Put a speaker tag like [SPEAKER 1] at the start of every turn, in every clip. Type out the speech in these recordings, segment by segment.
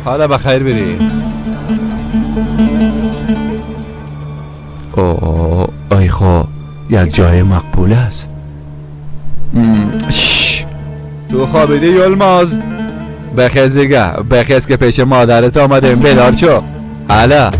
[SPEAKER 1] حالا بخیر بری. اوه ای خو یک جای مقبول است. تو خوابیدی یلماز؟ بخیز دیگه، بخیز که پیش مادرت آمدیم. بیدار شو. حالا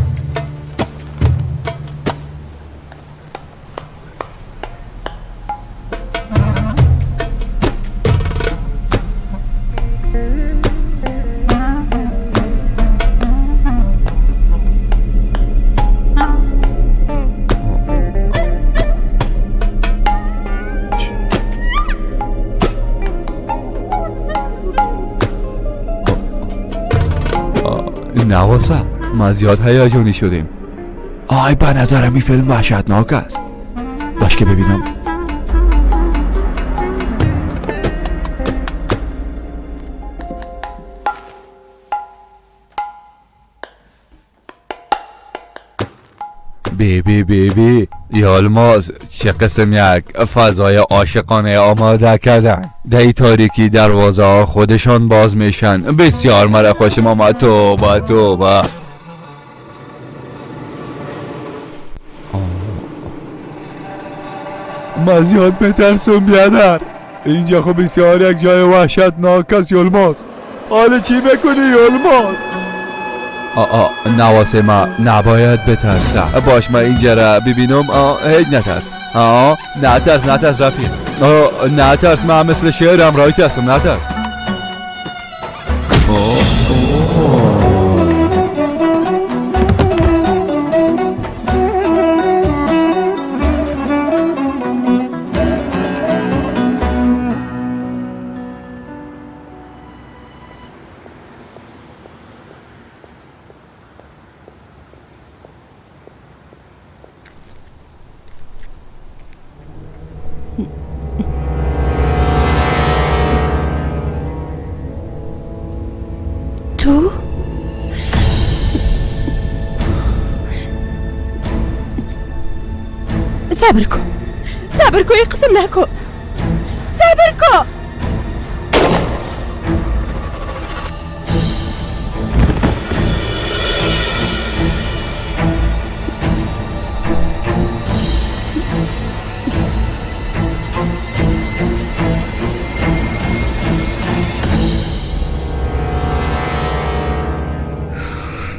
[SPEAKER 1] نواسه ما زیاد هیجانی شدیم. آی به نظرم این فیلم وحشتناک است. باش که ببینم. بیبی بیبی یالماز چه قسم یک فضای عاشقانه آماده کردن. در تاریکی دروازه ها خودشان باز میشن. بسیار مرا خوشم آمد. توبه توبه. من زیاد میترسم بیادر. اینجا خب بسیار یک جای وحشتناک است یالماز. حالا چی میکنی یالماز؟ آ نواسه ما نباید بترسه. باش ما اینجا را ببینم. هیچ نترس. نترس نترس رفیق. نترس، من مثل شعرم رایت هستم. نترس.
[SPEAKER 2] تو؟ صبر کن، صبر کن، قسم نکن، صبر کن.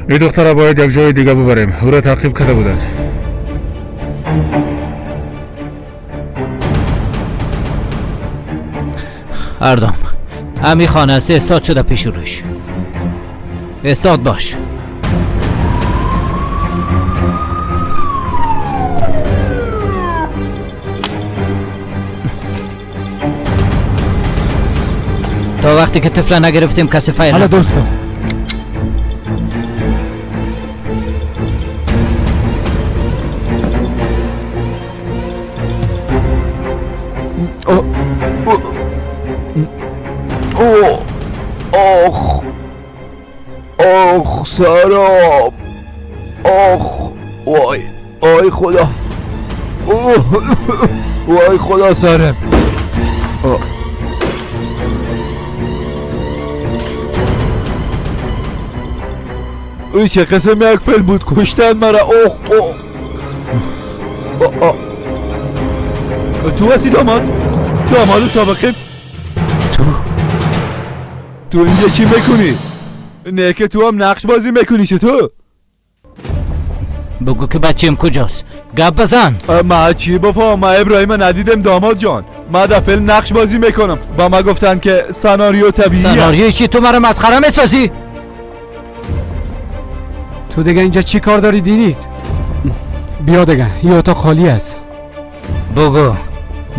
[SPEAKER 3] این دختر باید یک جای دیگه ببریم. او را تعقیب کرده بودن.
[SPEAKER 4] اردام امی خانه است. استاد شده پیش روش. استاد باش. تا وقتی که طفل نگرفتیم کسی فیر.
[SPEAKER 5] حالا دوستم
[SPEAKER 1] آخ آخ سرم، آخ وای آی خدا، وای خدا سرم. اوی چه قسم یک فیلم بود. کشتن مرا. اوه اوه تو هستی داماد؟ داماد سابقه؟ تو اینجا چی میکنی؟ نه که تو هم نقش بازی میکنی چطور؟
[SPEAKER 4] بگو که بچیم کجاست؟ گپ بزن.
[SPEAKER 1] ما چی بفهم؟ ما ابراهیم ندیدم داماد جان. ما در فیلم نقش بازی میکنم. با ما گفتن که سناریو طبیعیه.
[SPEAKER 4] سناریو چی؟ تو مرا مسخره میسازی؟
[SPEAKER 5] تو دیگه اینجا چی کار داری دینیز؟ بیا دیگه، این اتاق خالی است.
[SPEAKER 4] بگو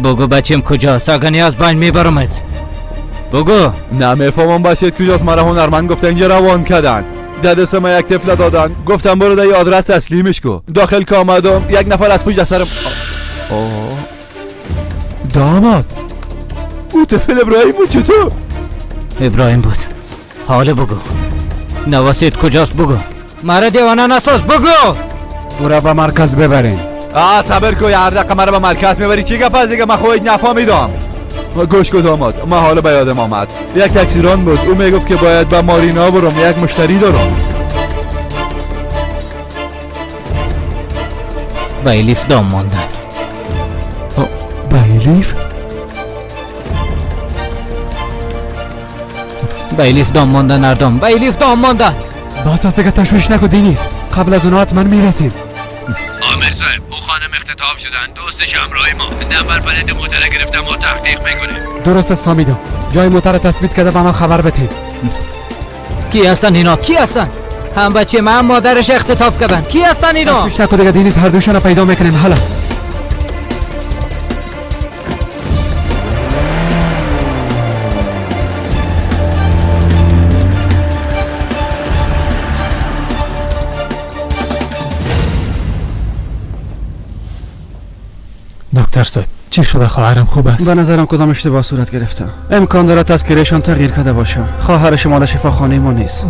[SPEAKER 4] بگو بچیم کجاست؟ اگه نیاز باین میبرمت. بگو.
[SPEAKER 1] نمیفهمم بچه‌ت کجاست. مرا هنرمند گفته اینجا روان کردن. دست ما یک طفل دادن، گفتم برو در آدرس تسلیمش کو. داخل که آمدم یک نفر از پشت سرم. داماد او طفل ابراهیم بود. چطور؟
[SPEAKER 4] ابراهیم بود. حالا بگو نواسیت کجاست؟ بگو. مرا دیوانه نساز. بگو.
[SPEAKER 5] او را به مرکز ببرین.
[SPEAKER 1] صبر کو، هر دقیقه مرا به مرکز میبری. چی گپ از دیگه؟ من خودت نفهمیدم. گوش کن داماد، من حالا به یادم آمد. یک تاکسیران بود، او میگفت که باید به مارینا برم، یک مشتری دارم.
[SPEAKER 4] با الیف دام ماندن.
[SPEAKER 1] با الیف؟
[SPEAKER 4] با الیف دام ماندن اردام، با الیف دام ماندن.
[SPEAKER 5] باز از دیگه تشویش نکن دینیز، قبل از اونها حتما میرسیم.
[SPEAKER 1] آمر صاحب، او خانم اختطاف شدن، دوستش همراه ما. نفر پلت موتر گرفتم و تحقیق میکنیم.
[SPEAKER 5] درست است فهمیدم. جای موتر تثبیت کرده به من خبر بده.
[SPEAKER 4] کی هستن اینا؟ کی هستن؟ هم بچه من مادرش اختطاف کردن. کی هستن اینا؟
[SPEAKER 5] تشویش نکن دیگه دینیز، هر دوشان پیدا میکنیم. حالا
[SPEAKER 6] دکتر صاحب، چی شده؟ خواهرم خوب است؟
[SPEAKER 7] به نظرم کدام اشتباه صورت گرفته. امکان داره تذکرهشان تغییر کرده باشه. خواهر شما در شفاخانه ما نیست.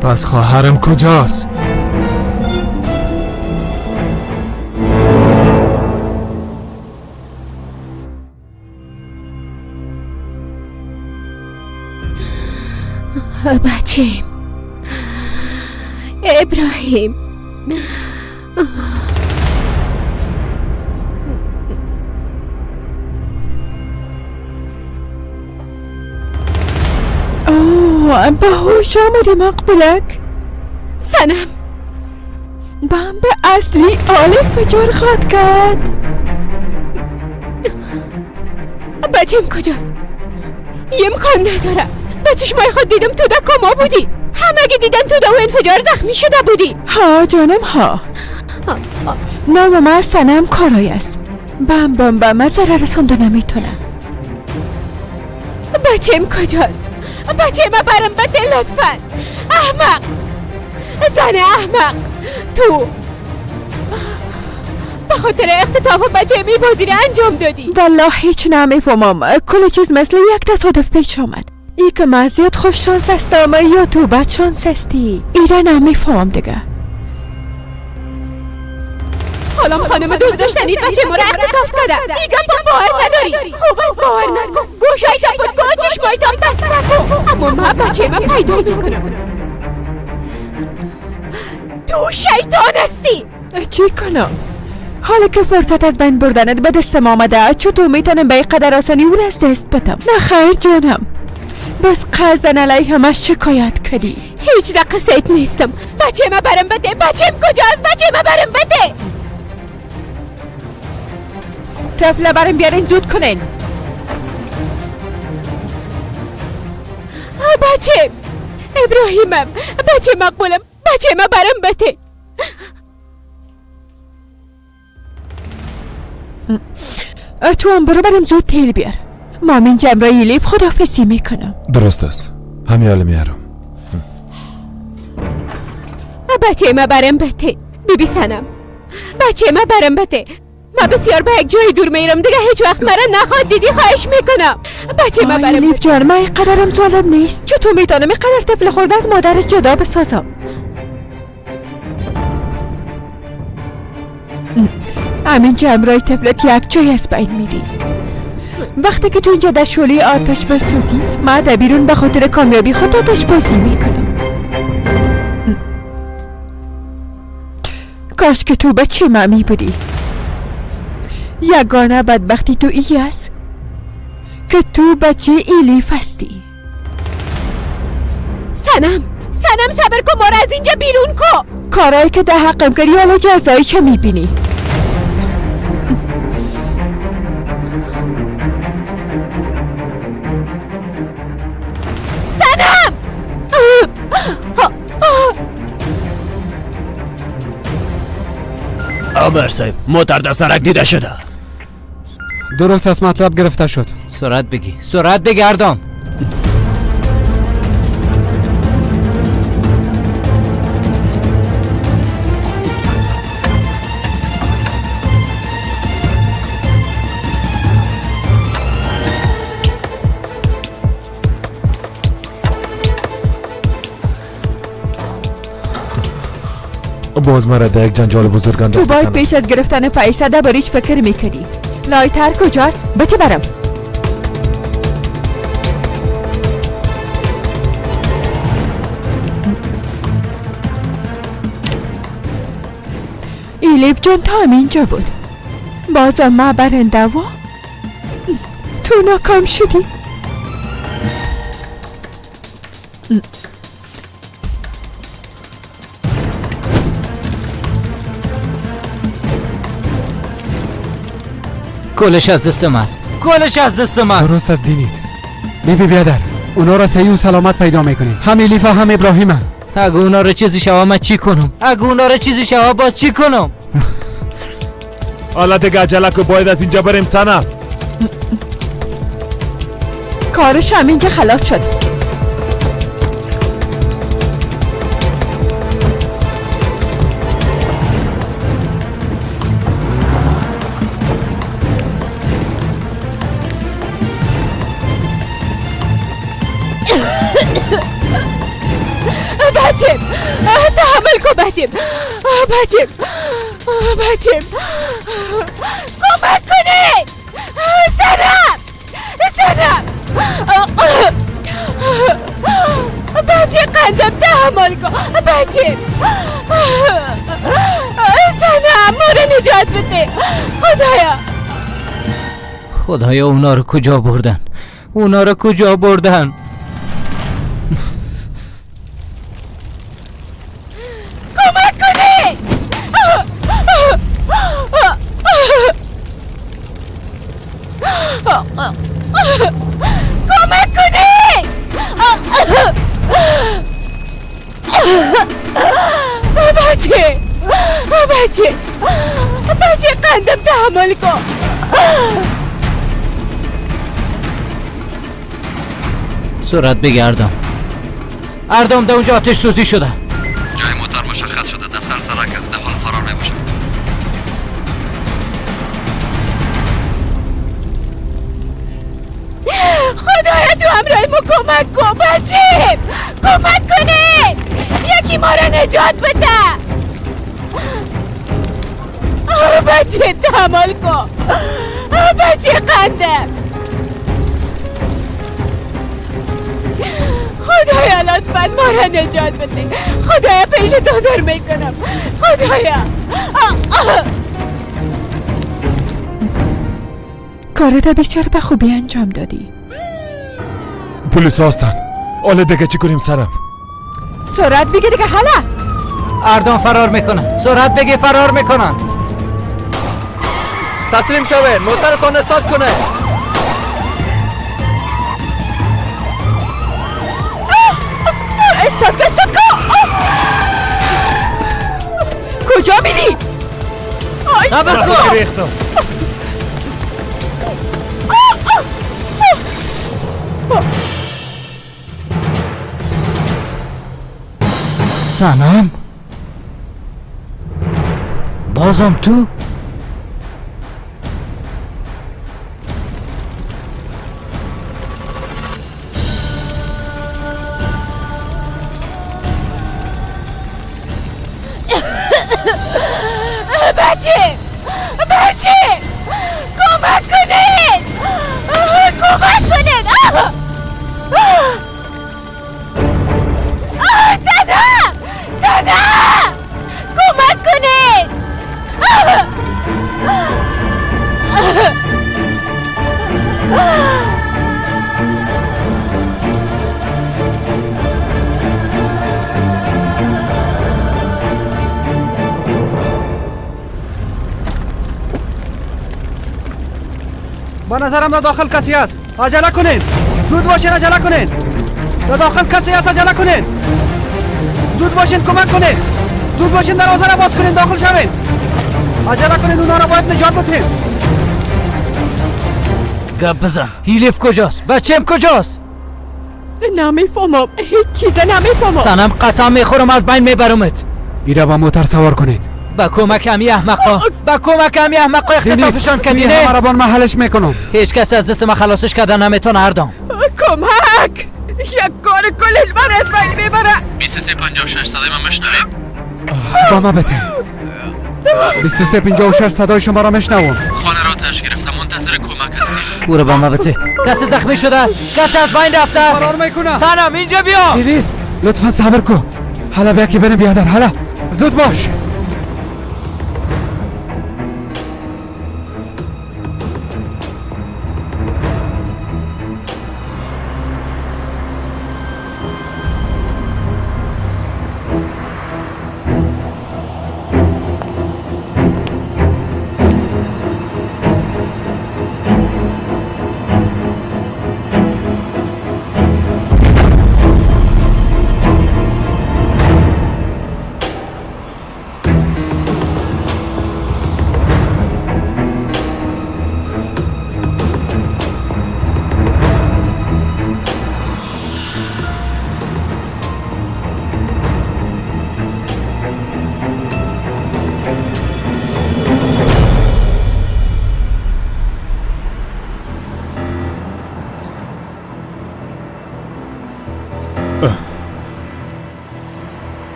[SPEAKER 6] پس خواهرم کجاست؟
[SPEAKER 2] بچه ابراهیم، اوه باهوش آمدی مقبلک. سنم بمب اصلی آل انفجار خواهد کرد. بچم کجاست؟ امکان نداره. با چشمای خود دیدم تو در کما بودی. همه دیدن تو در انفجار زخمی شده بودی. ها جانم ها. نام من سنم کارای است. بم بم بم من ضرر رسانده نمیتونم. بچم کجاست؟ بچه ما برم بده لطفا. احمق، زن احمق، تو به خاطر اختطاف بچه می بازی را انجام دادی. والله هیچ نمیفهمم. کل چیز مثل یک تصادف پیش آمد. ای که من زیاد خوش شانس هستم یا تو بد شانس هستی، ایره نمیفهمم دیگه. حالا خانم دوست داشتنید بچه ما را اختطاف کرده. میگم با باور نداری. خوب است باور نکن. گوشای تا پت کن، چشمای تا بسته کن. اما من بچه من پیدا میکنم. تو شیطان هستی. چی کنم؟ حالا که فرصت از بین بردنت به دستم آمده، چطور میتونم به اینقدر آسانی او را از دست بدم؟ نه خیر جانم، بس قصدن علیه همش شکایت کردی. هیچ دقیقه سیت نیستم. بچه ما برم بده. بچم کجاست؟ بچه ما برم بده. طفله برم بیارین، زود کنین. بچه ابراهیمم، بچه مقبولم، بچه ما برم بده. تو هم برو برم زود تیل بیار. ما من جمرای لیف خدافزی میکنم.
[SPEAKER 6] درست است، همین حال میارم.
[SPEAKER 2] بچه ما برم بده. بیبی سنم، بچه ما برم بده. ما بسیار به یک جای دور میرم دیگه، هیچ وقت مرا نخواد دیدی. خواهش میکنم بچه ما برم. لیف جان، من اینقدرم ظالم نیست. چطور میتونم اینقدر طفل خورده از مادرش جدا بسازم؟ همین جمرای طفلت یک جای از بین میری. وقتی که تو اینجا در شعله آتش بسوزی، من در بیرون به خاطر کامیابی خود آتش بازی میکنم. کاش که تو بچه ممی بودی. یگانه بدبختی تو ای است که تو بچه ایلیف هستی. سنم، سنم صبر کن، ما را از اینجا بیرون کن. کارایی که در حقم کردی حالا جزایی چه میبینی؟ سنم!
[SPEAKER 8] آمر صاحب، موتر در سرک دیده شده.
[SPEAKER 5] درست از مطلب گرفته شد.
[SPEAKER 4] سرعت بگی، سرعت بگی اردام.
[SPEAKER 6] باز مرا در یک جنجال بزرگ انداختی.
[SPEAKER 2] تو باید پیش از گرفتن پیسه درباره‌اش فکر میکردی. لایتر کجاست؟ بتی برم. ایلیف جان تا همینجا بود. بازم ما برنده و تو ناکام شدی.
[SPEAKER 4] کلش از دست ماست، کلش از دست ماست.
[SPEAKER 5] درست از دینیز. بیبی بیادر، اونا را صحیح و سلامت پیدا میکنیم، هم الیف هم ابراهیم.
[SPEAKER 4] اگه اونا رو چیزی شوه من چی کنم؟ اگه اونا رو چیزی شوه باز چی کنم؟
[SPEAKER 6] حالا دیگه عجله که باید از اینجا بریم سنم.
[SPEAKER 2] کارش هم اینجا خلاص شد. بچم تحمل کن بچم، بچم، بچم کمک کنید. سرم، سرم، بچه قندم تحمل کن بچه. سنم ما رو نجات بده. خدایا،
[SPEAKER 4] خدایا اونا رو کجا بردن؟ اونا رو کجا بردن؟
[SPEAKER 2] کمک کنید. کمک کنید. بچه، بچه، بچه قندم تحمل کن.
[SPEAKER 4] سرعت بگردم. اردام در اونجا آتش سوزی شده.
[SPEAKER 9] جای موتر مشخص شده، در سر سرک است، در حال فرار می باشد.
[SPEAKER 2] خدایا تو همراه ما کمک کن بچه، کمک کنید، یکی ما را نجات بده. بچه تحمل کن بچه قندم. خدایا لطفا ما را نجات بده. خدایا پیش تو در میکنم. خدایا کارت بسیار به خوبی انجام دادی.
[SPEAKER 6] پلیس هستن. حالا دیگه چی کنیم سرم؟
[SPEAKER 2] سرعت بگی دیگه. حالا
[SPEAKER 4] اردان فرار میکنن. سرعت بگی فرار میکنن.
[SPEAKER 9] تسلیم شوه، موترتان استارت کنه.
[SPEAKER 2] استارت کن، استارت کن. کجا میری؟
[SPEAKER 4] صبر کن. سلام، بازم تو؟
[SPEAKER 2] بچه، بچه کمک کنید، کمک کنید. صدا، صدا کمک کنید.
[SPEAKER 7] با نظرم در داخل کسی هست. عجله کنین، زود باشین، عجله کنین. در داخل کسی هست، عجله کنین. زود باشین، کمک کنین. زود باشین، دروازه را باز کنین، داخل شوین. عجله کنین، اونا را باید نجات بدیم.
[SPEAKER 4] گپ بزن. هیلیف کجاست؟ بچم کجاست؟
[SPEAKER 2] نمیفهمم، هیچ چیز نمیفهمم. سنم
[SPEAKER 4] قسم میخورم از بین میبرمت.
[SPEAKER 5] ایره با موتر سوار کنین.
[SPEAKER 4] با کمک همی احمقا، با کمک همی احمقا اختطافشان کردی. نه
[SPEAKER 5] عربان من حلش میکنم.
[SPEAKER 4] هیچ کس از دست من خلاصش کردن نمیتونه. اردام
[SPEAKER 2] کمک، یک کار کلل من از بین میبره.
[SPEAKER 9] 2356 صدای من میشنوید؟
[SPEAKER 5] با ما بده. 2356 صدای شما را میشنوم.
[SPEAKER 9] خانه را آتش گرفته، منتظر کمک هستیم.
[SPEAKER 4] او را با ما بده. کسی زخمی شده، کسی از بین رفته.
[SPEAKER 5] فرار میکنه.
[SPEAKER 4] سنم اینجا بیا.
[SPEAKER 5] دیریز لطفا صبر کن. حالا بیا که بریم بیادر. حالا زود باش.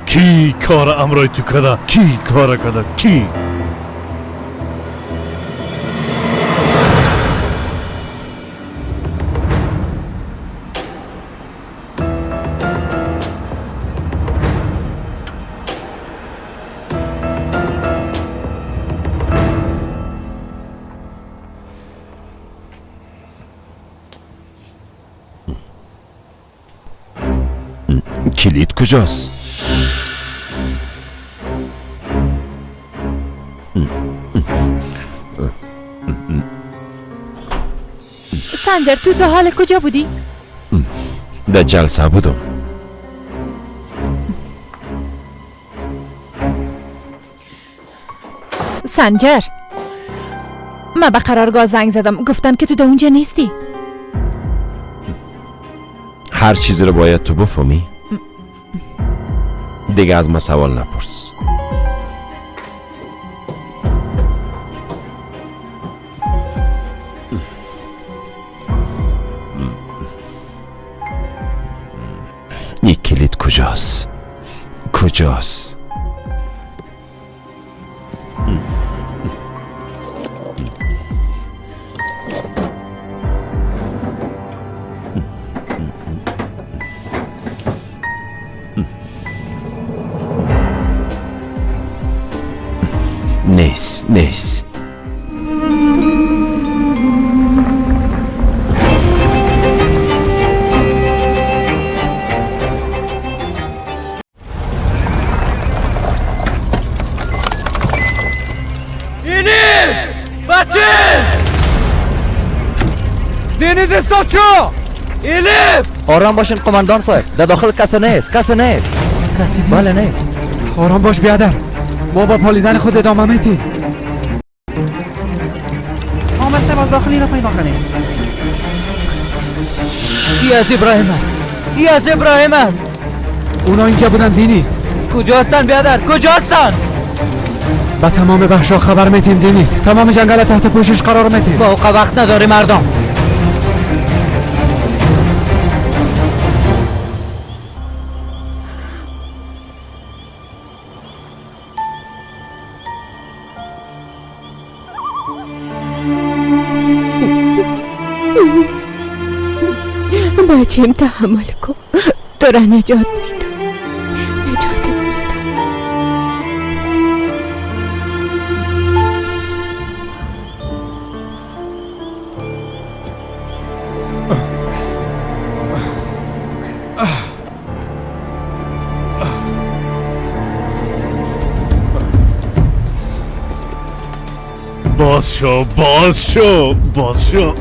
[SPEAKER 10] کی کار امرای تو کده؟ کی کار کده؟ کی؟
[SPEAKER 6] کلید کجاست؟
[SPEAKER 2] سنجر تو تا حال کجا بودی؟
[SPEAKER 6] در جلسه بودم.
[SPEAKER 2] سنجر من به قرارگاه زنگ زدم، گفتن که تو در اونجا نیستی.
[SPEAKER 6] هر چیزی رو باید تو بفهمی؟ دیگه از ما سوال نپرس. یک کلید کجاست؟ کجاست؟ نیست نیست.
[SPEAKER 5] دنیز استاد شو.
[SPEAKER 4] الیف
[SPEAKER 11] آرام باشین قماندان صاحب، در داخل کسی نیست. کسی نیست.
[SPEAKER 4] کسی نیست.
[SPEAKER 11] بله نیست.
[SPEAKER 5] آرام باش بیادر، ما با پالیدن خود ادامه میدیم.
[SPEAKER 7] آمد سه باز داخلی را پیدا کنیم.
[SPEAKER 4] ای از ابراهیم است. ای از ابراهیم است.
[SPEAKER 5] اونا اینجا بودن دینیز.
[SPEAKER 4] کجا هستن بیادر؟ کجا هستن؟
[SPEAKER 5] با تمام بخشا خبر میتیم دینیز. تمام جنگل تحت پوشش قرار میتیم.
[SPEAKER 4] با اوقا وقت نداری مردم.
[SPEAKER 2] بچیم تحمل کن، تو را نجات میدم، نجاتت میدم.
[SPEAKER 10] باز شو، باز شو، باز شو.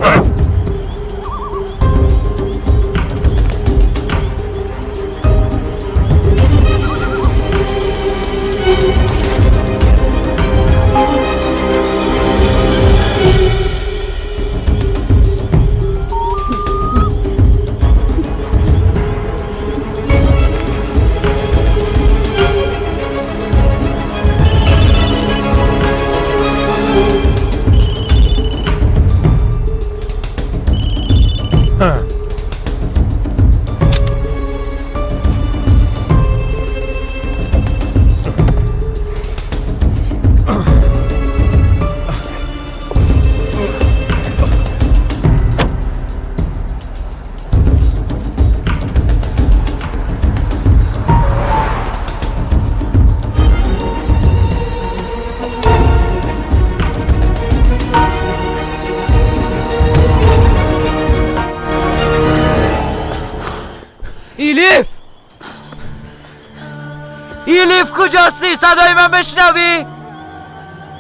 [SPEAKER 4] کجاستی؟ صدای من بشنوی؟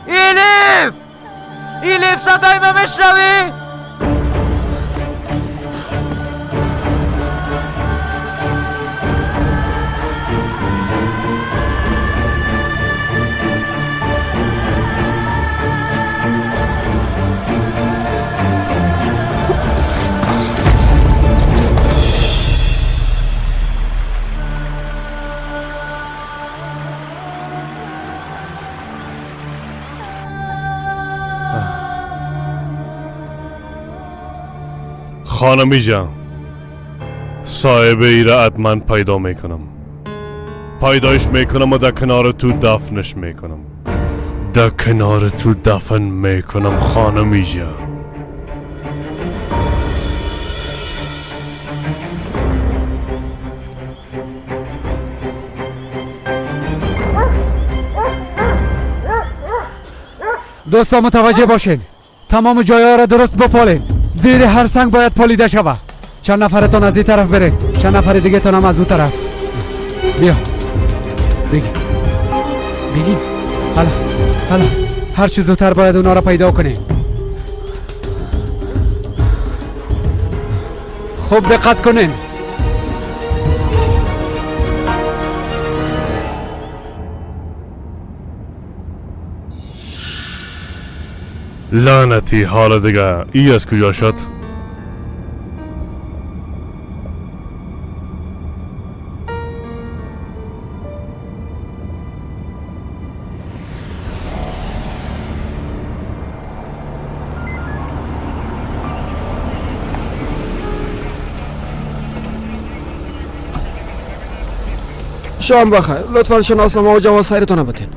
[SPEAKER 4] ایلیف، ایلیف صدای من بشنوی؟
[SPEAKER 10] خانمی جان، صاحب ایره حتما پیدا میکنم، پیدایش میکنم و در کنار تو دفنش میکنم، در کنار تو دفن میکنم خانمی جان.
[SPEAKER 5] دوستا متوجه باشین، تمام جایها را درست بپالین، زیر هر سنگ باید پالیده شود. چند نفرتان از این طرف برین، چند نفر دیگه تان هم از اون طرف. بیا بگی بگی، حالا حالا هر چیز زودتر باید اونا را پیدا کنیم. خوب دقت کنین.
[SPEAKER 10] لعنتی، حالا دیگه ای از کجا شد؟
[SPEAKER 12] شام بخیر، لطفا شناسنامه و جواز سیرتان بدین.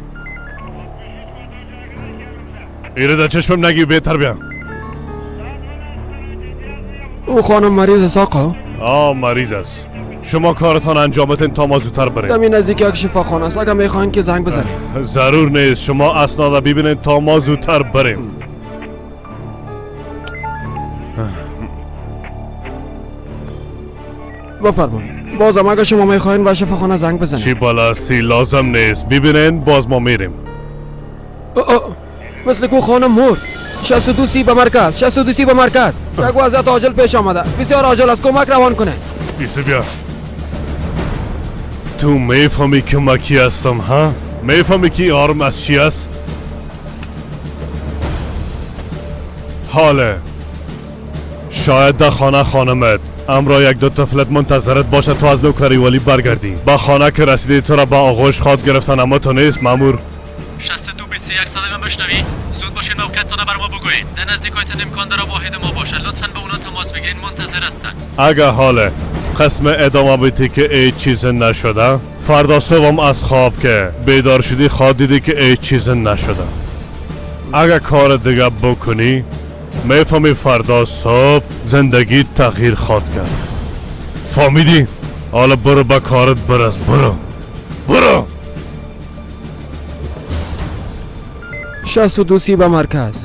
[SPEAKER 10] ایره در چشمم نگی، بهتر بیا.
[SPEAKER 12] او خانم مریض است آقا؟
[SPEAKER 10] آه مریض است. شما کارتان انجام بدین تا ما زودتر بریم.
[SPEAKER 12] دمی نزدیک یک شفاخانه است، اگر میخواین که زنگ بزنیم.
[SPEAKER 10] ضرور نیست، شما اسناد ببینید تا ما زودتر بریم.
[SPEAKER 12] بفرمایید. بازم اگر شما میخواین به شفاخانه زنگ بزنید.
[SPEAKER 10] چی بالا هستی؟ لازم نیست. ببینین باز ما میریم.
[SPEAKER 12] مثل کو خانم مرد. 62 سی به مرکز، 62 سی به مرکز. یک وضعیت عاجل پیش آمده، بسیار عاجل است، کمک روان کنه.
[SPEAKER 10] بیسو بیا. تو میفهمی که ما کی هستم ها؟ میفهمی که آرم از چی است؟ حاله شاید در خانه خانمت امرا یک دو طفلت منتظرت باشه تو از نوکری ولی برگردی. با خانه که رسیدی تو را با آغوش خواد گرفتن، اما تو نیست مامور.
[SPEAKER 13] 6221 صدای من بشنوی؟ زود باشین موقعیتتان بر ما بگویید. در نزدیکایتان امکان داره واحد ما باشه، لطفاً به اونا تماس بگیرین، منتظر هستن.
[SPEAKER 10] اگه حاله قسم ادامه بیتی که ای چیز نشده، فردا صبحم از خواب که بیدار شدی خواد دیدی که ای چیز نشده. اگه کار دیگه بکنی میفهمی فردا صبح زندگی تغییر خواد کرد. فهمیدی؟ حالا برو با کارت برس، برو برو.
[SPEAKER 12] 62 سی به مرکز.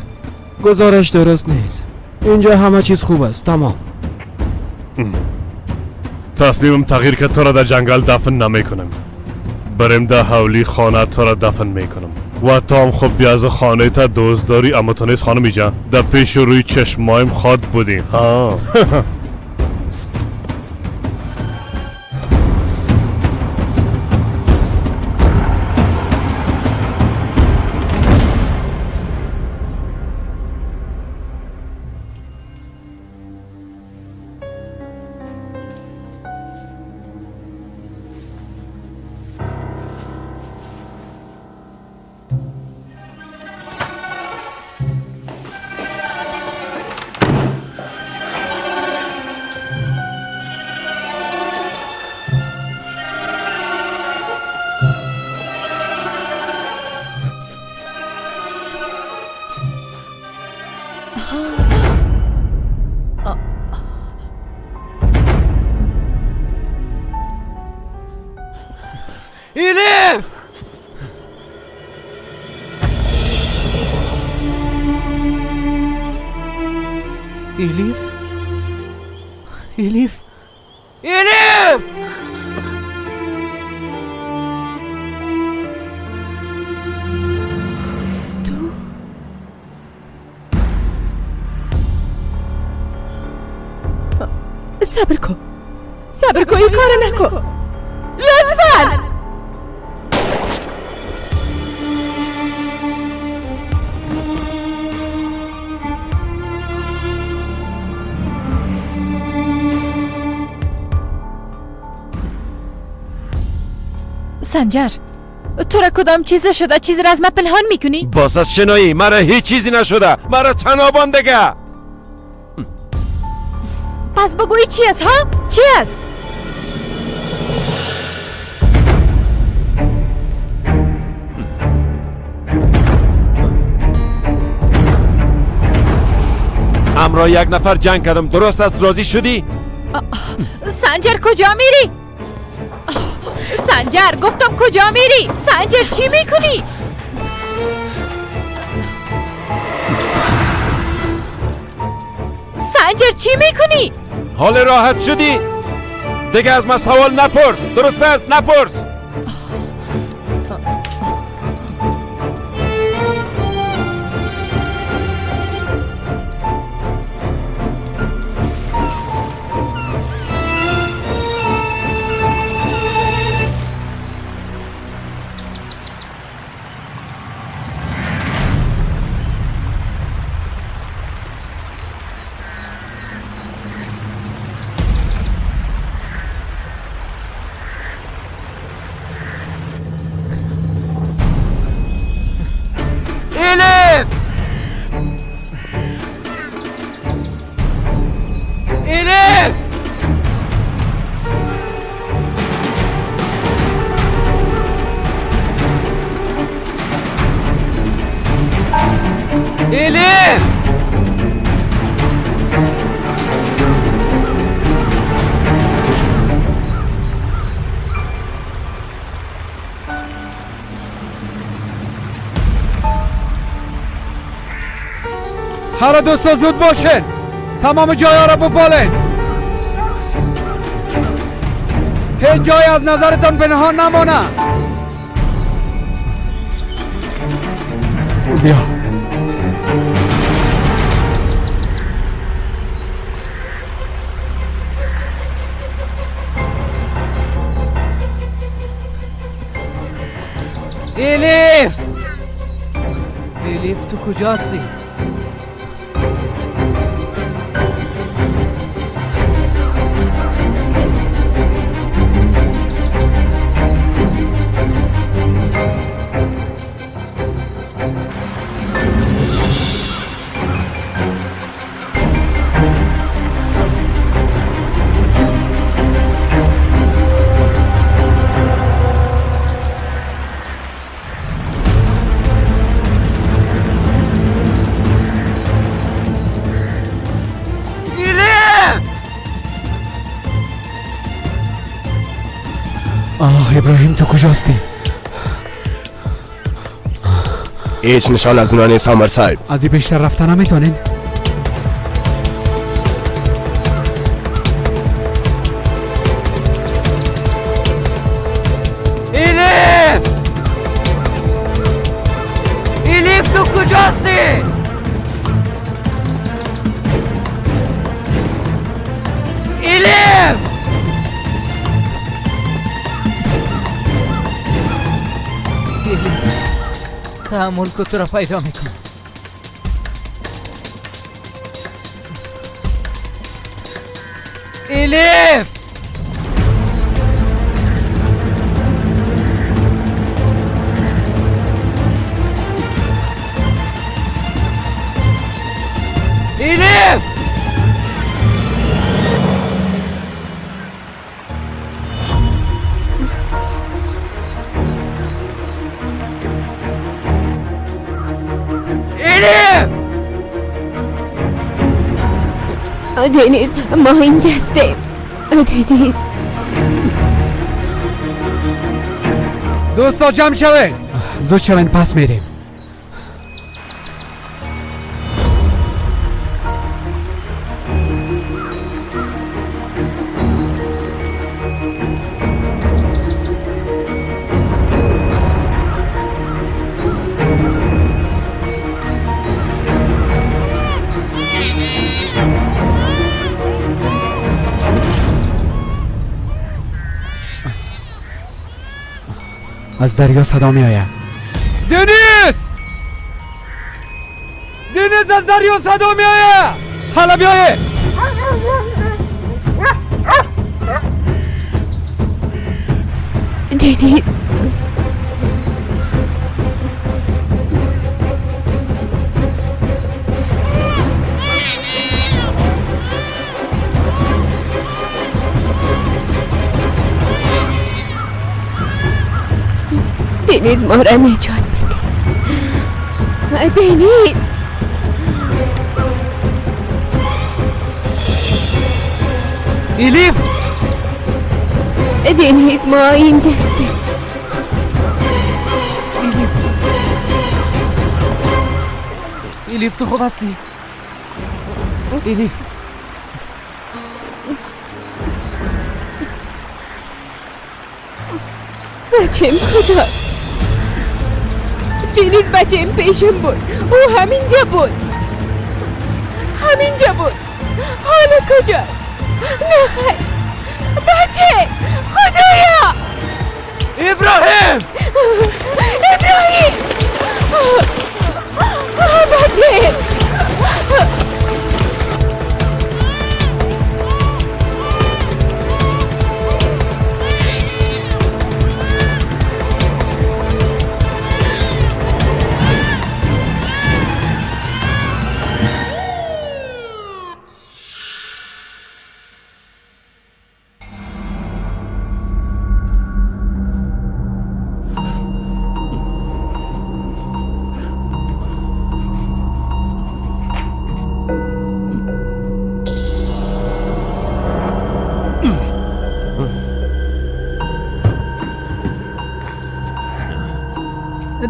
[SPEAKER 12] گزارش درست نیست. اینجا همه چیز خوب است. تمام.
[SPEAKER 10] تصمیمم تغییر که تو را در جنگل دفن نمی کنم. بریم در حولی خانه تو را دفن می کنم. و تو هم خب بیاز خانه تا دوست داری، اما تو نیست خانم اینجا. در پیش روی چشمایم خواد بودیم. ها.
[SPEAKER 4] ایلیف! ایلیف؟ ایلیف؟ ایلیف!
[SPEAKER 2] صبر کن، صبر کن، این کار نکن لطفاً.
[SPEAKER 14] سنجر، تو را کدام چیز شده؟ چیزی را از من پنهان میکنی؟
[SPEAKER 15] باز از شنایی مرا هیچ چیزی نشده، مرا تنابان دیگه.
[SPEAKER 14] پس بگویی چی است ها؟ چی است؟
[SPEAKER 15] امرا یک نفر جنگ کردم، درست است؟ راضی شدی؟
[SPEAKER 14] سنجر کجا میری؟ سنجر گفتم کجا میری؟ سنجر چی میکنی؟ سنجر چی میکنی؟
[SPEAKER 15] حال راحت شدی؟ دیگه از من سوال نپرس، درست است؟ نپرس.
[SPEAKER 5] هر دوستا زود باشین، تمام جای را بپالین، هیچ جای از نظرتان پنهان نمانه. بیا.
[SPEAKER 4] الیف، الیف تو کجا هستی؟
[SPEAKER 5] آه ابراهیم تو کجاستی؟
[SPEAKER 16] هیچ نشان از اونا نیست آمر صاحب.
[SPEAKER 5] از این بیشتر رفتن نمیتونین؟
[SPEAKER 4] الیف، الیف تو کجاستی؟ الیف، تحمل کو تو را پیدا میکنم. الیف، الیف،
[SPEAKER 2] دنیز ما اینجا هستیم. دنیز
[SPEAKER 5] دوستا جمع شوین، زود شوین پس میریم. از دریا صدا می آید. دنیز! دنیز از دریا صدا می آید. حالا بیایه.
[SPEAKER 2] دنیز دنیز ما را نجات بده. دنیز
[SPEAKER 7] الیف،
[SPEAKER 2] دنیز ما اینجا هستیم.
[SPEAKER 7] الیف، الیف تو خوب هستی؟ الیف
[SPEAKER 2] بچم کجا؟ دنیز بچم پیشم بود، او همینجا بود، همینجا بود. حالا کجا؟ نه خیر بچه، خدایا!
[SPEAKER 7] ابراهیم!
[SPEAKER 2] ابراهیم! بچه!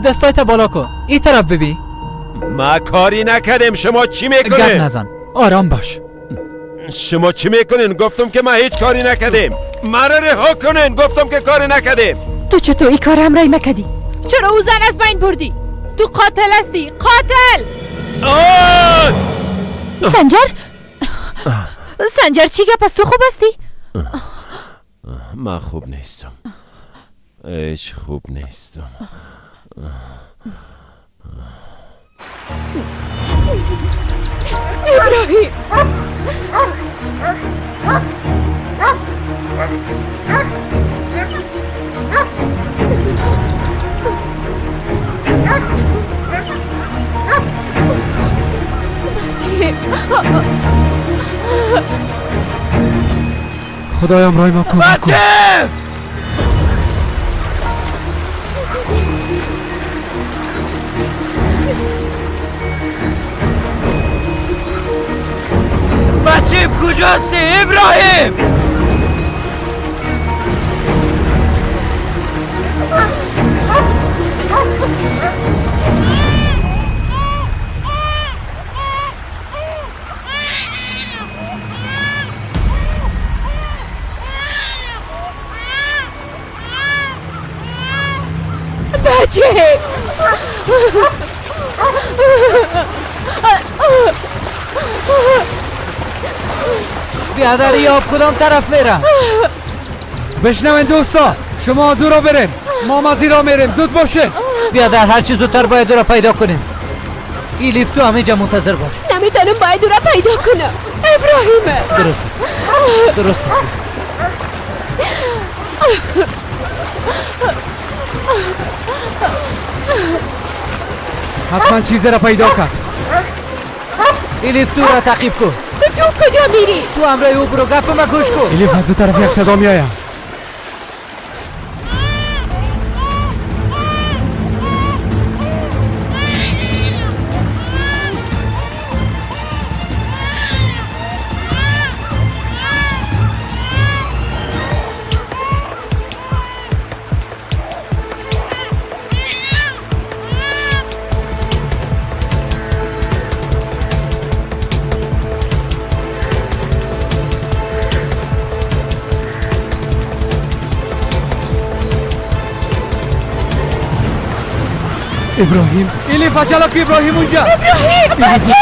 [SPEAKER 7] دستایت بالا کن، این طرف ببین.
[SPEAKER 15] ما کاری نکردیم، شما چی میکنین؟
[SPEAKER 7] گپ نزن، آرام باش.
[SPEAKER 15] شما چی میکنین؟ گفتم که ما هیچ کاری نکردیم. مرا رها کنین، گفتم که کاری نکردیم.
[SPEAKER 14] تو چطور این کار همراهی مکردی؟ چرا او زن از بین بردی؟ تو قاتل هستی، قاتل! سنجر؟ سنجر چی گپ است؟ تو خوب هستی؟
[SPEAKER 15] من خوب نیستم، هیچ خوب نیستم.
[SPEAKER 2] ابراهیم بچه،
[SPEAKER 5] خدایم رای ما کمک کن.
[SPEAKER 7] بچه کجاستی ابراهیم؟
[SPEAKER 2] بچه
[SPEAKER 7] بیادر یاب کدام طرف میرم؟
[SPEAKER 5] بشنوین دوستا، شما از او را برین، ما از را میریم. زود باشه
[SPEAKER 4] بیادر، هر چی زودتر باید او را پیدا کنیم. ایلیف تو همینجا منتظر باش.
[SPEAKER 2] نمیتونم، باید او را پیدا کنم. ابراهیم
[SPEAKER 4] درست است، درست است.
[SPEAKER 5] حتما چیزی را پیدا کرد.
[SPEAKER 4] ایلیف تو را تعقیب کن.
[SPEAKER 2] تو کجا میری؟
[SPEAKER 4] تو همراه او برو، گپ ما گوش کن.
[SPEAKER 5] ایلیف از دو طرف یک صدا میآید. ابراهیم، ایلیف عجله که ابراهیم اونجا.
[SPEAKER 2] ابراهیم بچه،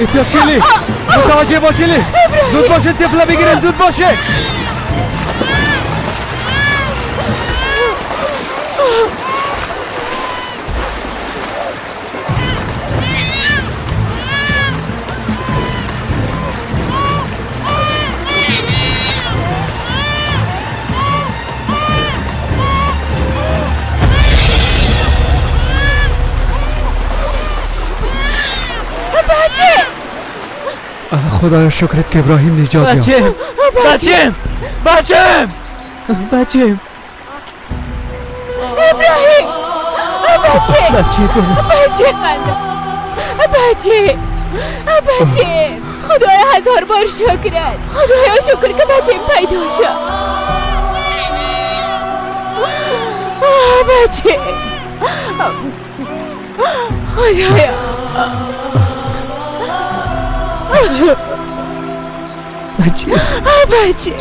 [SPEAKER 5] احتیاط کلی، متوجه باش ایلیف. زود باشه طفل بگیرین، زود باشه.
[SPEAKER 2] بچه،
[SPEAKER 5] خدایا شکرت که ابراهیم نجات یافت.
[SPEAKER 4] بچه، بچه، بچه،
[SPEAKER 2] ابراهیم، بچه، بچه، بچه قلب، بچه، بچه، خدایا هزار بار شکرت، خدایا شکر که بچه پیدا شد. بچه، خدایا،
[SPEAKER 4] بچه، بچه،
[SPEAKER 2] بچه.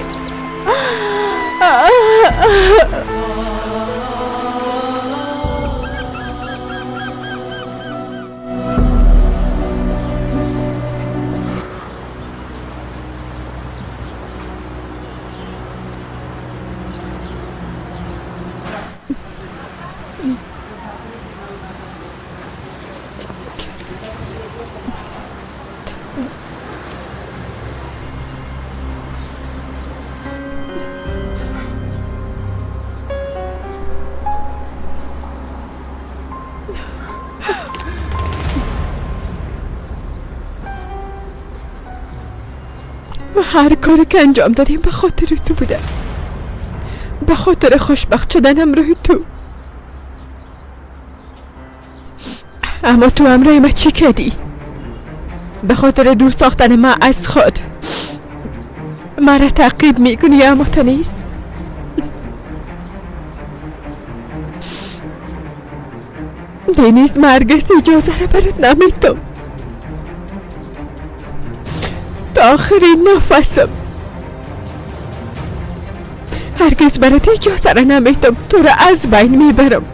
[SPEAKER 2] هر کاری که انجام دادیم به خاطر تو بوده، به خاطر خوشبخت شدن همراه تو. اما تو همراه ما چی کردی؟ به خاطر دور ساختن ما از خود مرا تعقیب میکنی، اما تو نیست. دنیز، مرگز اجازه را برات نمیتم تا آخرین نفسم. هرگز برات اجازه را نمیتم، تو را از بین میبرم.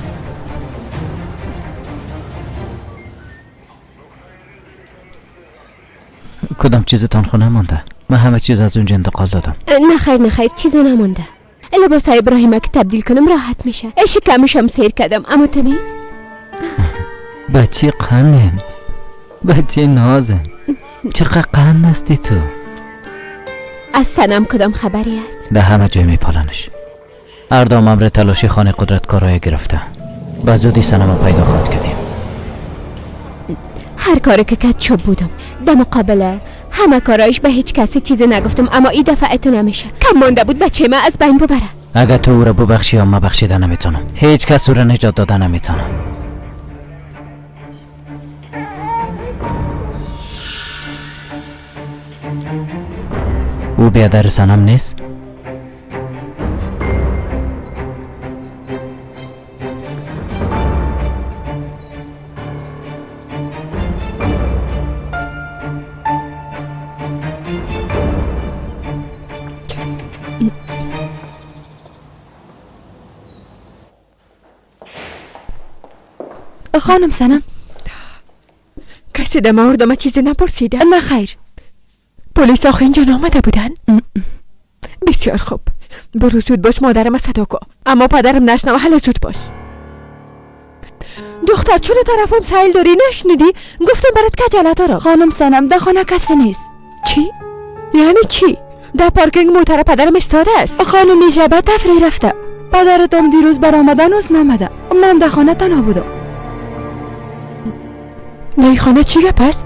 [SPEAKER 4] کدام چیزتان خونه مانده؟ من همه چیز از اونجا انتقال دادم.
[SPEAKER 17] نه خیر، نه خیر، چیزی نمانده. لباس های ابراهیم که تبدیل کنم راحت میشه. شکمشم سیر کردم، اما تو نیست.
[SPEAKER 4] بچه قندم، بچه نازم، چقدر قند هستی تو.
[SPEAKER 17] از سنم کدام خبری است؟
[SPEAKER 4] در همه جای میپالنش. اردام امر تلاشی خانه قدرت کارای گرفته. به زودی سنم پیدا خواهد کردیم.
[SPEAKER 17] هر کاری که کد چوب بودم در مقابل همه کارایش به هیچ کسی چیزی نگفتم، اما این دفعه تو نمیشه. کم مانده بود بچه من از بین ببره.
[SPEAKER 4] اگر تو او را ببخشی یا من بخشیده نمیتونم. هیچ کس او را نجات داده نمیتونم. او بیادر سنم نیست؟
[SPEAKER 14] خانم سنم،
[SPEAKER 2] کسی در مورد ما چیزی نپرسیده؟
[SPEAKER 14] نه خیر.
[SPEAKER 2] پلیس آخه اینجا نامده بودن؟ بسیار خوب، برو زود باش، مادرم صدا کن، اما پدرم نشنوه. حالا زود باش. دختر چرا طرفم سیل داری؟ نشنیدی؟ گفتم برات کجله دارم.
[SPEAKER 14] خانم سنم، در خانه کسی نیست.
[SPEAKER 2] چی؟ یعنی چی؟ در پارکینگ موتر پدرم ایستاده است.
[SPEAKER 14] خانم جبه تفریح رفته. پدرتم دیروز برآمدن و نامده. من در خانه تنها بودم.
[SPEAKER 2] در خانه چی گپ است؟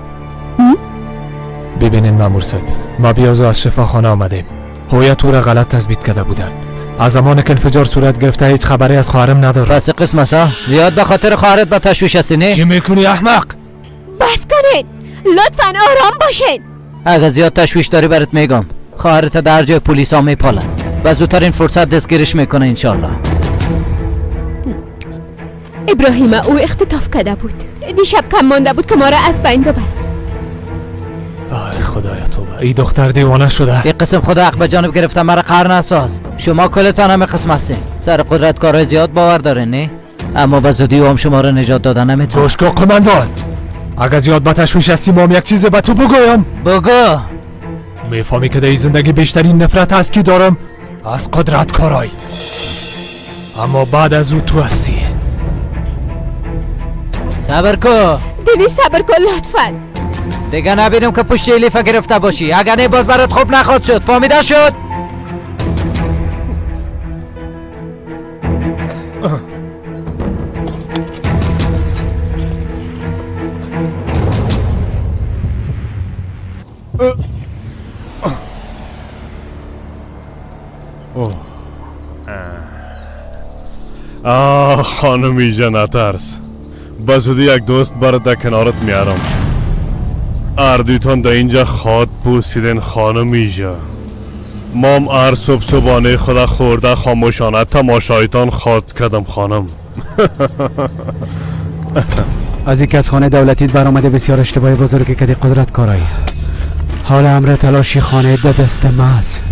[SPEAKER 6] ببینین مامور صاحب، ما بیازو از شفاخانه آمدیم. هویت او را غلط تثبیت کرده بودن. از زمان که انفجار صورت گرفته هیچ خبری از خواهرم ندارم.
[SPEAKER 4] پس قسم است زیاد به خاطر خواهرت به تشویش هستی نه؟
[SPEAKER 6] چی میکنی احمق؟
[SPEAKER 17] بس کنین، لطفا آرام باشین.
[SPEAKER 4] اگه زیاد تشویش داری برات میگم خواهرت در جای پلیس ها میپالن و زودترین فرصت دستگیرش میکنه انشالله.
[SPEAKER 17] ابراهیم او اختطاف کرده بود. دیشب کم مانده بود که ما را از بین ببرد.
[SPEAKER 6] آی خدایا توبه، ای دختر دیوانه شده.
[SPEAKER 4] این قسم خدا حق به جانب گرفته مرا قهر نساز. شما کلتان همه قسم هستین. سر قدرت کارهای زیاد باور دارین نه؟ اما به زودی هم شما را نجات دادن نمیتونم.
[SPEAKER 6] گوش کن قماندان، اگر زیاد به تشویش هستی ما یک چیز به تو بگویم.
[SPEAKER 4] بگو.
[SPEAKER 6] میفهمی که در این زندگی بیشترین نفرت از کی دارم؟ از قدرت کارای. اما بعد از او تو هستی.
[SPEAKER 4] صبر کن
[SPEAKER 17] دنی، صبر کن لطفا.
[SPEAKER 4] دیگه نبینم که پشت الیفه گرفته باشی، اگر نه باز برات خوب نخواد شد. فهمیده شد؟
[SPEAKER 10] آه خانم ایجا نترس، به زودی یک دوست برات در کنارت میارم. اردویتان در اینجا خواد پوسیدن خانم ایجا. مام هر صبح صبحانه خدا خورده خاموشانه تماشایتان خواد کردم خانم.
[SPEAKER 5] از اینکه از خانه دولتیت برآمده بسیار اشتباه بزرگی کردی قدرت کارایی. حال امر تلاشی خانه ده دست ما است.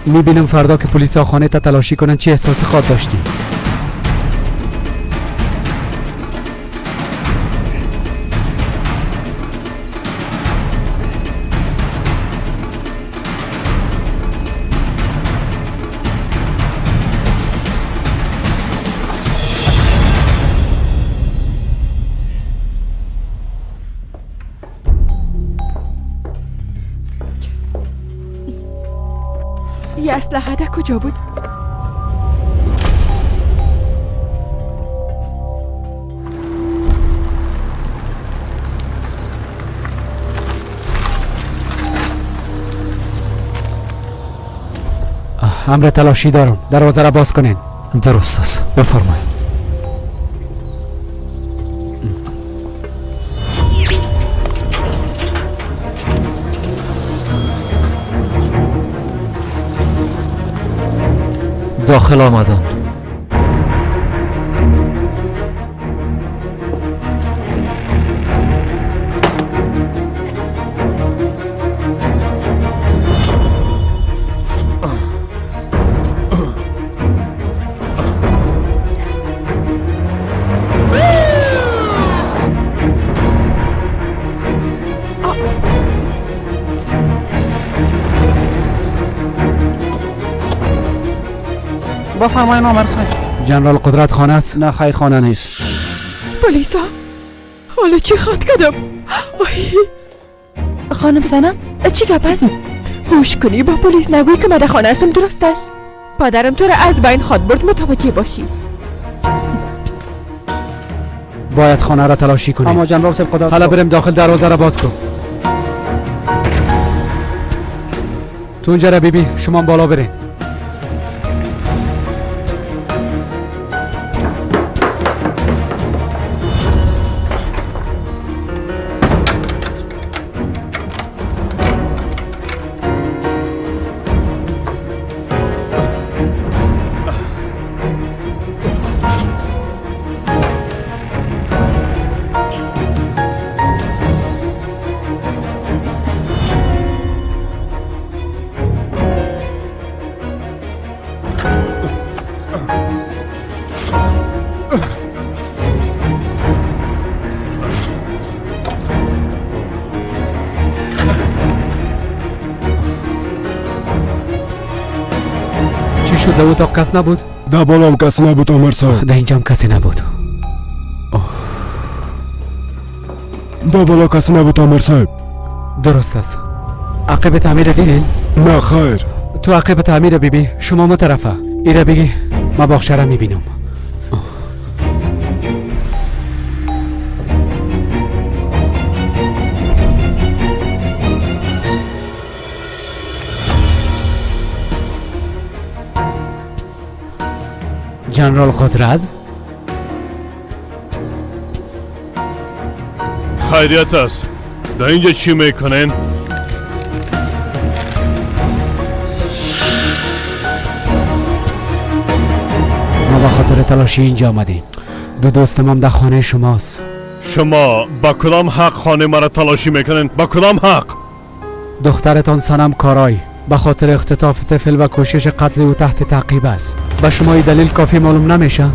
[SPEAKER 5] میبینم فردا که پلیس ها خانه تا تلاشی کنن چه احساس خواد داشتی.
[SPEAKER 2] یه اسلحه در کجا بود؟
[SPEAKER 5] امر تلاشی دارم، دروازه را باز کنین.
[SPEAKER 13] درست است، بفرمایید. داخل آمدن.
[SPEAKER 7] بفرمایید آمر صاحب.
[SPEAKER 5] جنرال قدرت خانه است؟
[SPEAKER 7] نه خیر خانه نیست.
[SPEAKER 2] پلیسا حالا چی خواد کردم؟
[SPEAKER 14] خانم سنم چی گپ است؟
[SPEAKER 2] هوش کنی با پلیس نگویی که من در خانه هستم، درست است؟ پدرم تو را از بین خواد برد، متوجه باشی.
[SPEAKER 5] باید خانه را تلاشی کنیم.
[SPEAKER 7] اما جنرال صاحب قدرت،
[SPEAKER 5] حالا بریم داخل، دروازه را باز کن. تو اونجا را بیبی، شما بالا برین. در اتاق کس نبود؟
[SPEAKER 16] در بالام کس نبود آمر صاحب.
[SPEAKER 5] در اینجا هم کسی نبود.
[SPEAKER 16] در بالا کس نبود آمر صاحب.
[SPEAKER 5] درست است. عقب تعمیر دیدین؟
[SPEAKER 16] نه خیر.
[SPEAKER 5] تو عقب تعمیر بیبی، شما مطرفه ایره بگی ما باغچه را میبینم. جنرال قدرت
[SPEAKER 10] خیریت است. در اینجا چی میکنین؟
[SPEAKER 5] ما به خاطر تلاشی اینجا آمدیم. دو دوستم هم در خانه شماست.
[SPEAKER 10] شما با کدام حق خانه مرا تلاشی میکنین؟ با کدام حق؟
[SPEAKER 5] دخترتان سنم کارای به خاطر اختطاف طفل و کوشش قتل او تحت تعقیب است. به شما این دلیل کافی معلوم نمیشه؟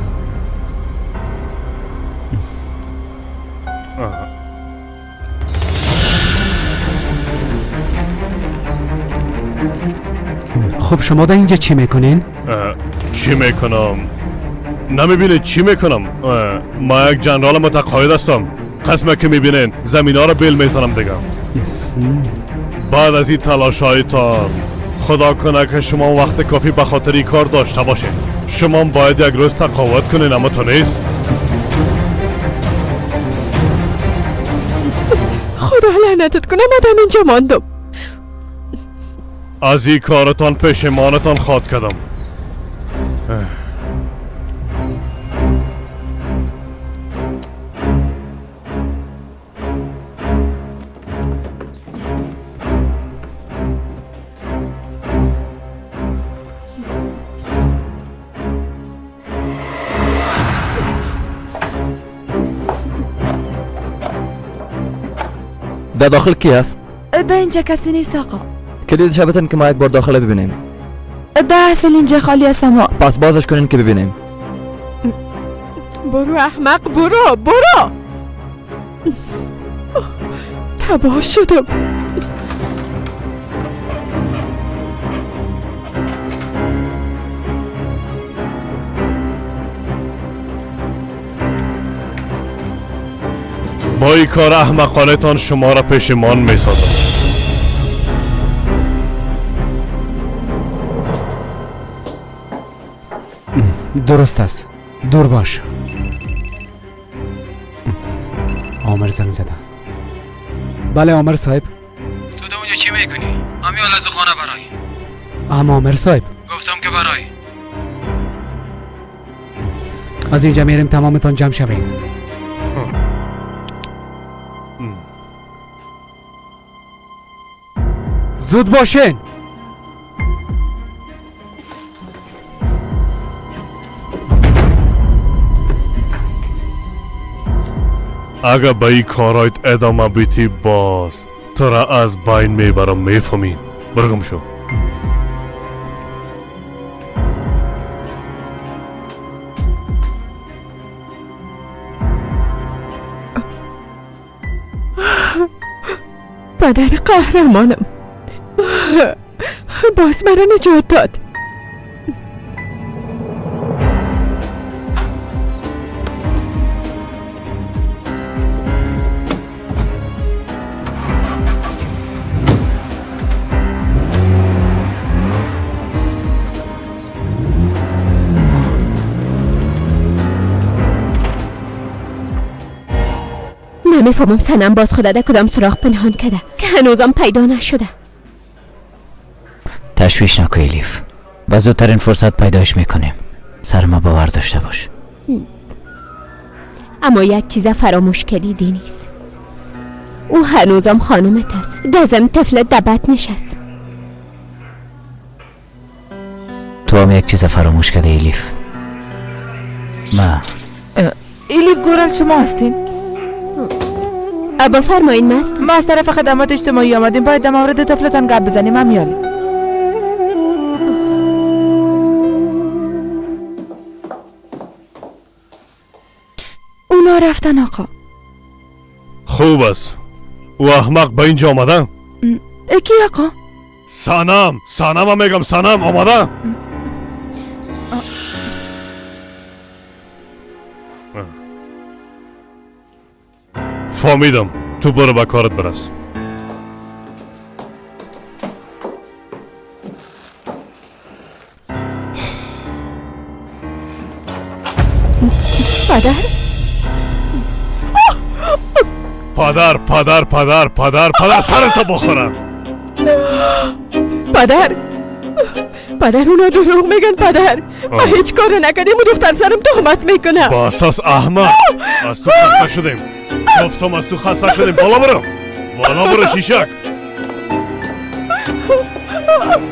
[SPEAKER 5] خب شما در اینجا چی میکنین؟
[SPEAKER 10] چی میکنم؟ نمیبینه چی میکنم؟ ما یک جنرال متقاعد هستم. قسمه که میبینین زمین ها رو بیل میزنم دیگه. بعد از این تلاش هایتان خدا کنه که شما وقت کافی به خاطر این کار داشته باشین. شما باید یک روز تقاعد کنین، اما تو نیست.
[SPEAKER 2] خدا لعنتت کنه، مادم اینجا ماندم.
[SPEAKER 10] از این کارتان پشیمانتان خواد کردم.
[SPEAKER 11] در داخل کی هست؟
[SPEAKER 18] در اینجا کسی نیست آقا.
[SPEAKER 11] کلید شبتن که ما یک بار داخل ببینیم.
[SPEAKER 18] ده اصل اینجا خالی است اما.
[SPEAKER 11] پس بازش کنین که ببینیم.
[SPEAKER 2] برو احمق، برو برو. تباه شدم.
[SPEAKER 10] با این کار احمقانه تان شما را پشیمان می سازم.
[SPEAKER 5] درست است، دور باش. آمر زنگ زده. بله آمر صاحب.
[SPEAKER 12] تو در اونجا چی میکنی؟ امی حالا از خانه برای.
[SPEAKER 5] اما آمر صاحب
[SPEAKER 12] گفتم که برای.
[SPEAKER 5] از اینجا میریم، تمامتان جمع شوین. زود باشین.
[SPEAKER 10] اگه به این کارایت ادامه بیتی باز تو را از بین میبرم، میفهمی؟ برگم شو.
[SPEAKER 2] پدر قهرمانم باز مرا نجات داد.
[SPEAKER 17] نمیفهمم سنم باز خدا در کدام سراغ پنهان کرده که هنوزم پیدا نشده.
[SPEAKER 4] تشویش نکن الیف، با زودترین فرصت پیدایش میکنیم. سر ما باور داشته باش.
[SPEAKER 17] اما یک چیز فراموش کردی دینیز، او هنوزم خانومت است. دزم طفل دبت نشست.
[SPEAKER 4] تو هم یک چیز فراموش کردی الیف. ما
[SPEAKER 18] الیف گورل شما هستین؟
[SPEAKER 17] بفرمایین مست.
[SPEAKER 18] ما از طرف خدمات اجتماعی آمدیم، باید در مورد طفلتان گپ بزنیم. امیالی اونا رفتن آقا.
[SPEAKER 10] خوب است. او احمق به اینجا آمده؟
[SPEAKER 18] کی آقا؟
[SPEAKER 10] سنم، سنم میگم، سنم آمده؟ فهمیدم، تو برو به کارت برس.
[SPEAKER 2] پدر
[SPEAKER 10] پدر پدر پدر پدر پدر سرتو بخورم.
[SPEAKER 2] پدر پدر اونا دروغ میگن. پدر ما هیچ کار نکردیم و دختر سرم تهمت میکنه.
[SPEAKER 10] با اساس احمق از تو خسته شدیم. گفتم از تو خسته شدیم. بالا برو، بالا برو شیشک.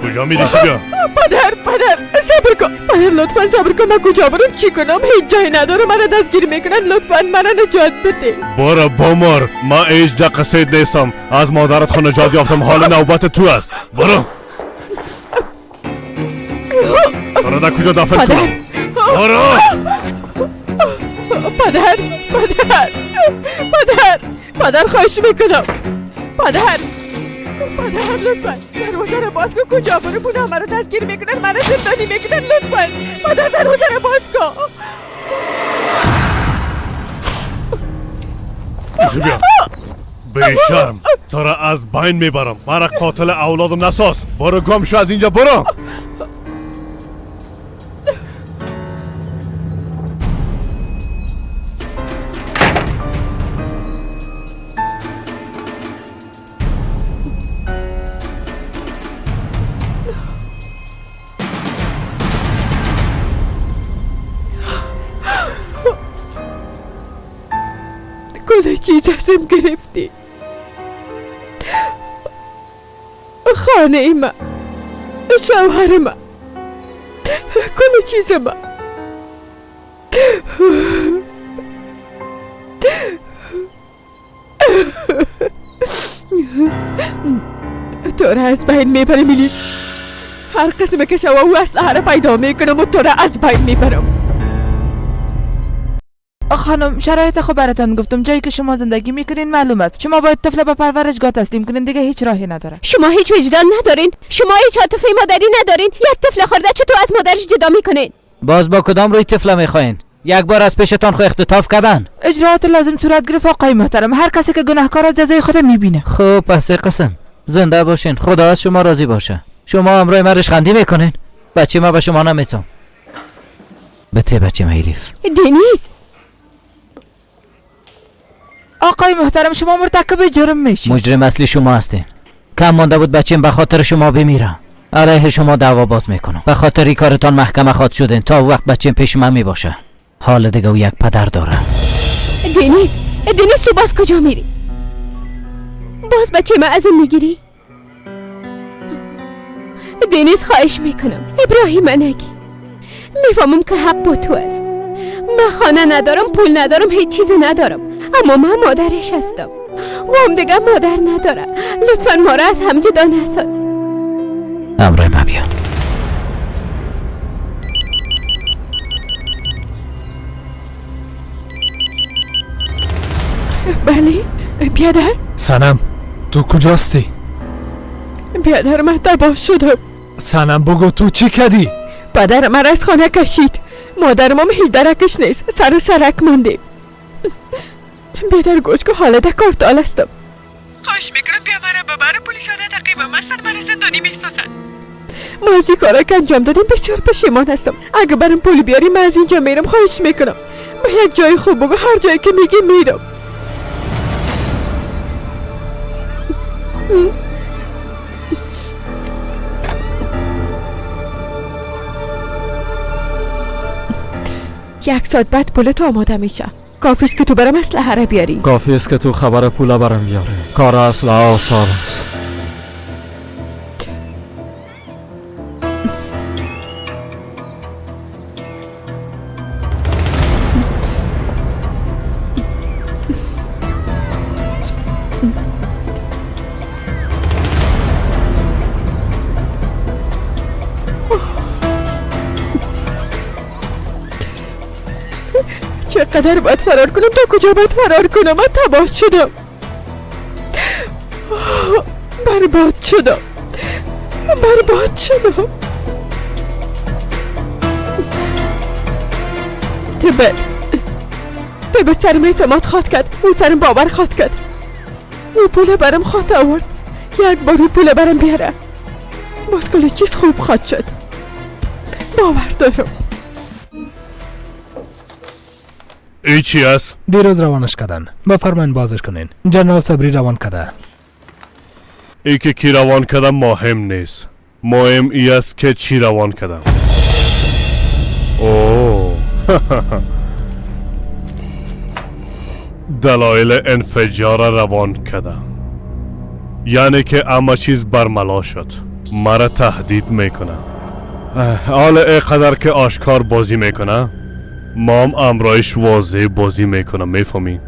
[SPEAKER 10] کجا میری بیا؟
[SPEAKER 2] پدر پدر صبر کن. پدر لطفا صبر کن. من کجا برم چی کنم؟ هیچ جایی ندارم، مرا دستگیر میکنن. لطفا مرا نجات بده.
[SPEAKER 10] برو بمر، من هیچ جا قصید نیستم. از مادرت خود نجات یافتم، حال نوبت تو است. برو. برو در کجا دفن کنم؟ برو.
[SPEAKER 2] پدر پدر پدر پدر خواهش میکنم. پدر پدر لطفا دروازه رو باز کن. کجا برو؟ اونا مرا دستگیر میکنن، مرا زندانی میکنن. لطفا پدر دروازه رو باز کن.
[SPEAKER 10] بیا بیشرم، تو را از بین میبرم. مرا قاتل اولادم نساز. برو گم شو از اینجا، برو.
[SPEAKER 2] چیز ازم گرفتی. خانه ما، شوهر ما، کل چیز ما. تو را از بین میبرم الیف. هر قسم که شوه و اسلحه را پیدا میکنم و تو را از بین میبرم.
[SPEAKER 18] خانم شرایط خود براتان گفتم. جایی که شما زندگی میکنین معلوم است. شما باید طفل به پرورشگاه تسلیم کنین، دیگه هیچ راهی نداره.
[SPEAKER 17] شما هیچ وجدان ندارین، شما هیچ عاطفه مادری ندارین. یک طفل خورده چطور از مادرش جدا میکنین؟
[SPEAKER 4] باز با کدام روی طفل میخواین؟ یک بار از پیشتان خو اختطاف کردن.
[SPEAKER 18] اجراعات لازم صورت گرفت آقای محترم. هر کسی که گناهکار است جزای خود میبینه.
[SPEAKER 4] خب پس قسم زنده باشین، خدا از شما راضی باشه. شما همراه من رشخندی میکنین؟ بچه ما به شما نمیتم. بته بچه ما الیف.
[SPEAKER 17] دنیز
[SPEAKER 18] آقای محترم شما مرتکب جرم میشید.
[SPEAKER 4] مجرم اصلی شما هستین. کم مانده بود بچیم به خاطر شما بمیرم. علیه شما دعوا باز میکنم. به خاطر این کارتان محکمه خواد شدین. تا وقت بچیم پیش من میباشه. حال دیگه او یک پدر داره.
[SPEAKER 17] دنیز، دنیز تو باز کجا میری؟ باز بچه من ازم میگیری؟ دنیز خواهش میکنم ابراهیم نگی. میفهمم که حق با تو است. من خانه ندارم، پول ندارم، هیچ چیزی ندارم، اما من مادرش هستم و هم دیگه مادر نداره. لطفا ما را از هم جدا نساز.
[SPEAKER 4] همراه من بیا.
[SPEAKER 2] بله بیادر.
[SPEAKER 6] سنم تو کجاستی؟
[SPEAKER 2] بیادر من تباه شدم.
[SPEAKER 6] سنم بگو تو چی کردی؟
[SPEAKER 2] پدر من از خانه کشید، مادرم هم هیچ درکش نیست، سر سرک مانده. بیادر گوش که حالا در کارتال هستم. خواهش میکنم بیا مرا ببر، پلیس ها تعقیبم هستن، مرا زندانی میسازن. ما از این کارا که انجام دادیم بسیار پشیمان هستم. اگه برم پول بیاری من از اینجا میرم. خواهش میکنم به یک جای خوب بگو، هر جایی که میگی میرم. یک ساعت بعد پولت آماده میشه. کافی است که تو برم اسلحه را بیاری.
[SPEAKER 5] کافی است که تو خبر پول برم بیاری. کار اسلحه آسان است.
[SPEAKER 2] چقدر باید فرار کنم؟ تا کجا باید فرار کنم؟ من تباه شدم، برباد شدم، برباد شدم. تبه سرم اعتماد خواد کرد، او سرم باور خواد کرد، او پول برم خواد آورد. یک بار او پول برم بیاره باز کل چیز خوب خواد شد، باور دارم.
[SPEAKER 10] ای چی است؟
[SPEAKER 6] دیروز روانش کردن. بفرمایین بازش کنین. جنرال صبری روان کرده.
[SPEAKER 10] ای که کی روان کردم مهم نیست. مهم ای است که چی روان کردم. اوه دلایل انفجار روان کردم. یعنی که اما چیز برملا شد. مرا تهدید میکنه. حال اینقدر که آشکار بازی میکنه، مام امرایش واضح بازی میکنم. میفهمی؟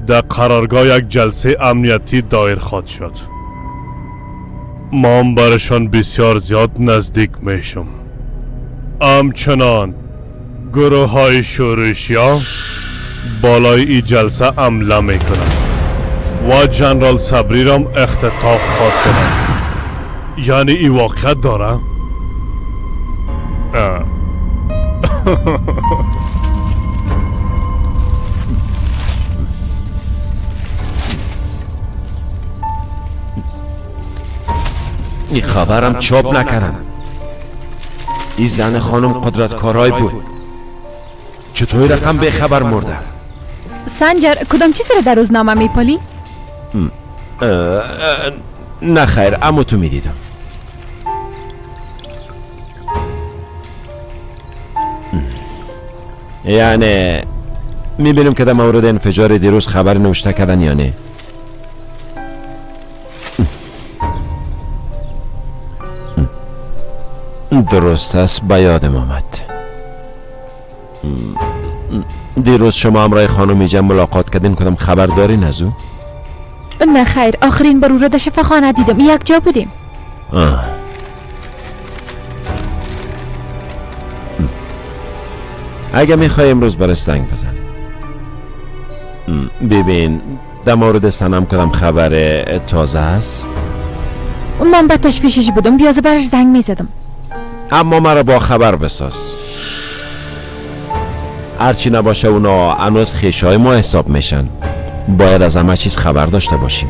[SPEAKER 10] در قرارگاه یک جلسه امنیتی دایر خواهد شد. مام برشان بسیار زیاد نزدیک میشم. همچنان گروه های شورشی ها بالای ای جلسه عمله میکنن و جنرال صبری رام اختطاف خواهد کنن. یعنی ای واقعیت داره؟
[SPEAKER 15] این خبرم چاپ نکردم. این زن خانم قدرتکارای بود، چطور رقم به خبر مرده؟
[SPEAKER 14] سنجر کدام چیز را در روزنامه میپالی؟
[SPEAKER 15] نه خیر، اما تو میدیدم. یعنی میبینم که در مورد انفجار دیروز خبر نوشته کردن یا نه. درست است، به یادم آمد. دیروز شما همراه خانم ایجا ملاقات کردین، کدام خبر دارین از او؟
[SPEAKER 14] نه خیر، آخرین بار او را در شفاخانه دیدم، یک جا بودیم.
[SPEAKER 15] اگه میخوای امروز برای سنگ بزن. ببین در مورد سنم کدام خبر تازه است؟
[SPEAKER 14] من به تشویشش بودم، بیازه برش زنگ میزدم.
[SPEAKER 15] اما مرا با خبر بساز. هرچی نباشه اونا هنوز خویشای ما حساب میشن، باید از همه چیز خبر داشته باشیم.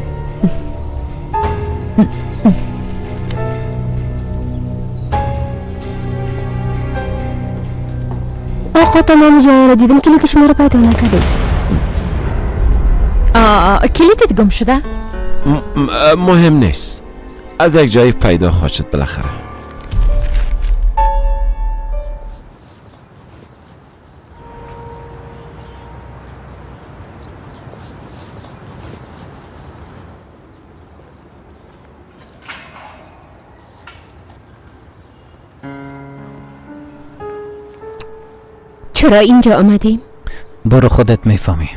[SPEAKER 17] آقا تمام جای را دیدم، کلید شما را پیدا نکردم.
[SPEAKER 14] کلیدت گم شده؟
[SPEAKER 15] مهم نیست، از یک جایی پیدا خواهد شد بالاخره.
[SPEAKER 17] چرا اینجا آمدیم؟
[SPEAKER 4] برو خودت میفهمی.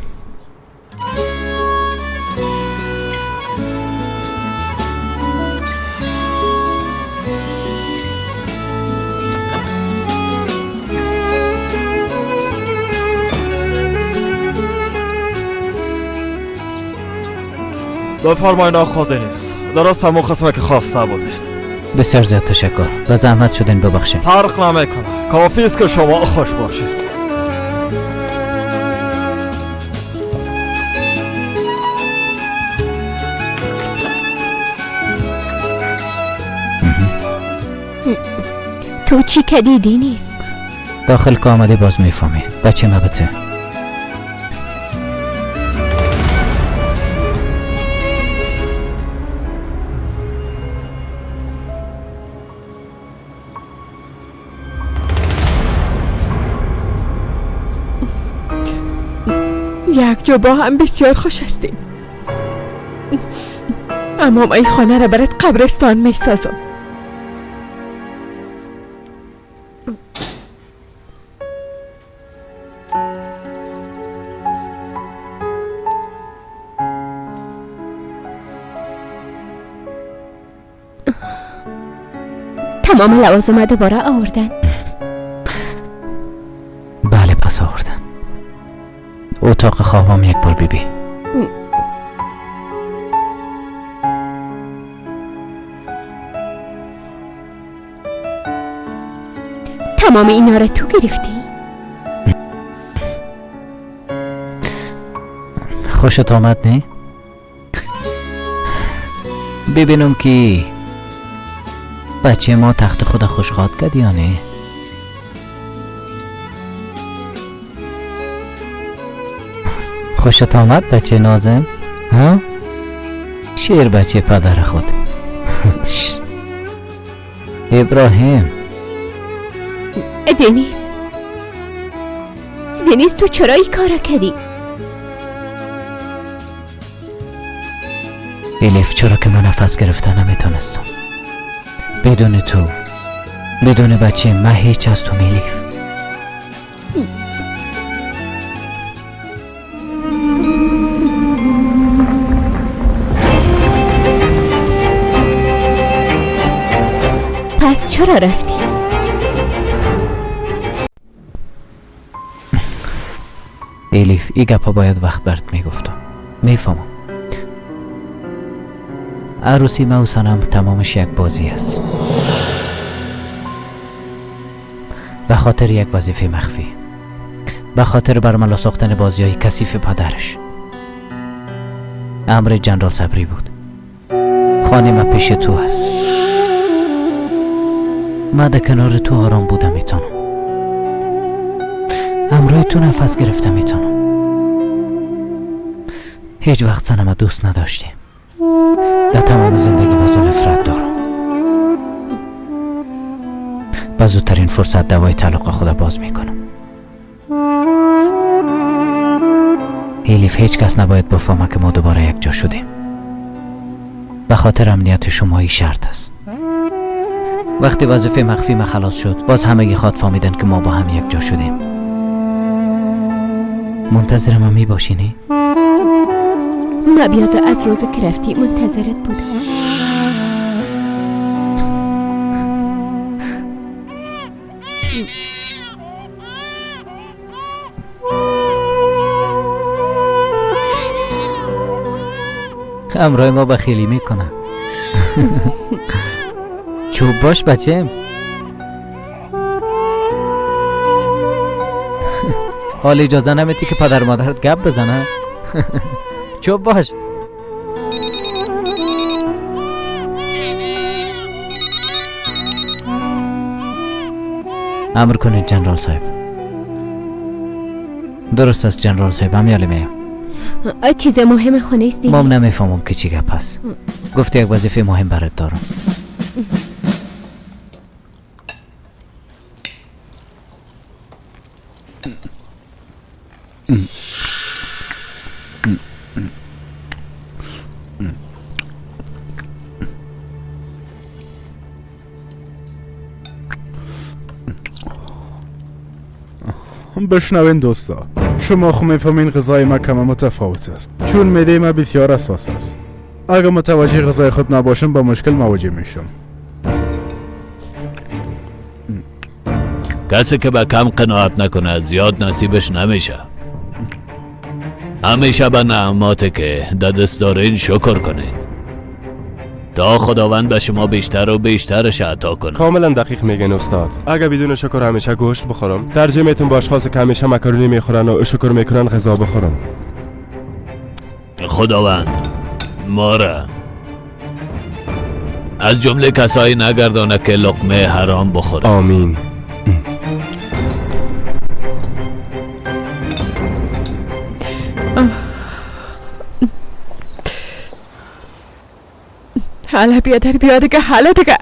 [SPEAKER 19] بفرمایید آقا دنیز، درست همون قسمه که خواسته بودید.
[SPEAKER 4] بسیار زیاد تشکر و زحمت شدین، ببخشید.
[SPEAKER 19] فرق نمیکنه، کافی است که شما خوش باشید.
[SPEAKER 17] تو چی کدی دینیز؟
[SPEAKER 4] داخل که آمده باز میفهمی. بچه ما بته.
[SPEAKER 2] یک جا با هم بسیار خوش هستیم، اما من این خانه را برات قبرستان میسازم.
[SPEAKER 17] تمام لوازم دوباره آوردن؟
[SPEAKER 4] بله پس آوردن. اتاق خوابم یک بار ببین.
[SPEAKER 17] تمام اینا را تو گرفتی؟
[SPEAKER 4] خوشت آمد نه؟ ببینم که بچه ما تخت خود خوش خواد کرد یا نه؟ خوشت آمد بچه نازم؟ ها؟ شیر بچه پدر خود. ابراهیم.
[SPEAKER 17] دنیز، دنیز تو چرا این کارا کردی؟
[SPEAKER 4] الیف چرا که من نفس گرفته نمیتونستم. بدون تو، بدون بچه من هیچ از تو میلیف.
[SPEAKER 17] پس چرا رفتی؟
[SPEAKER 4] الیف ای گپا باید وقت برات میگفتم. میفهمم عروسی ما و سنم تمامش یک بازی است، به خاطر یک وظیفه مخفی، به خاطر برملا ساختن بازی های کثیف پدرش. امر جنرال صبری بود. خانه ما پیش تو هست، ما در کنار تو آرام بوده میتونم، همراه تو نفس گرفته میتونم. هیچ وقت سنم دوست نداشتیم، در تمام زندگی از او نفرت دارم. به زودترین فرصت دوای طلاق خود باز میکنم. الیف، هیچ کس نباید بفهمه که ما دوباره یک جا شدیم. به خاطر امنیت شما این شرط است. وقتی وظیفه مخفی ما خلاص شد، باز همگی خواد فهمیدن که ما با هم یک جا شدیم. منتظر ما می باشی نی؟
[SPEAKER 17] ما بیازه از روز که رفتی منتظرت بودم.
[SPEAKER 4] همراه ما بخیلی میکنه. چوب باش بچم. حال اجازه نمیدی که پدر مادرت گپ بزنه؟ چوب باش. امر کنید جنرال صاحب. درست است جنرال صاحب، همیالی میم.
[SPEAKER 17] چیز مهم خونه است.
[SPEAKER 4] مام نمیفهمم که چی گپ است. گفتی یک وظیفه مهم برات دارم.
[SPEAKER 16] بشنوین دوستا، شما خو میفهمین غذای ما کم متفاوت است، چون معده ما بسیار حساس است. اگر متوجه غذای خود نباشم با مشکل مواجه میشم.
[SPEAKER 8] کسی که به کم قناعت نکنه زیاد نصیبش نمیشه. همیشه به نعماتی که در دست دارین شکر کنین تا خداوند به شما بیشتر و بیشترش عطا کنه.
[SPEAKER 16] کاملا دقیق میگن استاد. اگه بدون شکر همیشه گوشت بخورم، ترجیح میتون با اشخاص که همیشه مکرونی میخورن و شکر میکنن غذا بخورم.
[SPEAKER 8] خداوند ما را از جمله کسایی نگردانه که لقمه حرام بخورن.
[SPEAKER 16] آمین.
[SPEAKER 2] حالا بیا در بیا دیگه، حالا دیگه.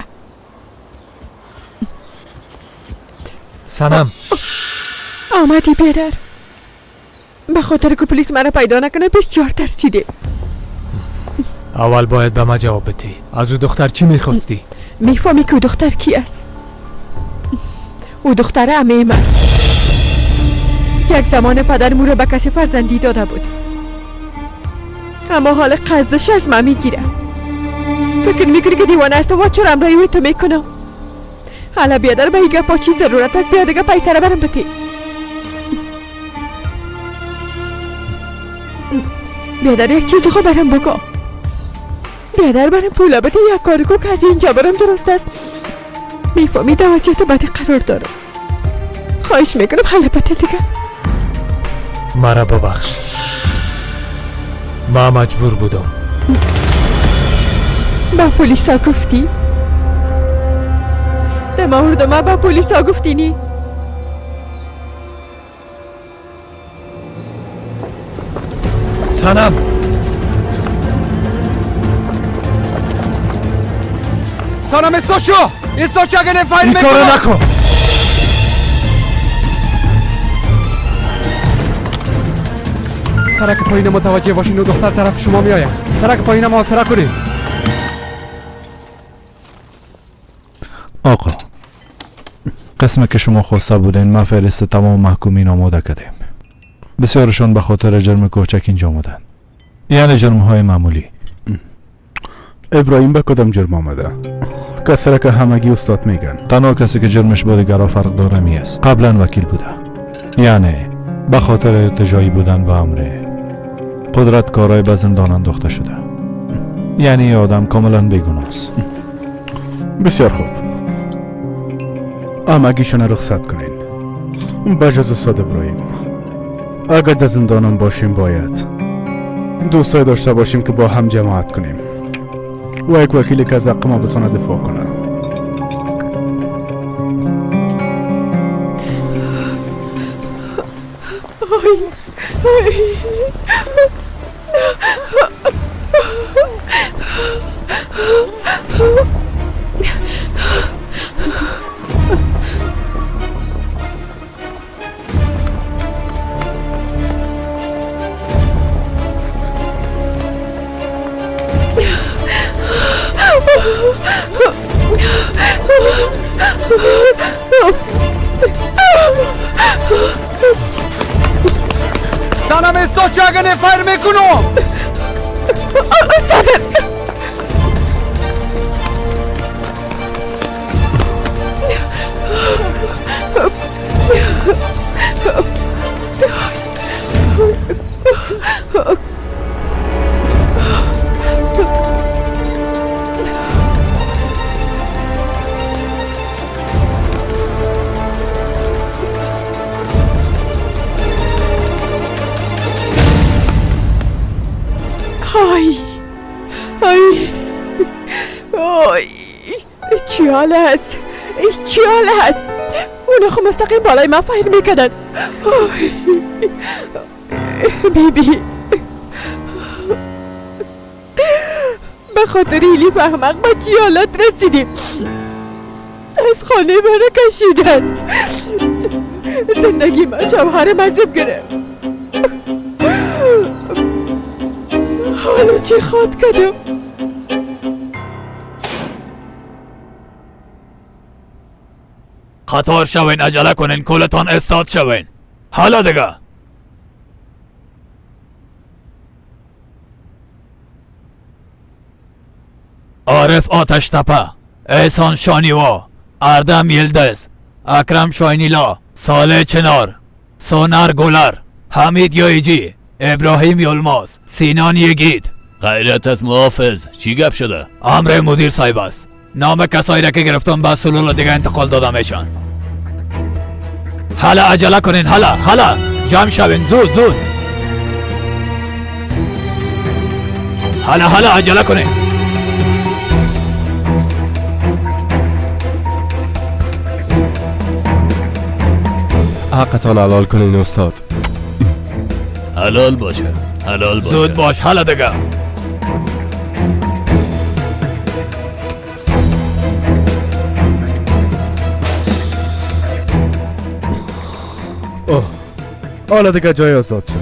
[SPEAKER 6] سنم
[SPEAKER 2] آمدی بیادر. به خاطر که پلیس مرا پیدا نکنه بسیار ترسیده.
[SPEAKER 6] اول باید به ما جواب بدی. از او دختر چی میخواستی؟
[SPEAKER 2] میفهمی که او دختر کی است؟ او دختر عمه من. یک زمان پدرم او را به کسی فرزندی داده بود، اما حال قصدش از من میگیره. فکر میکنی که دیوانه هستم و چرا امرای او تو میکنم؟ حالا بیادر به این گپا چی ضرورت است؟ بیا دیگه پیسه را برم بتی. بیادر یک چیز خود برم بگو. بیادر برم پولا بده، یک کار کو که از اینجا برم. درست است؟ میفهمی در وضعیت بدی قرار دارم. خواهش میکنم حالا بده دیگه.
[SPEAKER 6] مرا ببخش، ما مجبور بودم.
[SPEAKER 2] با پلیسا گفتی؟ در مورد ما با پلیسا گفتی نی؟
[SPEAKER 6] سنم
[SPEAKER 5] سنم استاشو استاشو، اگه نفایر
[SPEAKER 6] این کارو نکن.
[SPEAKER 5] سرک پایین متوجه باشین و دختر طرف شما می آید. سرک پایین محاصره کنید.
[SPEAKER 20] آقا، قسم که شما خواسته بودین ما فهرست تمام محکومین آماده کردیم. بسیارشان به خاطر جرم کوچک اینجا آمدن، یعنی جرم های معمولی.
[SPEAKER 16] ابراهیم به کدام جرم آمده؟ کسی را که همگی استاد میگن.
[SPEAKER 20] تنها کسی که جرمش با دیگرها فرق داره می است. قبلا وکیل بوده، یعنی به خاطر ارتجاعی بودن به امر قدرت کارای به زندان انداخته شده. یعنی آدم کاملا بیگناه است.
[SPEAKER 16] بسیار خوب، همگیشون رخصت کنین بجز استاد ابراهیم. اگر در زندانم باشیم باید دوستای داشته باشیم که با هم جماعت کنیم و یک وکیلی که از حق ما بتونه دفاع کنه.
[SPEAKER 5] زنم استاد چه اگه فایر میکنم.
[SPEAKER 2] صبر. آی آی آی، چی حال است؟ چی حال است؟ اونا خو مستقیم بالای من فایر میکردن. بی بی، به خاطر ایلی احمق با چی حالت رسیدیم؟ از خانه منو کشیدن. زندگی من شوهر مزیم گرفت. حالا چی خواد کردم؟
[SPEAKER 8] قطار شوین، عجله کنین، کلتان استاد شوین. حالا دیگه عارف آتش تپه، احسان شانیوا، اردم یلدز، اکرم شاینیلا، صالح چنار، سونر گولر، حمید یایجی، ابراهیم یلماز، سینان یگید. غیرت از محافظ، چی گپ شده؟ امر مدیر صاحب است. نام کسایی را که گرفتم به سلول دیگه انتقال دادم ایشان. حالا عجله کنین، حالا حالا جمع شوین، زود زود. حالا حالا عجله کنین.
[SPEAKER 15] حقتان حلال کنین استاد.
[SPEAKER 8] حلال باشه، حلال باشه. زود باش، حالا دیگه.
[SPEAKER 16] اوه، حالا دیگه جای آزاد شد.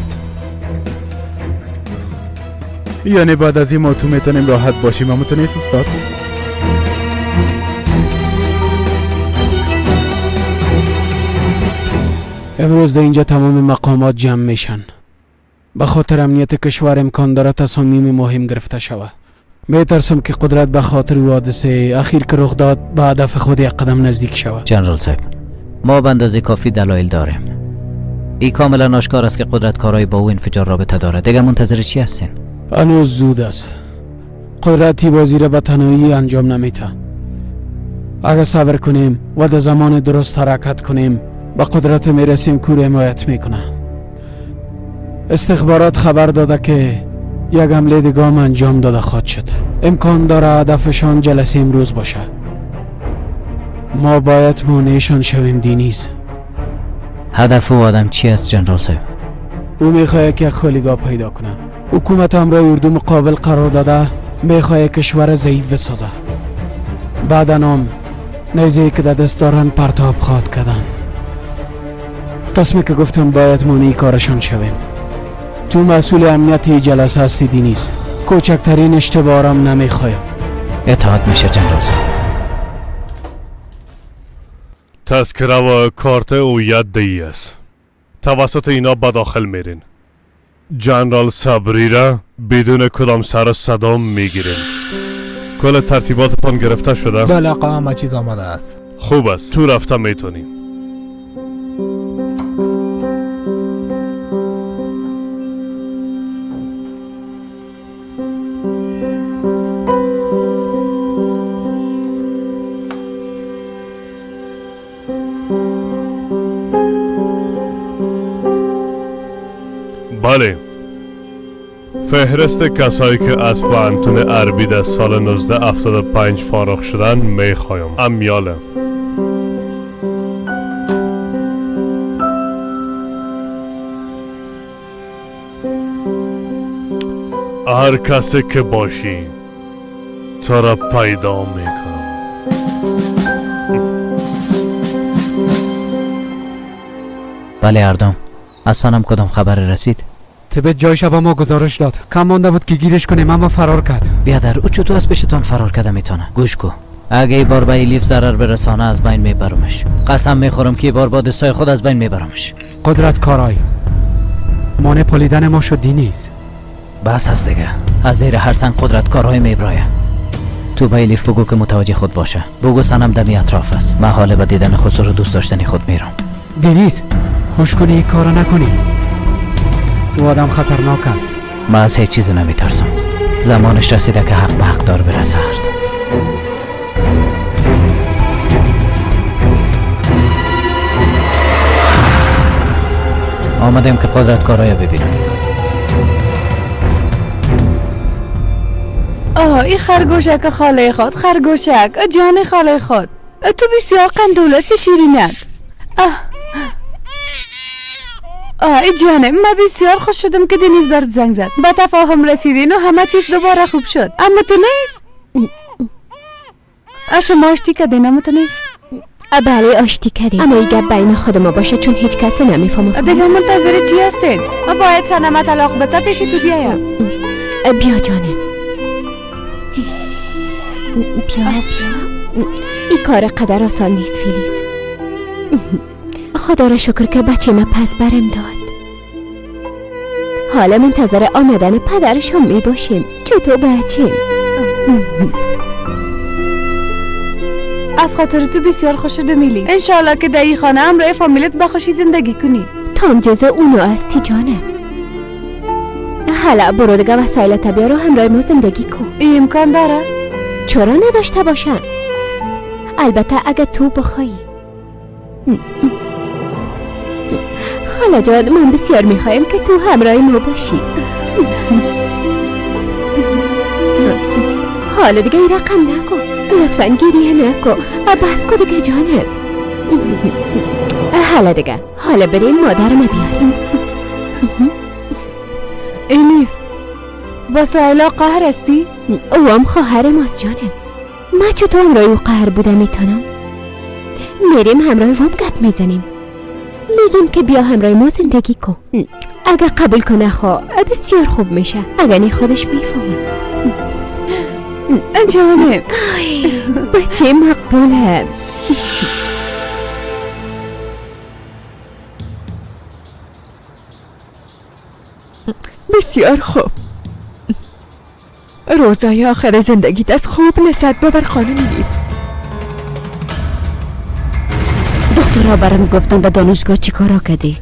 [SPEAKER 16] یعنی بعد از این ما تو میتونیم راحت باشیم. اما تو نیست استاد؟
[SPEAKER 5] امروز در اینجا تمام مقامات جمع میشن. به خاطر امنیت کشور امکان داره تصامیم مهم گرفته شود. میترسم که قدرت به خاطر حادثه اخیر که رخ داد به هدف خود یک قدم نزدیک شود.
[SPEAKER 4] جنرال صاحب، ما به اندازه کافی دلایل داریم. ای کاملا آشکار است که قدرت کارای با او انفجار رابطه داره. دیگه منتظر چی هستین؟
[SPEAKER 5] هنوز زود است. قدرتی بازی را به تنهایی انجام نمیده. اگر صبر کنیم و در زمان درست حرکت کنیم به قدرت میرسیم که حمایت میکنه. استخبارات خبر داده که یک حمله دیگه هم انجام داده خواهد شد. امکان داره هدفشان جلسه امروز باشه. ما باید مانعشان شویم. دینیز،
[SPEAKER 4] هدف او آدم چی است جنرال صاحب؟
[SPEAKER 5] او میخواهد که یک خالیگاه پیدا کنه. حکومت همراه اردو مقابل قرار داده، میخواهد کشور ضعیف بسازه. بعد هم نیزه که در دست دارن پرتاب خواهد کردن. قسمی که گفتم باید مانع کارشان شویم. تو مسئول امنیت جلسه هستی دینیز. کوچکترین اشتباهم نمیخوایم.
[SPEAKER 4] اطاعت میشه جنرال صاحب.
[SPEAKER 10] تذکره و کارت هویت دی است. توسط اینا به داخل میرین. جنرال صبری را بدون کدام سر صدا میگیرین. کل ترتیباتتان گرفته شده؟
[SPEAKER 21] بله آقا، همه چیز آماده است.
[SPEAKER 10] خوب است، تو رفته میتونی. بله، فهرست کسایی که از پوهنتون عربی در سال 1975 فارغ شدن میخوایم. امیاله هر کسی که باشی تو را پیدا میکنم.
[SPEAKER 4] بله اردم، از سنم کدام خبر رسید؟
[SPEAKER 5] تبت جایش به ما گزارش داد. کم مانده بود که گیرش کنیم اما فرار کرد.
[SPEAKER 4] بیادر او چطور از پیشتان فرار کرده میتونه؟ گوش کو، اگه ای بار به الیف ضرر برسانه از بین میبرمش. قسم میخورم که ای بار با دستای خود از بین میبرمش.
[SPEAKER 5] قدرت کارای مانع پالیدن ما شد دینیز.
[SPEAKER 4] بس هست دیگه، از زیر هر سنگ قدرت کارهای میبرایه. تو به الیف بگو که متوجه خود باشه. بگو سنم دمی اطراف است. من حال به دیدن خسرو دوست داشتنی خود میرم.
[SPEAKER 5] دینیز خوش کنی این کارو نکنی. او آدم خطرناک است.
[SPEAKER 4] من از هیچ چیز نمیترسم. زمانش رسیده که حق به حقدار برسد. آمدیم که قدرت کارای ببینم.
[SPEAKER 2] آه این خرگوشک خاله خود، خرگوشک جان خاله خود، تو بسیار قندول است شیرینک. آه ای جانم، من بسیار خوش شدم که دنیز برات زنگ زد. به تفاهم رسیدین و همه چیز دوباره خوب شد. اما تو نیست. شما آشتی کردین اما تو نیست.
[SPEAKER 17] بله آشتی کردیم، اما این گپ بین خود ما باشه چون هیچ کس نمیفهمه.
[SPEAKER 2] دیگه منتظر چی هستین؟ ما باید سنم طلاق بده پیش تو بیایم.
[SPEAKER 17] بیا جانم، بیا بیا. این کار قدر آسان نیست فیلیز. خدا را شکر که بچه ما پس برم داد. حالا منتظر آمدن پدرشون می باشیم. چطور بچه؟
[SPEAKER 2] از خاطر تو بسیار خوش شدم میلی. انشالله که در این خانه همراه فامیلت با خوشی زندگی کنی.
[SPEAKER 17] تو هم جز اونو هستی جانم. حالا برو دیگه وسایلت بیار و همراه ما زندگی کن.
[SPEAKER 2] این امکان داره؟
[SPEAKER 17] چرا نداشته باشم؟ البته اگه تو بخوایی. خاله جان من بسیار میخوایم که تو همراه ما باشی. حالا دیگه این رقم نکن، لطفا گریه نکن، بس کن دیگه جانم. حالا دیگه، حالا بریم مادرم بیاریم.
[SPEAKER 2] الیف با سایلا قهر هستی؟
[SPEAKER 17] او هم خواهر ماست جانم. من چطور همراه او قهر بوده میتونم؟ میریم همراه وام گپ میزنیم، میگیم که بیا همراه ما زندگی کن. اگه قبول کنه خو بسیار خوب میشه، اگه نه خودش میفهمه.
[SPEAKER 2] جانم
[SPEAKER 17] بچه مقبوله.
[SPEAKER 2] بسیار خوب، روزای آخر زندگیت از خوب لذت ببر خانم الیف.
[SPEAKER 3] دکترها برام گفتن در دانشگاه چی کارا کردی.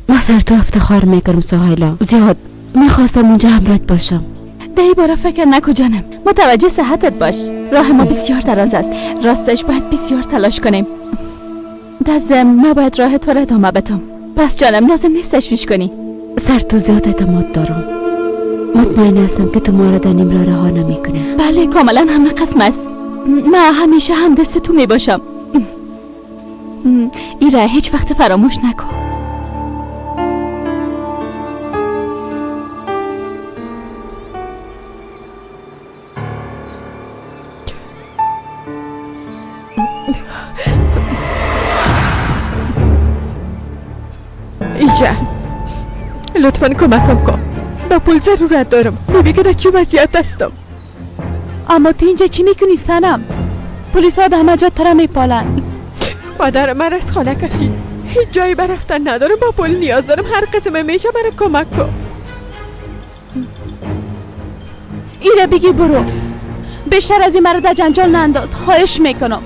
[SPEAKER 3] من سر تو افتخار میکنم سهیلا. زیاد میخواستم اونجا همراهت باشم.
[SPEAKER 14] ده بارا فکر نکو جانم، متوجه صحتت باش. راه ما بسیار دراز است، راستش باید بسیار تلاش کنیم. دزم ما باید راه تو را ادامه بدم. پس جانم لازم نیست تشویش کنی.
[SPEAKER 3] سر تو زیاد اعتماد دارم، مطمئن هستم که تو ما را در نیم راه رها نمیکنی.
[SPEAKER 14] بله کاملا هم قسم است. من همیشه هم دست تو میباشم. این را هیچ وقت فراموش نکن.
[SPEAKER 2] ایجا لطفا کمکم کن، با پول ضرورت دارم. ببین که در چه وضعیت هستم.
[SPEAKER 14] اما تو اینجا چی میکنی سنم؟ پلیس ها همه جا تو را میپالن.
[SPEAKER 2] مادر من از خانه کشید، هیچ جایی برفتن ندارم، با پول نیاز دارم. هر قسم میشه مرا کمک کن.
[SPEAKER 14] ایره بگی برو، بیشتر از این مرا در جنجال ننداز، خواهش میکنم.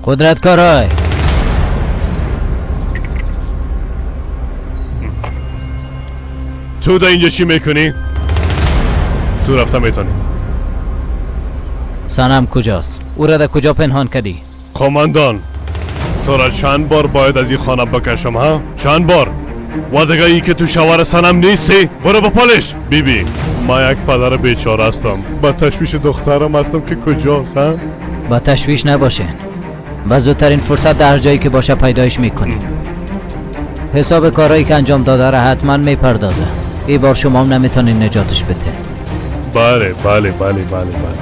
[SPEAKER 4] قدرت کارای
[SPEAKER 10] تو در اینجا چی میکنی؟ تو رفتم میتونی.
[SPEAKER 4] سنم کجاست؟ او را در کجا پنهان کردی؟
[SPEAKER 10] قماندان تو را چند بار باید از این خانه بکشم ها؟ چند بار؟ و دیگه ای که تو شوهر سنم نیستی؟ برو با پالش. بی بی من یک پدر بیچاره هستم، با تشویش دخترم هستم که کجاست ها؟
[SPEAKER 4] با تشویش نباشین، با زودترین فرصت در هر جایی که باشه پیدایش میکنیم. حساب کارهایی که انجام داده را حتما میپردازه. ای بار شما هم نمیتونین نجاتش بده.
[SPEAKER 10] بله بله بله بله بله.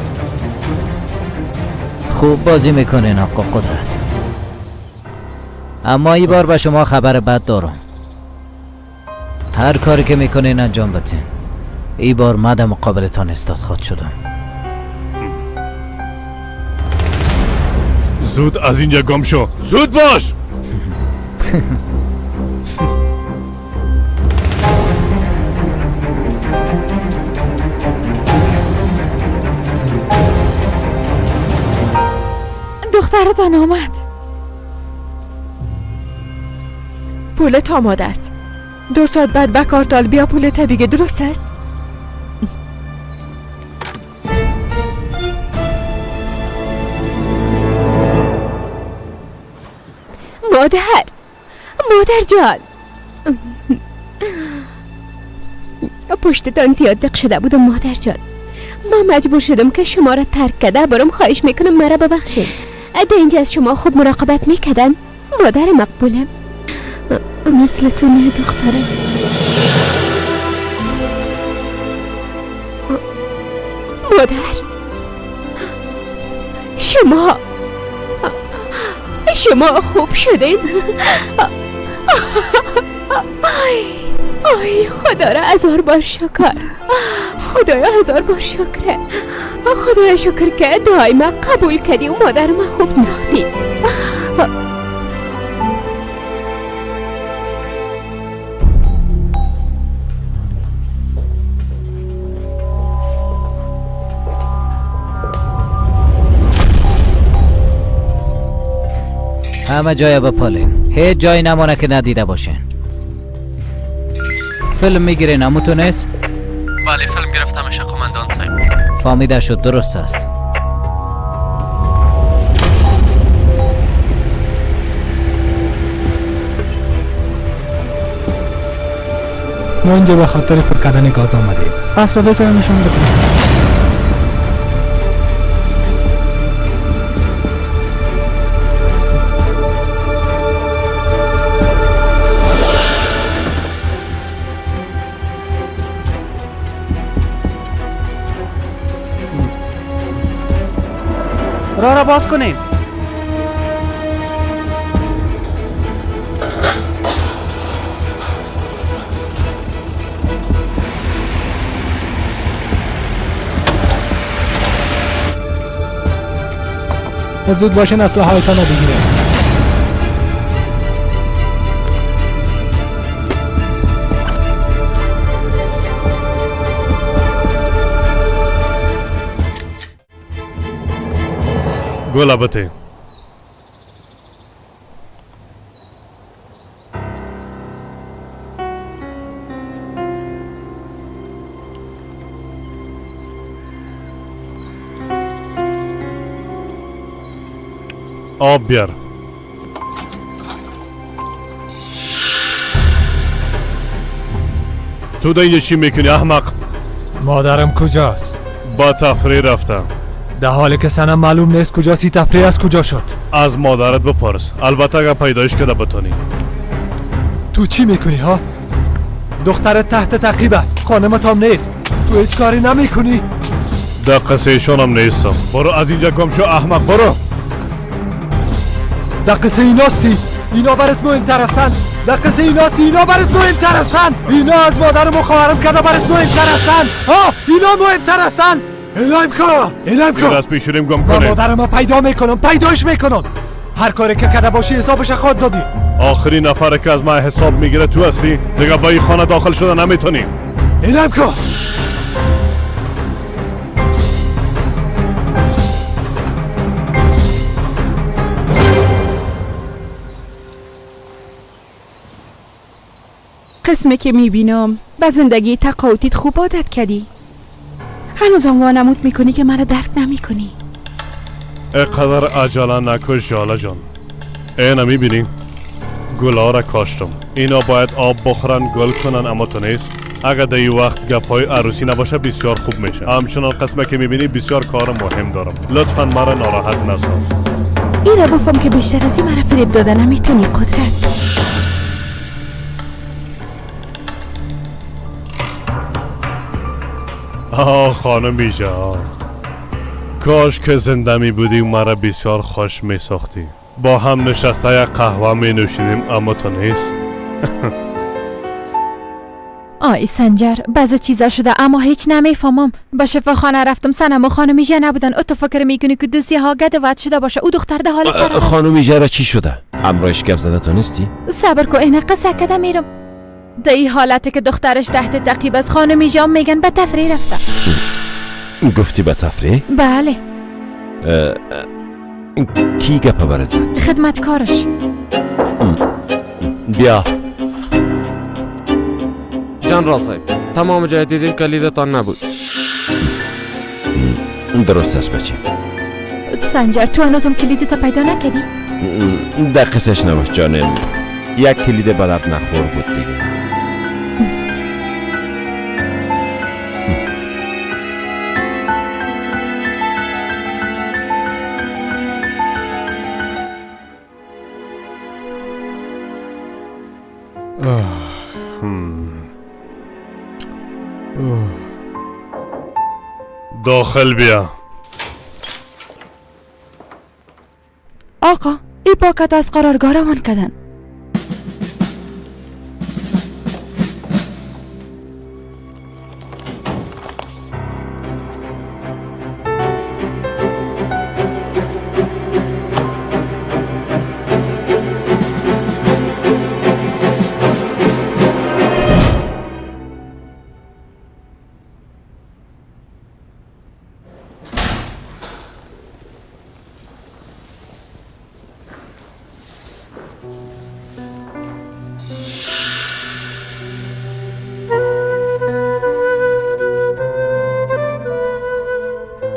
[SPEAKER 4] خوب بازی میکنین آقا قدرت، اما ای بار به شما خبر بد دارم. هر کاری که میکنین انجام بدین. ای بار من در مقابلتان استاد خود شدم.
[SPEAKER 10] زود از اینجا گم شو، زود باش.
[SPEAKER 14] دخترتان آمد.
[SPEAKER 2] پولت آماده است. 2 ساعت بعد به کارتال بیا پولت بگیر، درست است؟
[SPEAKER 17] مادر، مادر جان، پشتتان زیاد دق شده بودم مادر جان. من مجبور شدم که شما را ترک کرده برام. خواهش میکنم مرا ببخشید. ده اینجا از شما خوب مراقبت میکردن مادر مقبولم.
[SPEAKER 3] مثل تو نه دختره.
[SPEAKER 17] مادر، شما خوب شدین. آی خدا را هزار بار شکر. خدایا هزار بار شکر. خدایا شکر که دعای ما قبول کردی و مادر ما خوب ساختی.
[SPEAKER 4] همه جای بپالین، هیچ جایی نمانه که ندیده باشین. فیلم میگیرین امو تو نیست؟
[SPEAKER 13] بله فیلم گرفته میشه قماندان صاحب.
[SPEAKER 4] فهمیده شد، درست است.
[SPEAKER 21] ما اینجا به خاطر پر کردن گاز آمدیم. اسنادتون نشون بدید.
[SPEAKER 7] راه را باز کنین.
[SPEAKER 21] زود باشین اسلحه هایتان را بگیرین.
[SPEAKER 10] گل بته. آب بیار. تو در اینجا چی میکنی احمق؟
[SPEAKER 6] مادرم کجاست؟
[SPEAKER 10] با تفریح رفتم.
[SPEAKER 6] در حالی که سنم معلوم نیست کجاست، تفریح از کجا شد؟
[SPEAKER 10] از مادرت بپرس، البته اگر پیدایش کرده بتونی.
[SPEAKER 6] تو چی میکنی ها؟ دخترت تحت تعقیب است، خانمت هم نیست، تو هیچ کاری نمیکنی؟
[SPEAKER 10] در قصه ایشان هم نیستم. برو از اینجا گم شو احمق، برو.
[SPEAKER 6] در قصه ایناستی، اینا برات مهمتر هستند. در قصه ایناستی، اینا برات مهمتر هستند. اینا از مادرم و خواهرم که برات مهمتر هستند. ها، اینا مهمتر هستند. اعلام کن، اعلام کن.
[SPEAKER 10] دست پیشوریم گم کنیم.
[SPEAKER 6] مادرم پیدا میکنم، پیداش میکنم. هر کاری که کرده باشی حسابش خود دادی.
[SPEAKER 10] آخرین نفر که از من حساب میگیره تو هستی. دیگه با این خانه داخل شده نمیتونی.
[SPEAKER 6] اعلام کن.
[SPEAKER 2] قسمه که میبینم به زندگی تقاعدیت خوب عادت کردی. هنوزم وانمود میکنی که مرا درک نمیکنی.
[SPEAKER 10] اقدر عجله نکن ژاله جان. اینا میبینی؟ گلا را کاشتم، اینا باید آب بخورن گل کنن، اما تو نیست. اگر در این وقت گپای عروسی نباشه بسیار خوب میشه. همچنان قسمه که میبینی بسیار کار مهم دارم. لطفا مرا ناراحت نساز.
[SPEAKER 2] اینا بفهم که بیشتر از این مرا فریب داده نمیتونی قدرت.
[SPEAKER 10] آه خانم ایجا، کاش که زنده می بودی مرا بسیار خوش می ساختی. با هم نشسته یک قهوه می نوشیدیم، اما تو نیست.
[SPEAKER 2] آی سنجر، بعض چیزا شده اما هیچ نمیفهمم. به شفاخانه رفتم، سنم و خانم ایجا نبودن. او تو فکر میکنی که دوستی ها گد ود شده باشه. او دختر ده حال فرار.
[SPEAKER 15] خانم ایجا را چی شده؟ امرایش گپ زده تو نیستی؟
[SPEAKER 2] صبر کو، اینه قصه کده میرم. در این حالتی که دخترش تحت تعقیب از خانم ایجا میگن به تفریح رفته.
[SPEAKER 15] گفتی به تفریح؟
[SPEAKER 2] بله.
[SPEAKER 15] کی گپ برات زد؟
[SPEAKER 2] خدمتکارش.
[SPEAKER 15] بیا
[SPEAKER 12] جنرال صاحب، تمام جای دیدیم کلیدتان نبود.
[SPEAKER 15] درست است بچه.
[SPEAKER 2] سنجر، تو هنوزم کلیدت پیدا نکردی؟
[SPEAKER 15] در قصهش نباش جانم، یک کلید بلد نخور بود دیگه.
[SPEAKER 10] داخل بیا.
[SPEAKER 18] آقا، این پاکت از قرارگاه روان کردن.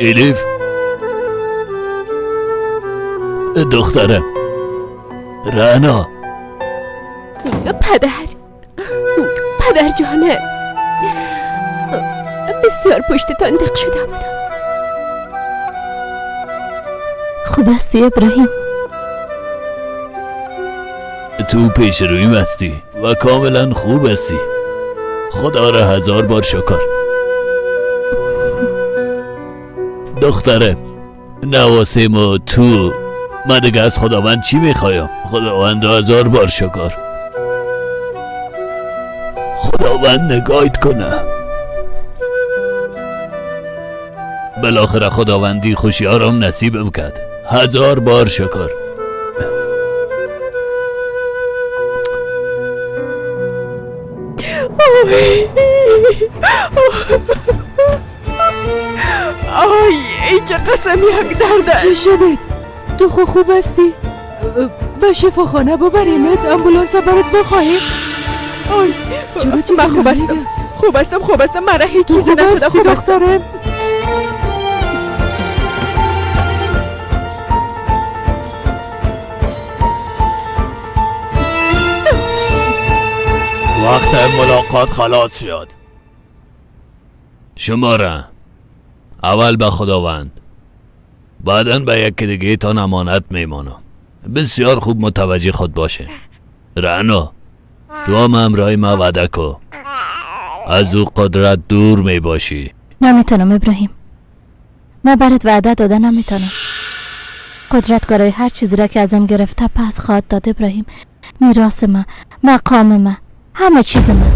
[SPEAKER 8] الیف، دخترم رعنا.
[SPEAKER 17] پدر، پدر جانه، بسیار پشتتان دق شده بودم.
[SPEAKER 14] خوب هستی ابراهیم؟
[SPEAKER 8] تو پیش رویم هستی و کاملا خوب هستی. خدا را هزار بار شکر. دختره نواسیم و تو، من دیگه از خداوند چی میخوایم؟ خداوند هزار بار شکر. خداوند نگاهت کنه. بالاخره خداوندی خوشی آرام نصیبم کرد. هزار بار شکر.
[SPEAKER 2] آی ای چه قسم یک درده.
[SPEAKER 18] چی شده؟ تو خوب هستی؟ به شفاخانه ببریمت، امبولانس برات بخواهیم.
[SPEAKER 2] آی من خوب هستم، خوب هستم، خوب هستم. مرا هیچ چیزی نشده. خوب دخترم.
[SPEAKER 8] وقت ملاقات خلاص شد. شما را اول به خداوند، بعدا به یکی دیگه تان امانت میمانم. بسیار خوب متوجه خود باشه. رعنا، تو هم همراه ما وعده کو از او قدرت دور میباشی.
[SPEAKER 14] نمیتونم ابراهیم، من برات وعده داده نمیتونم. قدرت گرای هر چیزی را که ازم گرفته پس خواهد داد ابراهیم. میراث من، مقام من، همه چیز من.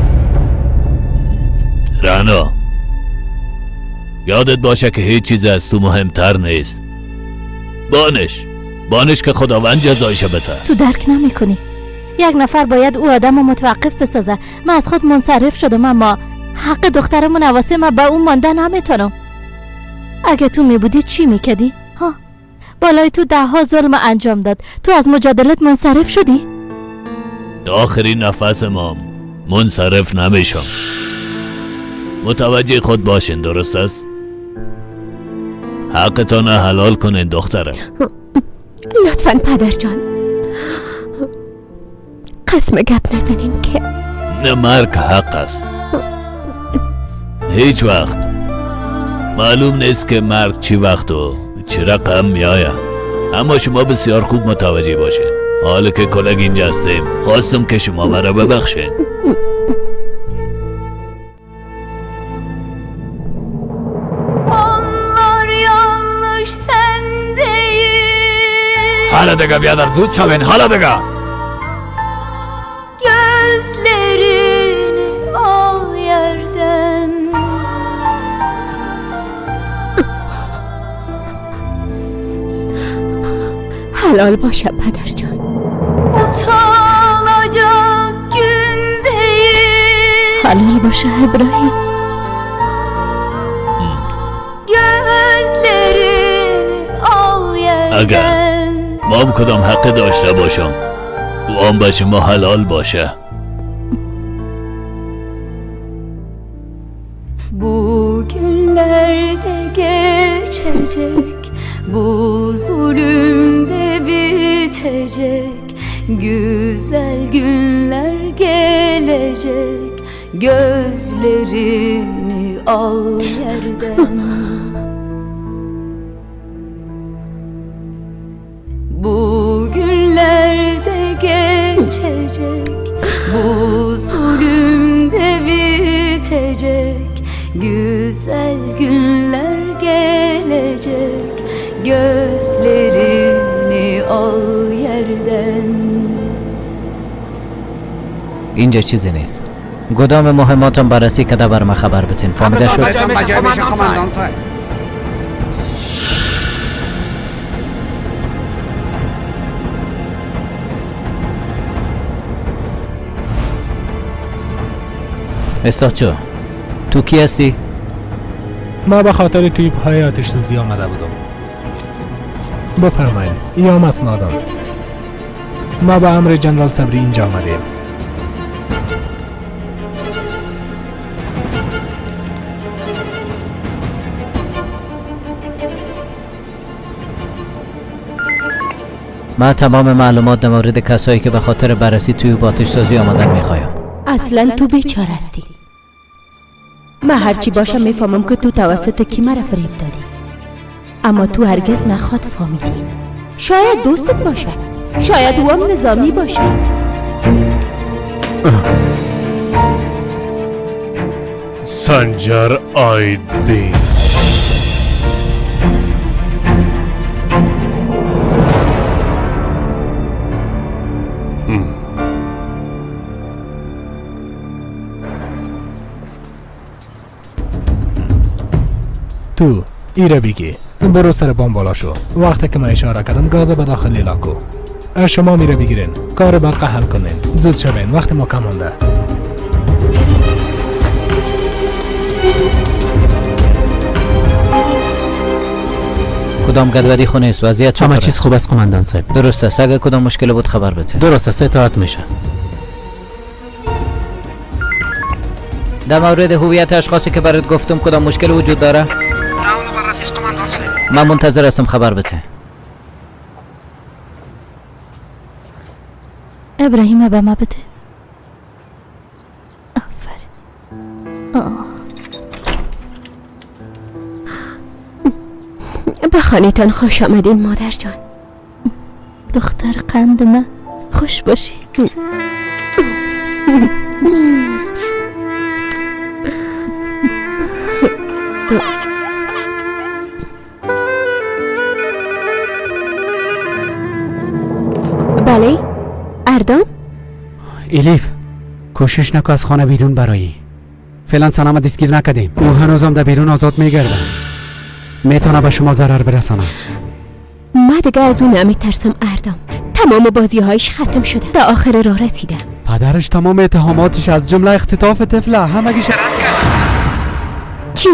[SPEAKER 8] رعنا، یادت باشه که هیچ چیز از تو مهمتر نیست. بانش که خداوند جزایش بده.
[SPEAKER 14] تو درک نمی کنی. یک نفر باید او آدم رو متوقف بسازه. من از خود منصرف شدم، اما حق دخترم و نواسه من به اون مانده نمیتونم. اگه تو می بودی چی میکردی؟ ها؟ بالای تو ده ها ظلم انجام داد، تو از مجادلت منصرف شدی؟
[SPEAKER 8] تا آخرین نفس ما منصرف نمیشم. متوجه خود باشین، درست است؟ حقتان حلال کنین دخترم.
[SPEAKER 17] لطفا پدر جان قسم گپ نزنین که
[SPEAKER 8] نه، مرگ حق است. هیچ وقت معلوم نیست که مرگ چی وقت و چه رقم میآید، اما شما بسیار خوب متوجه باشین. حالا که کلگ اینجا هستیم، خواستم که شما مرا ببخشین. حالا دیگه بیادر زود شوین، حالا دیگه.
[SPEAKER 1] Gözlerini al yerden.
[SPEAKER 17] حلال باشه پدر جان.
[SPEAKER 1] Utanacak gün değil.
[SPEAKER 14] حلال باشه ابراهیم.
[SPEAKER 1] Gözlerini al yerden.
[SPEAKER 8] اگر ما هم کدام حق داشته باشم او هم به شما حلال باشه.
[SPEAKER 1] Bugünlerde geçecek, bu zulüm de bitecek, güzel günler gelecek, gözlerini al yerden. Bugünlerde geçecek, bu zulüm de bitecek, güzel günler gelecek, gözlerini al yerden.
[SPEAKER 4] اینجا چیزی نیست. گدام مهماتم بررسی کده، بر ما خبر بتین. فهمیده شد؟ استاد چو، تو کی هستی؟
[SPEAKER 21] ما به خاطر تویپ های آتش سوزی آمده بودم. بفرمایید، ایام اسنادم. ما به امر جنرال صبری اینجا آمدیم.
[SPEAKER 4] من تمام معلومات در مورد کسایی که به خاطر بررسی توی آتش سازی آمدن میخوایم.
[SPEAKER 3] اصلا تو بیچاره هستی. من هرچی باشم میفهمم که تو توسط کی مرا فریب دادی، اما تو هرگز نخواد فهمیدی. شاید دوستت باشه، شاید او هم نظامی باشه.
[SPEAKER 10] سنجر آیدین.
[SPEAKER 21] تو ایره بگی برو سر بام بالا شو. وقتی که من اشاره کردم گاز به داخل لیلا کو. شما میره بگیرین، کار برق حل کنین. زود شوین، وقت ما کم مونده.
[SPEAKER 4] کدام گدودی خونه است؟ وضعیت چطور؟
[SPEAKER 13] همه چیز خوب است قماندان صاحب.
[SPEAKER 4] درست است. اگر کدام مشکل بود خبر بده.
[SPEAKER 13] درست است، اطاعت میشه.
[SPEAKER 4] در مورد هویت اشخاصی که برات گفتم کدام مشکل وجود داره؟ من منتظر هستم خبر بده.
[SPEAKER 14] ابراهیم به ما بده. آفرین.
[SPEAKER 17] به خانه‌تان خوش آمدین مادر جان.
[SPEAKER 14] دختر قند من، خوش باشی.
[SPEAKER 17] بله اردام.
[SPEAKER 5] الیف کوشش نکن از خانه بیرون برایی. فعلا سنم دستگیر نکردیم. او هنوزم در بیرون آزاد میگرده، میتونه به شما ضرر برسانه.
[SPEAKER 17] ما دیگه از اون نمیترسم اردام. تمام بازیهایش ختم شده، به آخر راه رسیده.
[SPEAKER 5] پدرش تمام اتهاماتش از جمله اختطاف طفله همگیش رد کرد.
[SPEAKER 17] چی؟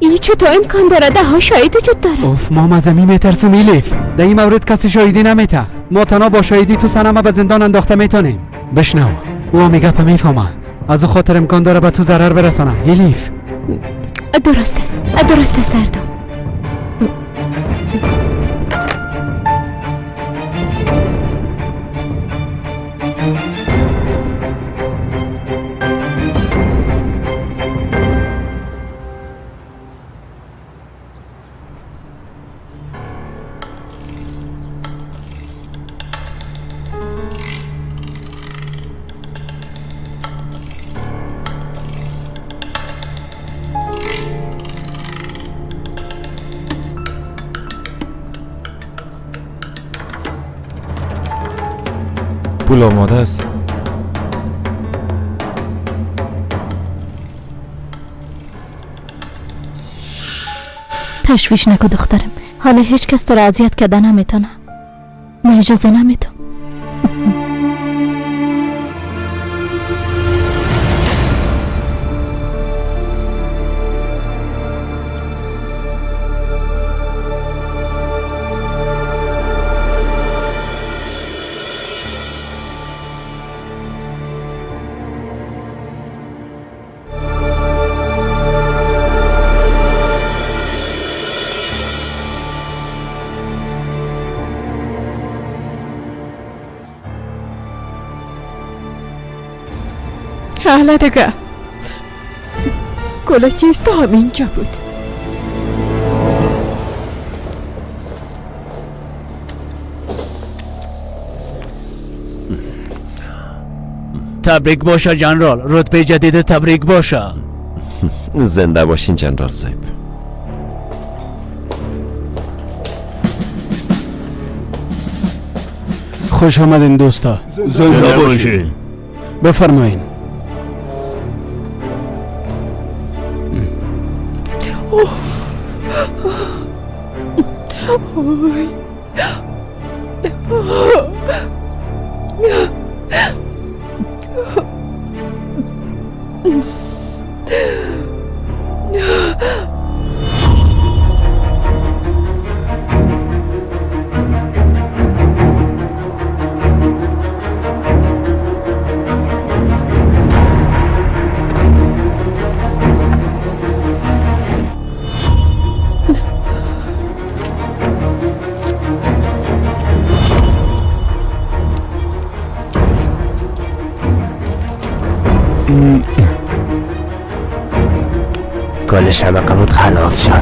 [SPEAKER 17] این چطور امکان داره؟ ده ها شاهد وجود داره.
[SPEAKER 5] اوف ما از می میترسم ایلیف. در این مورد کسی شاهدی نمیته. ما تنها با شاهدی تو سنما به زندان انداخته میتونیم. بشنو، او میگه په میفهمه، از او خاطر امکان داره به تو ضرر برسانه. ایلیف
[SPEAKER 17] درست است، درست است اردام.
[SPEAKER 20] پول آماده است.
[SPEAKER 14] تشویش نکن دخترم، حالا هیچ کس تو را اذیت کرده نمیتونه. من اجازه نمیتم.
[SPEAKER 2] حالا دیگه کل چیز تا همینجا بود.
[SPEAKER 8] تبریک باشه جنرال، رتبه جدید تبریک باشه.
[SPEAKER 15] زنده باشین جنرال صاحب.
[SPEAKER 5] خوش آمدین دوستا.
[SPEAKER 8] زنده باشین.
[SPEAKER 5] بفرمایین.
[SPEAKER 6] کل شبکه بود خلاص شد.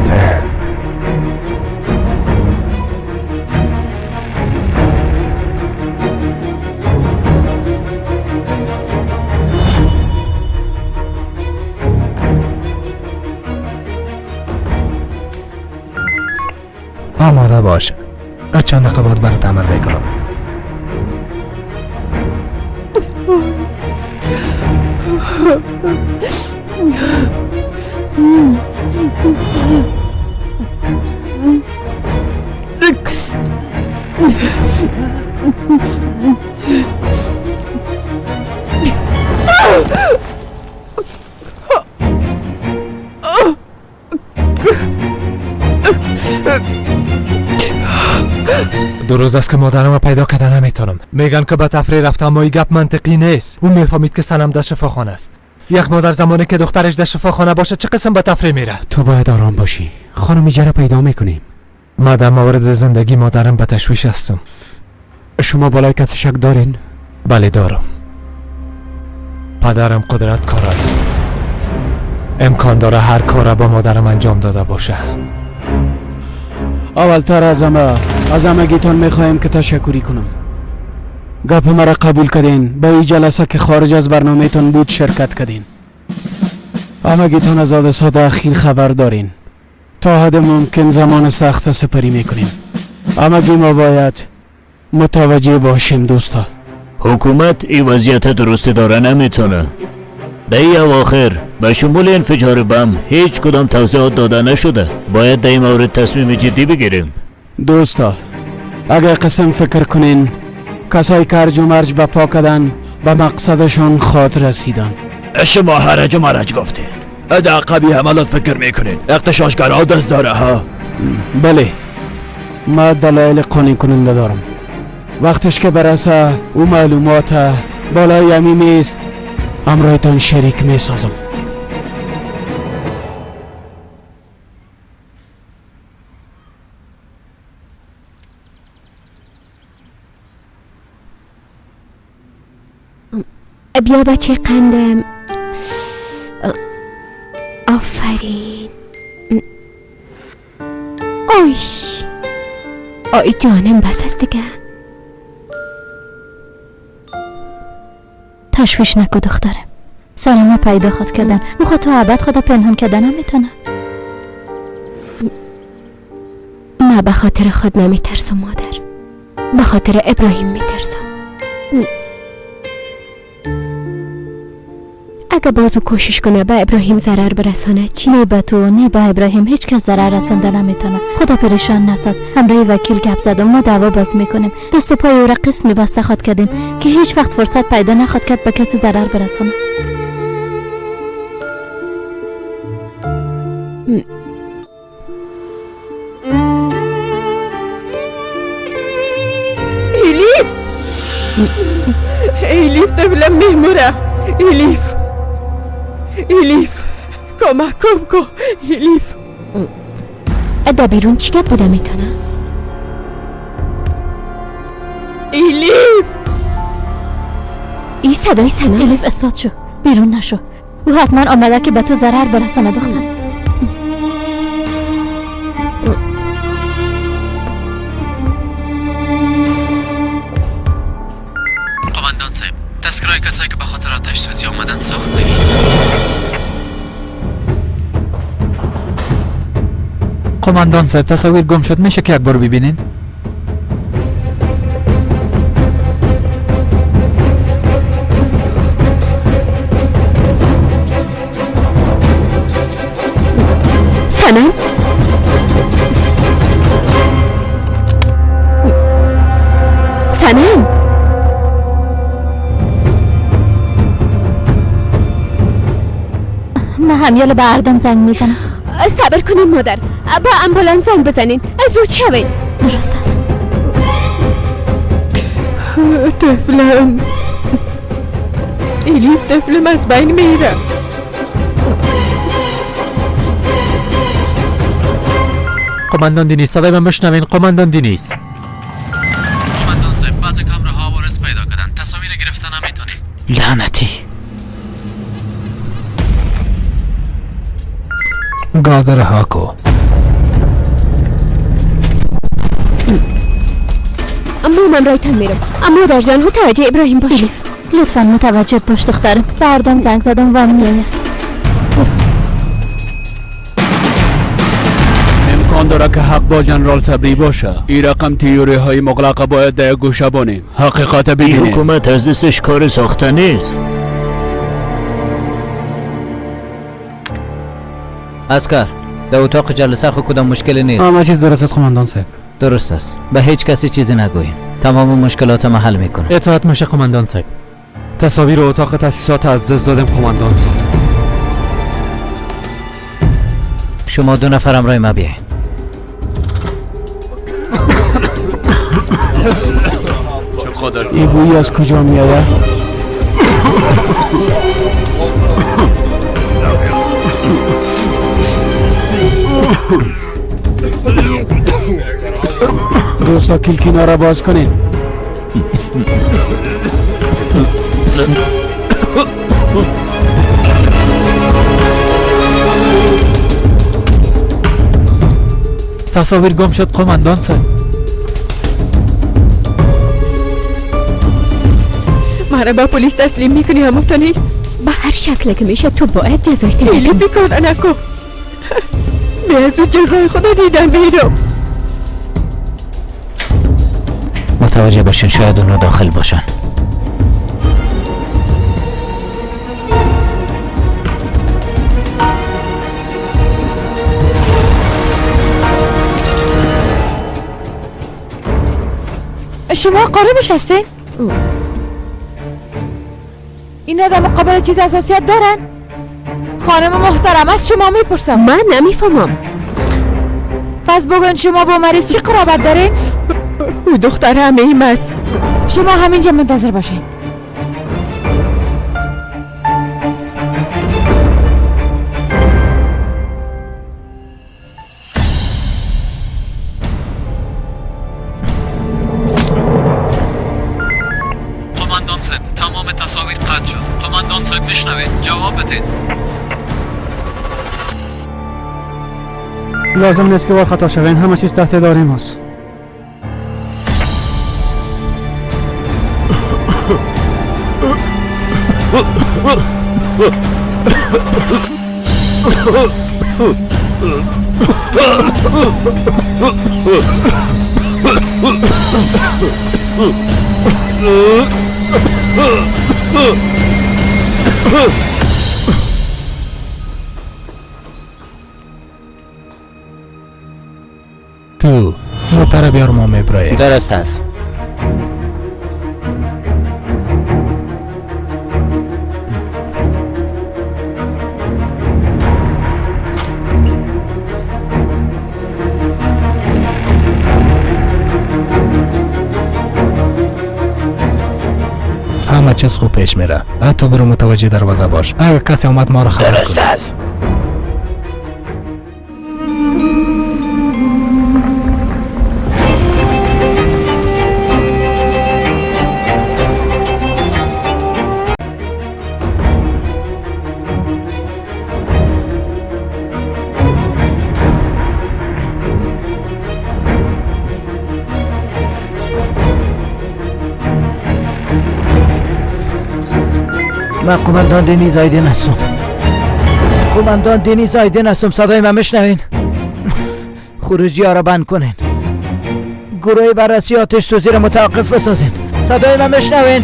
[SPEAKER 21] آماده باش، چند دقیقه بعد برات امر میکنم.
[SPEAKER 6] دو روز است که مادرم را پیدا کرده نمیتونم. میگن که به تفریح رفته، اما این گپ منطقی نیست. او میفهمید که سنم در شفاخانه است. یک مادر زمانی که دخترش در شفاخانه باشه چه قسم به تفریح میره؟
[SPEAKER 5] تو باید آرام باشی، خانم ایجا پیدا میکنیم.
[SPEAKER 6] ما در مورد زندگی مادرم به تشویش هستم.
[SPEAKER 5] شما بالای کسی شک دارین؟
[SPEAKER 6] بله دارم. پدرم قدرت کارای، امکان داره هر کار با مادرم انجام داده باشه.
[SPEAKER 5] اولتر از همگیتان میخوایم که تشکری کنم. گپ مرا قبول کردین، به این جلسه که خارج از برنامه تان بود شرکت کردین. همگیتان از حادثات اخیر خبر دارین. تا حد ممکن زمان سخت سپری میکنیم. همگی ما باید متوجه باشیم دوستا.
[SPEAKER 8] حکومت این وضعیت درست داره نمیتونه. در این اواخر به شمول انفجار بم هیچ کدام توضیحات داده نشده. باید در این مورد تصمیم جدی بگیریم.
[SPEAKER 5] دوستا اگر قسم فکر کنین کسایی که هرج و مرج به پا کردن به مقصدشان خاطر رسیدن.
[SPEAKER 8] شما هرج و مرج گفتین، در قبیل حملات فکر میکنین. اغتشاشگرها دست داره ها؟
[SPEAKER 5] بله، ما دلایل قانع کننده دارم. وقتش که برسه او معلومات بالای امی میز همراهتان شریک میسازم.
[SPEAKER 17] بیا بچه قندم. آفرین. آی آی جانم، بس است دیگه.
[SPEAKER 14] تشویش نکن دخترم، سر ما پیدا خود کردن. او خود تا ابد خود پنهان کردن نمیتونه.
[SPEAKER 17] ما به خاطر خود نمیترسم مادر، به خاطر ابراهیم میترسم. اگه بازو کوشش کنه به ابراهیم ضرر برسانه چی؟
[SPEAKER 14] نه به تو نه به ابراهیم هیچ کس ضرر رسانده نمیتونه. خدا پریشان نساز. همراه وکیل گپ زدم، ما دعوا باز میکنیم. دست و پای او را قسمی بسته خواد کردیم که هیچ وقت فرصت پیدا نخواد کرد به کسی ضرر برسانه.
[SPEAKER 2] الیف، الیف طفلم میموره. الیف، الیف کمکم کو. الیف
[SPEAKER 17] در بیرون چی گپ بوده میتونه؟
[SPEAKER 2] الیف،
[SPEAKER 17] این صدای سنا.
[SPEAKER 14] الیف استاد شو، بیرون نشو. او حتما آمده که به تو ضرر برسانه دختر.
[SPEAKER 13] قماندان صاحب، تذکرهای کسایی که به خاطر آتش سوزی آمدن ساختگی است.
[SPEAKER 8] قماندان صاحب، تصاویر گم شد، میشه که یک بار ببینین؟
[SPEAKER 17] سنم، سنم،
[SPEAKER 14] من همیال به اردم زنگ میزنم.
[SPEAKER 17] صبر کنین مادر، با امبولانس زنگ بزنین، زود شوین.
[SPEAKER 14] درست است.
[SPEAKER 2] طفلم الیف، طفلم از بین میره.
[SPEAKER 13] قماندان دینیس، صدای من بشنوین. قماندان دینیس. قماندان صاحب، بعضی کامره ها عوارض پیدا کردن، تصاویر گرفتن نمیتونیم.
[SPEAKER 4] لعنتی.
[SPEAKER 21] گاز رها کو.
[SPEAKER 17] اما من رایتان میرم. اما در جان متوجه ابراهیم باشی.
[SPEAKER 14] لطفا متوجه باش دخترم. بردم زنگ زدم و میآید.
[SPEAKER 9] امکان داره که حق با جنرال صبری باشه. این رقم تیوری های مغلقه باید در یک گوشه بانیم، حقیقت ببینیم.
[SPEAKER 22] این حکومت از دستش کار ساخته نیست.
[SPEAKER 4] اسکر، در اتاق جلسه خو کدام مشکلی نیست.
[SPEAKER 5] همه چیز درست است قماندان صاحب.
[SPEAKER 4] درست است. به هیچ کسی چیزی نگوین. تمام مشکلات ما حل میکنه.
[SPEAKER 13] اطاعت میشه قماندان صاحب.
[SPEAKER 5] تصاویر اتاق تاسیسات از دست دادم قماندان صاحب.
[SPEAKER 4] شما دو نفر همراه ما بیاین.
[SPEAKER 9] این بویی از کجا میآید؟ دوستا کلکینا را باز کنین.
[SPEAKER 8] تصاویر گم شد قماندان صاحب.
[SPEAKER 2] مرا با پلیس تسلیم میکنی همون تو نیست.
[SPEAKER 17] به هر شکل که میشه تو باید جزای تنی.
[SPEAKER 2] خیلی بیکار نکن. به از جزای خدا دیدم میرم.
[SPEAKER 4] متوجه باشین، شاید اونو داخل باشن.
[SPEAKER 18] شما قاربش هستین؟ اینا در مقابل چیز اساسیت دارن؟ خانم محترم از شما میپرسم.
[SPEAKER 17] من نمیفهمم.
[SPEAKER 18] پس بگوین شما با مریض چه قرابت دارین؟
[SPEAKER 2] او دختر همه ایم است.
[SPEAKER 18] شما همینجا منتظر باشین.
[SPEAKER 13] قماندان صاحب، تمام تصاویر قطع شد. قماندان صاحب میشنوید؟ جواب بدید.
[SPEAKER 7] لازم نیست که وار خطا شوین، همه چیز تحت اداره ماست.
[SPEAKER 21] تو موتر بیار ما میبراییم.
[SPEAKER 4] درست است.
[SPEAKER 21] همه چیز خوب پیش میره. تو برو متوجه دروازه باش. اگر کسی آمد ما رو خبر کن.
[SPEAKER 4] درست است. من قماندان دنیز آیدین هستم. قماندان دنیز آیدین هستم. صدای من میشنوین؟ خروجی ها را بند کنین. گروه بررسی آتش سوزی را متوقف بسازین. صدای من میشنوین؟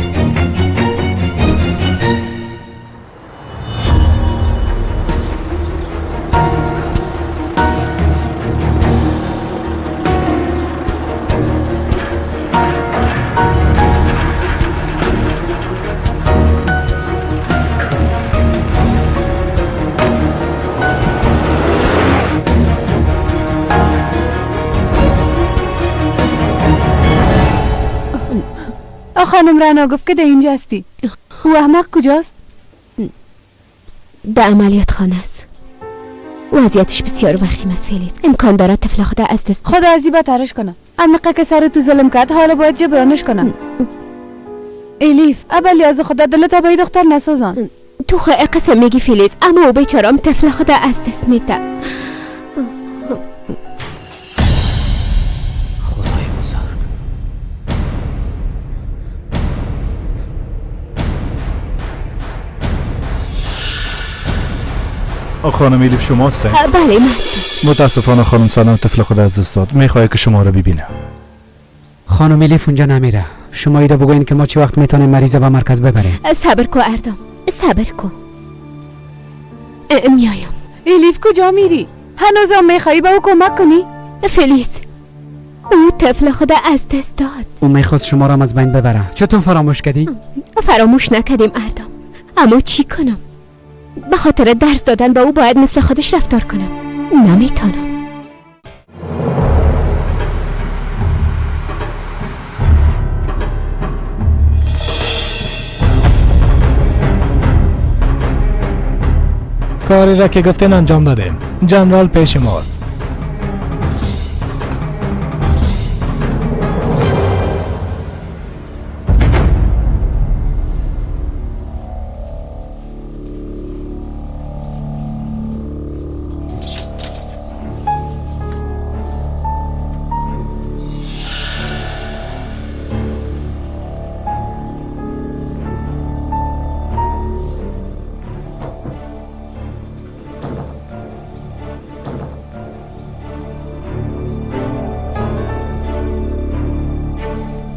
[SPEAKER 11] خانم رنا گفت که در اینجا هستی. او احمق کجاست؟
[SPEAKER 17] در عملیات خانه است. وضعیتش بسیار وخیم است فیلیز. امکان دارد طفل خدا از دست.
[SPEAKER 11] خدا از این بدترش کنه. عمیقه که سر تو ظلم کرد حالا باید جبرانش کنم. الیف اول از خدا دلت به دختر نسوزان.
[SPEAKER 17] تو خو قسم میگی فیلیز، اما او بیچارم طفل خدا از دست میده.
[SPEAKER 20] خانم الیف شما هستین؟
[SPEAKER 17] بله من.
[SPEAKER 20] متاسفانه خانم سلام طفل خود از دست داد. میخواد که شما رو ببینه.
[SPEAKER 5] خانم الیف اونجا نمیره. شما ایره بگوین که ما چه وقت میتونیم مریض به مرکز ببریم.
[SPEAKER 17] صبر کو اردم، صبر کو. میایم.
[SPEAKER 11] الیف کجا میری؟ هنوزم میخوایی به او کمک کنی؟
[SPEAKER 17] فلیز او طفل خود از دست داد.
[SPEAKER 5] او میخواست شما را از بین ببره. چطور فراموش کردی؟
[SPEAKER 17] فراموش نکردیم اردم، اما چی کنم؟ به خاطر درس دادن به او باید مثل خودش رفتار کنم. نمیتونم.
[SPEAKER 21] کاری را که گفتین انجام دادیم. جنرال پیش ماست.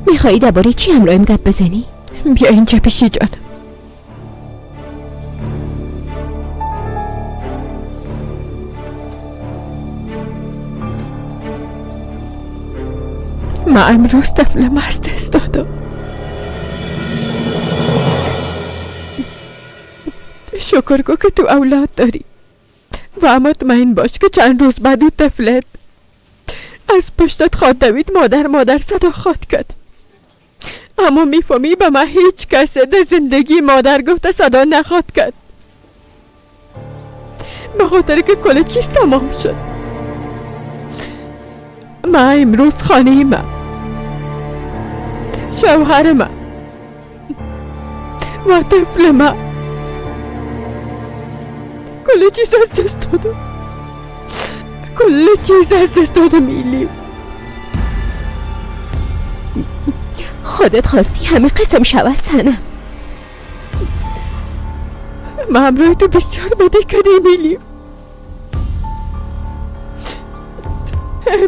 [SPEAKER 17] میخوایی درباره چی همراهیم گپ بزنی؟
[SPEAKER 2] بیا اینجا پیشی جانم. من امروز طفلم از دست دادم. شکر کو که تو اولاد داری و مطمئن باش که چند روز بعد او طفلت از پشتت خواد دوید مادر مادر صدا خواد کرد. اما میفهمی به من هیچ کس در زندگی مادر گفته صدا نخواد کرد، به خاطر که کل چیز تمام شد. من امروز خانه من، شوهر من و طفل من کل چیز از دست دادم. کل چیز از دست دادم ایلی.
[SPEAKER 17] خودت خواستی همه قسم شوه سنم.
[SPEAKER 2] من همراه تو بسیار بدی کردیم ایلی.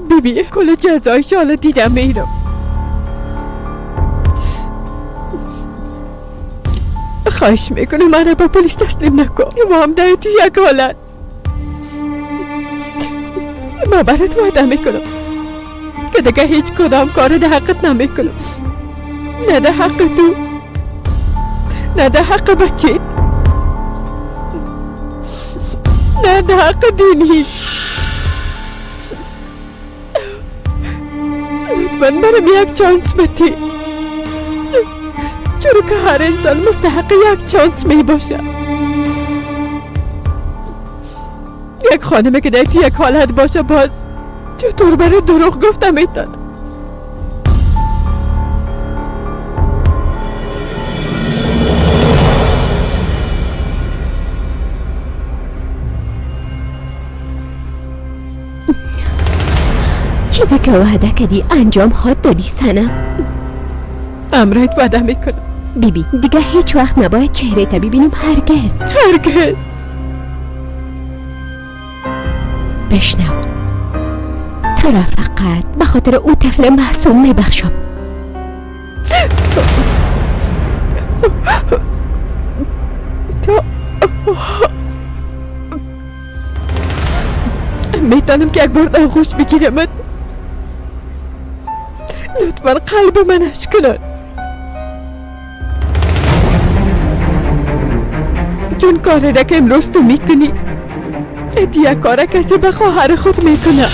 [SPEAKER 2] بیبی کل جزایش حالا دیدم ایرم. خواهش میکنم من با پلیس تسلیم نکن. و هم در تو یک حالت من برات وعده میکنم که دیگه هیچ کدام کار ده حقت نمیکنم، نه ده حق تو، نه ده حق بچه، نه ده حق دینی. لطفا برم یک چانس بده، چرا که هر انسان مستحق یک چانس می باشه. یک خانمه که در یک حالت باشه باز چطور برای دروغ گفتم میتونم؟
[SPEAKER 17] چیزی که وعده کردی انجام خواد دادی سنم.
[SPEAKER 2] امرت وعده میکنم
[SPEAKER 17] بیبی، دیگه هیچ وقت نباید چهره تا ببینم، هرگز
[SPEAKER 2] هرگز.
[SPEAKER 17] بشنو، تو را فقط به خاطر او طفل معصوم میبخشم.
[SPEAKER 2] تو میتونم که یک بار آغوش بگیرمت؟ لطفا قلب من اشکنن، چون کاری را که امروز تو میکنی دیگه کار کسی به خواهر خود میکنه.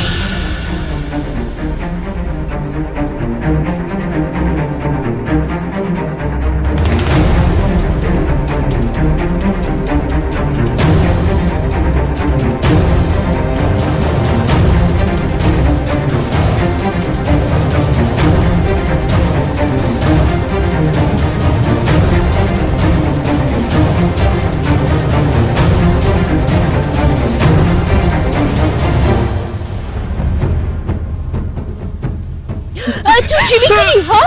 [SPEAKER 3] تو چی میکنی ها؟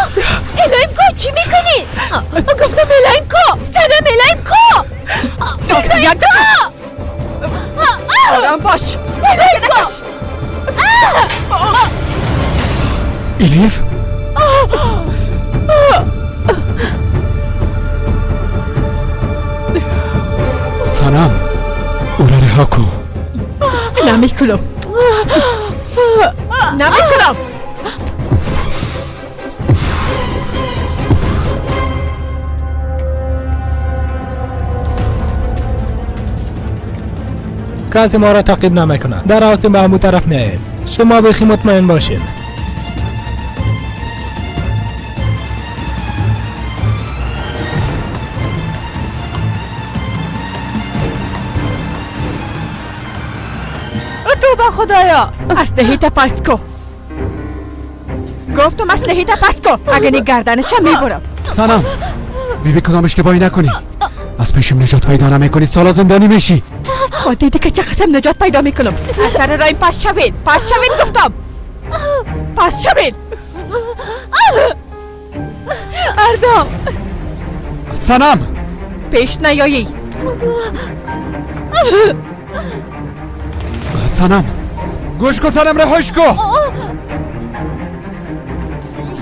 [SPEAKER 3] الایم کو چی میکنی؟ گفتم الایم کو، سنم الایم کو، الایم کو،
[SPEAKER 2] آرام باش،
[SPEAKER 3] الایم کو.
[SPEAKER 5] الیف سنم، او را رها کن.
[SPEAKER 2] نمیکنم، نمیکنم.
[SPEAKER 21] کسی ما را تعقیب نمیکنه. در راستیم به همون طرف میاییم. شما بخی مطمئن باشین.
[SPEAKER 2] توبه خدایا، اسلحه تا پس کو. گفتم اسلحه تا پس کو، اگه نی گردنش میبرم.
[SPEAKER 5] سلام بیبی، کدام اشتباهی نکنی، از پیشم نجات پیدا نمیکنی، سالا زندانی میشی.
[SPEAKER 2] خود دیدی که چه قسم نجات پیدا میکنم. از سر رایم پس شوین، پس شوین گفتم، پس شوین. اردام
[SPEAKER 5] سنم
[SPEAKER 2] پیش نیایی.
[SPEAKER 5] سنم گوش کو، سنم رهاش کو.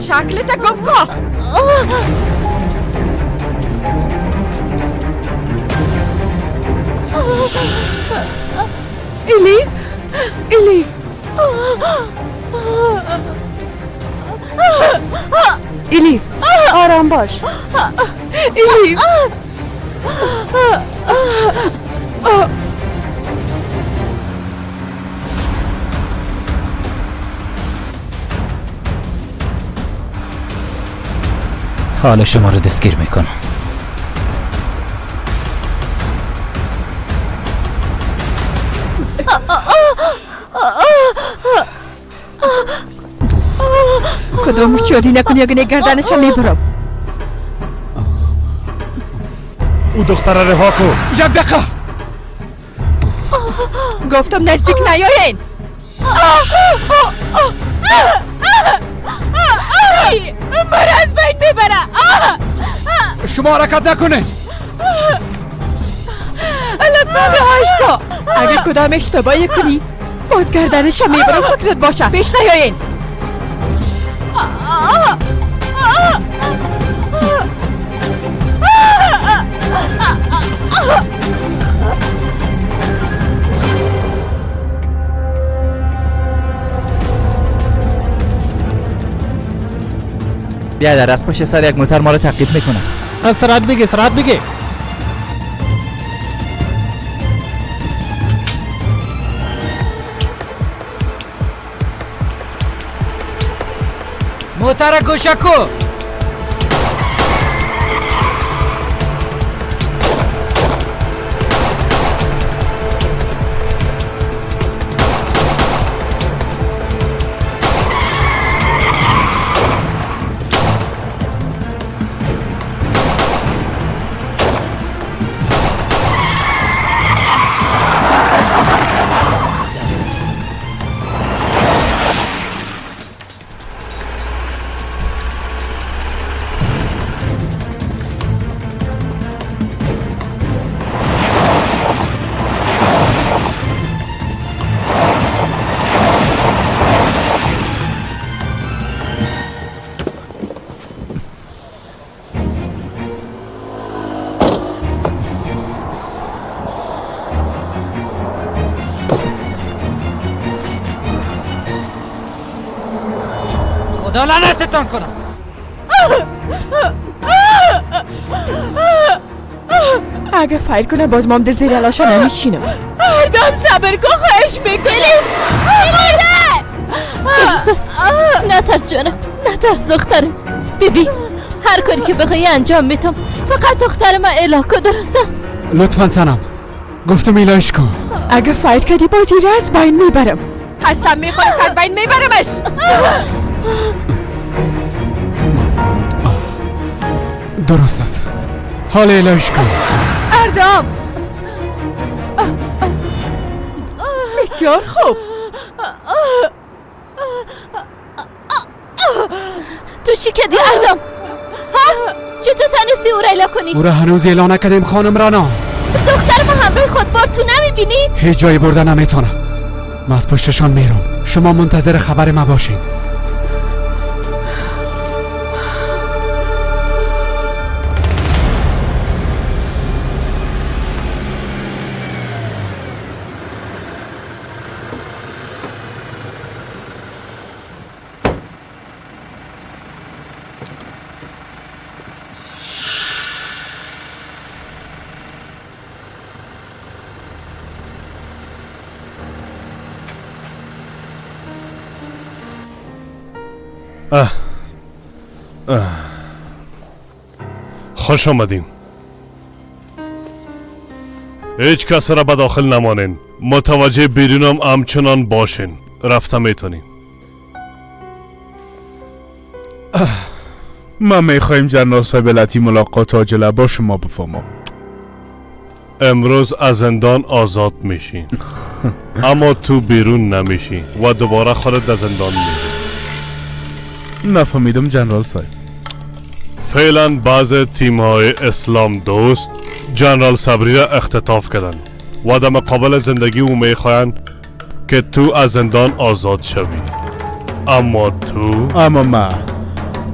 [SPEAKER 2] شکلت گم کو. الیف، الیف،
[SPEAKER 11] الیف آرام باش.
[SPEAKER 2] الیف،
[SPEAKER 4] حال شما رو دستگیر میکنم.
[SPEAKER 2] کدوم شادی نکنی اگه نگردنش میبرم.
[SPEAKER 10] او دختر رها کن.
[SPEAKER 5] یک دقیقه
[SPEAKER 2] گفتم نزدیک نیاین.
[SPEAKER 17] مرا از بین میبره.
[SPEAKER 5] شما حرکت نکنه.
[SPEAKER 2] لطفا رهاش کن. اگه کدام اشتباهی کنی باز گردنش میبرم. فکرت باشه پیش نیاین.
[SPEAKER 8] بیادر از پشت سر یک موتر ما رو تعقیب میکنه.
[SPEAKER 21] سرعت بگی، سرعت بگی.
[SPEAKER 4] موتر گوشه کو. خدا لعنتتان کنم.
[SPEAKER 2] اگه فایر کنه باز مام زیر لاشا نمیشینم.
[SPEAKER 17] اردم صبر کن، خواهش میکنم.
[SPEAKER 14] نترس جانم، نترس دخترم. بیبی هر کاری که بخوای انجام میتم، فقط دختر من اله کن. درست است؟
[SPEAKER 5] لطفا سنم، گفتم ایلایش کن.
[SPEAKER 2] اگه فایر کردی بازی را از بین میبرم. هستم میخورم از بین میبرمش.
[SPEAKER 5] درست است، حال الهش کن.
[SPEAKER 2] اردام بسیار خوب.
[SPEAKER 14] تو چی کردی اردام؟ ها؟ چطور تانستی او را اعلا کنی؟
[SPEAKER 5] او را هنوز اعلا نکردیم خانم رانا.
[SPEAKER 14] دختر ما همراه خود بار تو نمیبینی؟
[SPEAKER 5] هیچ جایی برده نمیتونم. من از پشتشان میرم، شما منتظر خبر ما باشین.
[SPEAKER 10] خوش آمدیم. هیچ کس را به داخل نمانین، متوجه بیرونم همچنان باشین. رفته میتونیم.
[SPEAKER 9] ما میخواییم جنرال صاحب لطی ملاقات عاجله با شما بفهمم.
[SPEAKER 10] امروز از زندان آزاد میشین، اما تو بیرون نمیشی و دوباره خودت در زندان میری.
[SPEAKER 9] نفهمیدم جنرال صاحب.
[SPEAKER 10] فعلا بعض تیم های اسلام دوست جنرال صبری را اختطاف کردن و در مقابل زندگی او میخواهند که تو از زندان آزاد شوی. اما تو،
[SPEAKER 9] اما من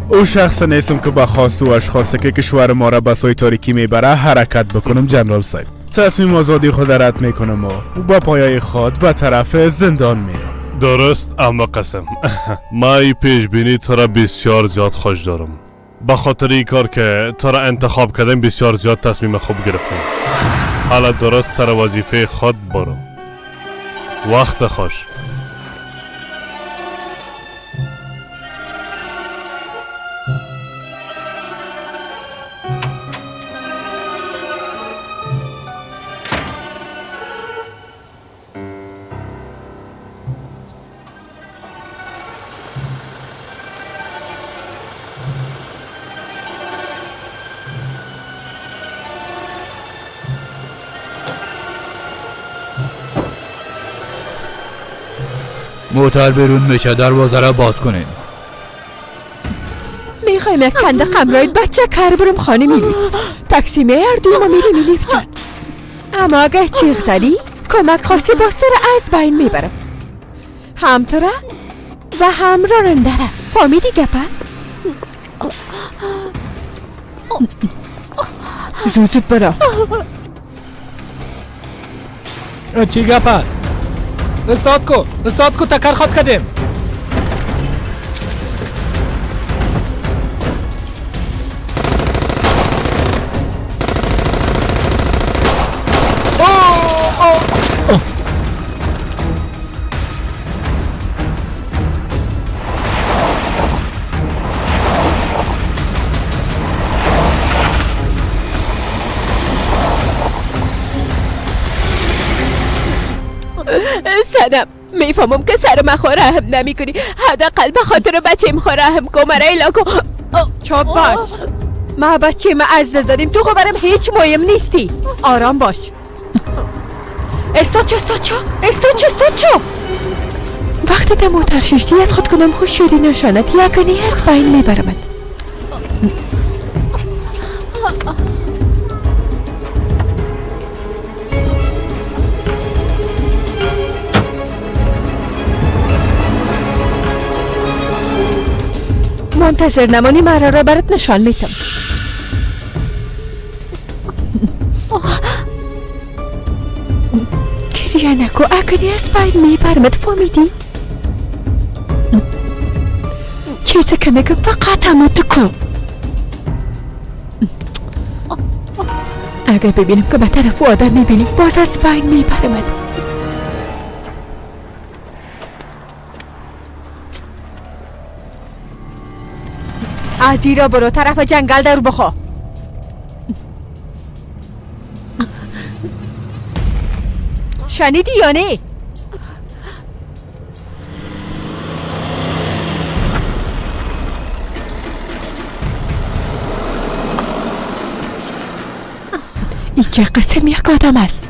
[SPEAKER 9] او شخص نیستم که به خواست و اشخاصی که کشور ما را به سوی تاریکی میبره حرکت بکنم جنرال صاحب. تصمیم آزادی خود رد میکنم و با پایای خود به طرف زندان میرم.
[SPEAKER 10] درست، اما قسم ما ای پیش بینی تو را بسیار زیاد خوش دارم. به خاطر این کار که تو را انتخاب کردم بسیار زیاد تصمیم خوب گرفتم. حالا درست سر وظیفه خود برو. وقت خوش.
[SPEAKER 8] موتر بیرون میشه، دروازه را باز کنین.
[SPEAKER 2] میخوایم یک چند قمرای بچه کار برم خانه میلی. تاکسی میردوم و میری میلیف جان. اما اگه چیغ زدی کمک خواستی باز تو را از بین میبرم، هم تو را و هم راننده را. فهمیدی گپه؟ زود زود برا.
[SPEAKER 21] چی گپ است؟ استاد کو، استاد کو تکر خود کردیم.
[SPEAKER 17] سنم، میفهمم که سر من خو رحم نمی کنی، حداقل به خاطر بچه خو رحم کن، مرا ایلا کن.
[SPEAKER 2] چاپ باش، ما بچه ما از دست دادیم، تو خو برم هیچ مهم نیستی. آرام باش. استاد چو، استاد چو، استاد چو، استاد چو. وقتی تموتر ششتی از خود کنم هوشیاری نشانت یکنی از پایین میبرمت. منتظر نمانی، مرا را برات نشان میتم. گریه نکو، اکنی از پایین میبرمت، فهمیدی؟ چیزی که میگم فقط همو تو کن. اگر ببینم که به طرف آدم میبینیم باز از پایین میبرمت. از ایرا برو طرف جنگل در بخوا. شنیدی یا نه؟ این چه قسم یک آدم است؟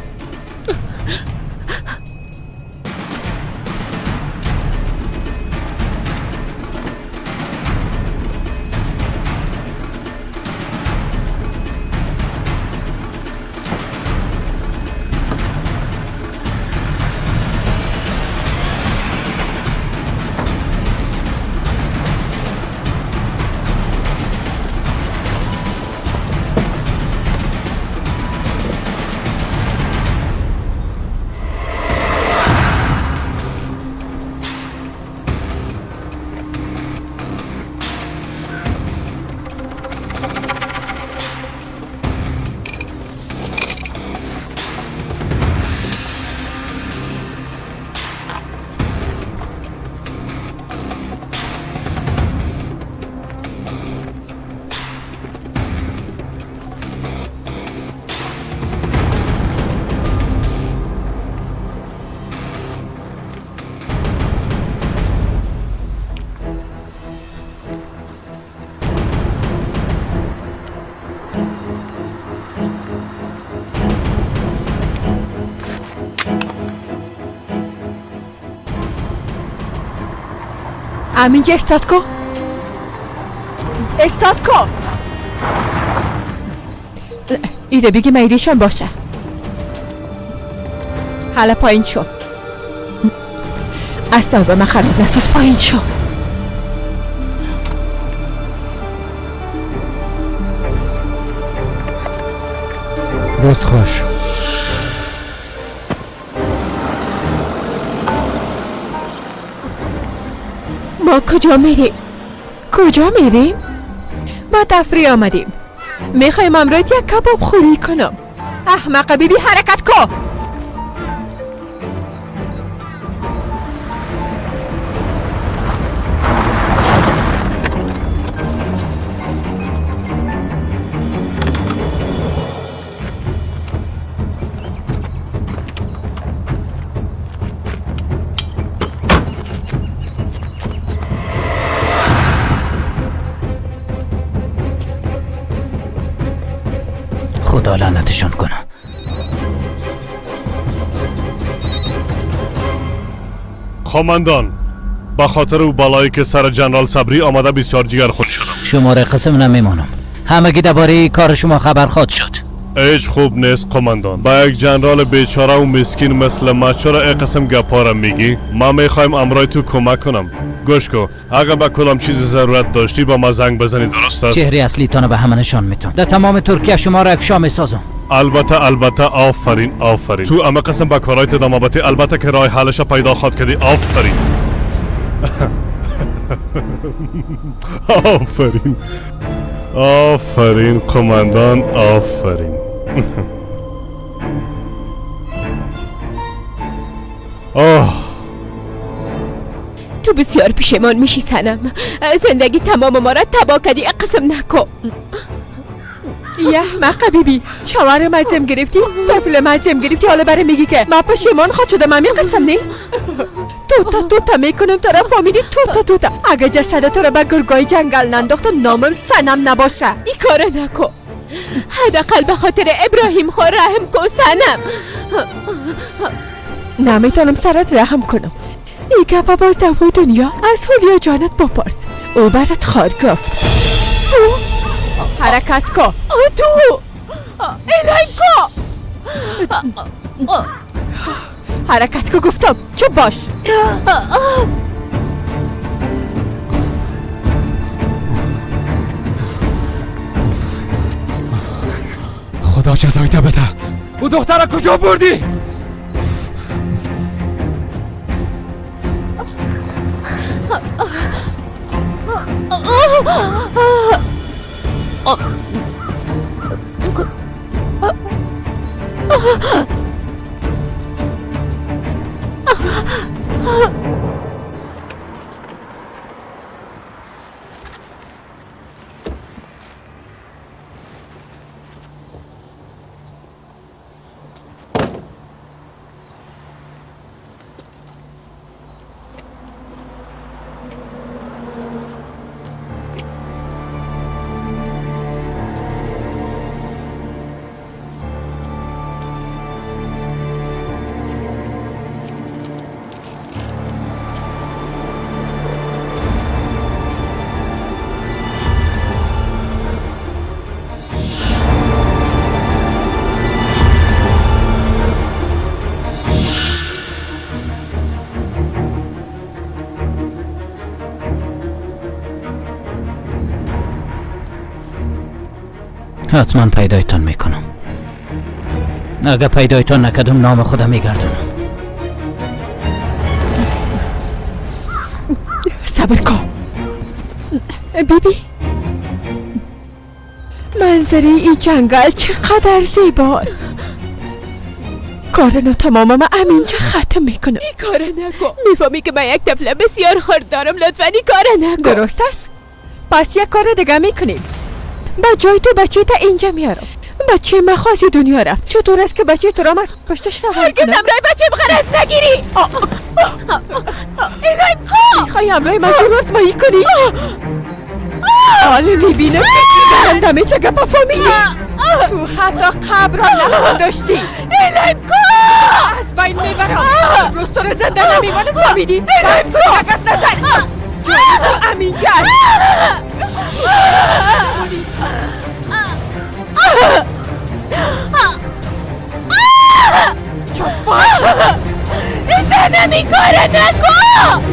[SPEAKER 2] همینجا استاد کو، استاد کو. ایده بگی میدیشان باشه. حالا پایین شو. اصلا من خراب نساز، پایین شو.
[SPEAKER 5] روز خوش.
[SPEAKER 17] ما کجا میریم؟
[SPEAKER 2] کجا میریم؟ ما تفریح آمدیم. میخوایم امروز یک کباب خوری کنم. احمق بیبی حرکت کن.
[SPEAKER 4] خدا لعنتشان کنه.
[SPEAKER 10] قماندان، به خاطر او بلایی که سر جنرال صبری آمده بسیار جگر خود شدم.
[SPEAKER 4] شماره قسم نمیمانم. همگی درباره کار شما خبر خواهد شد.
[SPEAKER 10] هیچ خوب نیست قماندان. با یک جنرال بیچاره و مسکین مثل ما چرا این قسم گپا را میگی؟ ما میخوایم امرای تو کمک کنم. گوش کن، اگر به کدام چیز ضرورت داشتی با ما زنگ بزنی، درست است؟
[SPEAKER 4] چهره اصلی تان به همه نشان میتون. در تمام ترکیه شما را افشا میسازم.
[SPEAKER 10] البته البته، آفرین آفرین. تو همه قسم به کارهای ادامه بدی، البته که راه حلش پیدا خواهد کردی. آفرین. آفرین آفرین قماندان، آفرین. آه
[SPEAKER 17] تو بسیار پشیمان میشی سنم. زندگی تمام ما را تباه کردی. قسم نکن.
[SPEAKER 2] یه احمق بیبی، شوهرم ازم گرفتی، طفلم ازم گرفتی، حالا برای میگی که من پشیمان خواهد شدم. همین قسم نی؟ توتا توتا میکنم تو را، فهمیدی؟ توتا توتا. اگه جسد تو را به گرگای جنگل ننداختم نامم صنم نباشه.
[SPEAKER 17] این کار نکن، حداقل به خاطر ابراهیم خود رحم کن صنم.
[SPEAKER 2] نمیتونم سرت رحم کنم. ای گپا باز دوای دنیا از هولیا جانت بپرس، او برات خار گفت. تو حرکت کن. تو الهی کن، حرکت کن گفتم. چوب باش.
[SPEAKER 5] خدا جزایت بده. او دختر کجا بردی؟
[SPEAKER 4] حتما پیدایتان میکنم. اگه پیدایتان نکردم نام خودم میگردونم.
[SPEAKER 2] صبر کن بیبی، منظره این جنگل چقدر زیباست. کار ناتمامم همینجا ختم میکنم.
[SPEAKER 17] این کار نکن، میفهمی که من یک طفل بسیار خرد دارم. لطفا این کار نکن.
[SPEAKER 2] درست است، پس یک کار دیگه میکنیم. با جای تو بچه تا اینجا میارم. بچه من خاصی دنیا رفت. چطور است که بچه تو را از پشتش رها کنم؟
[SPEAKER 17] هرگز همراه بچه غرض نگیری. الهیم کو،
[SPEAKER 2] میخوای همراه من زور آزمایی کنی؟ حالا میبینم که دمه چه گپا فامیلی. تو حتی قبر را نخواه داشتی.
[SPEAKER 17] الهیم کو،
[SPEAKER 2] از بین میبرم. امروز تو را زنده نمیمانم، فهمیدی؟
[SPEAKER 17] الهیم کو،
[SPEAKER 2] نگت نزن. جای تو همینجا است.
[SPEAKER 17] زنم این کار نکن.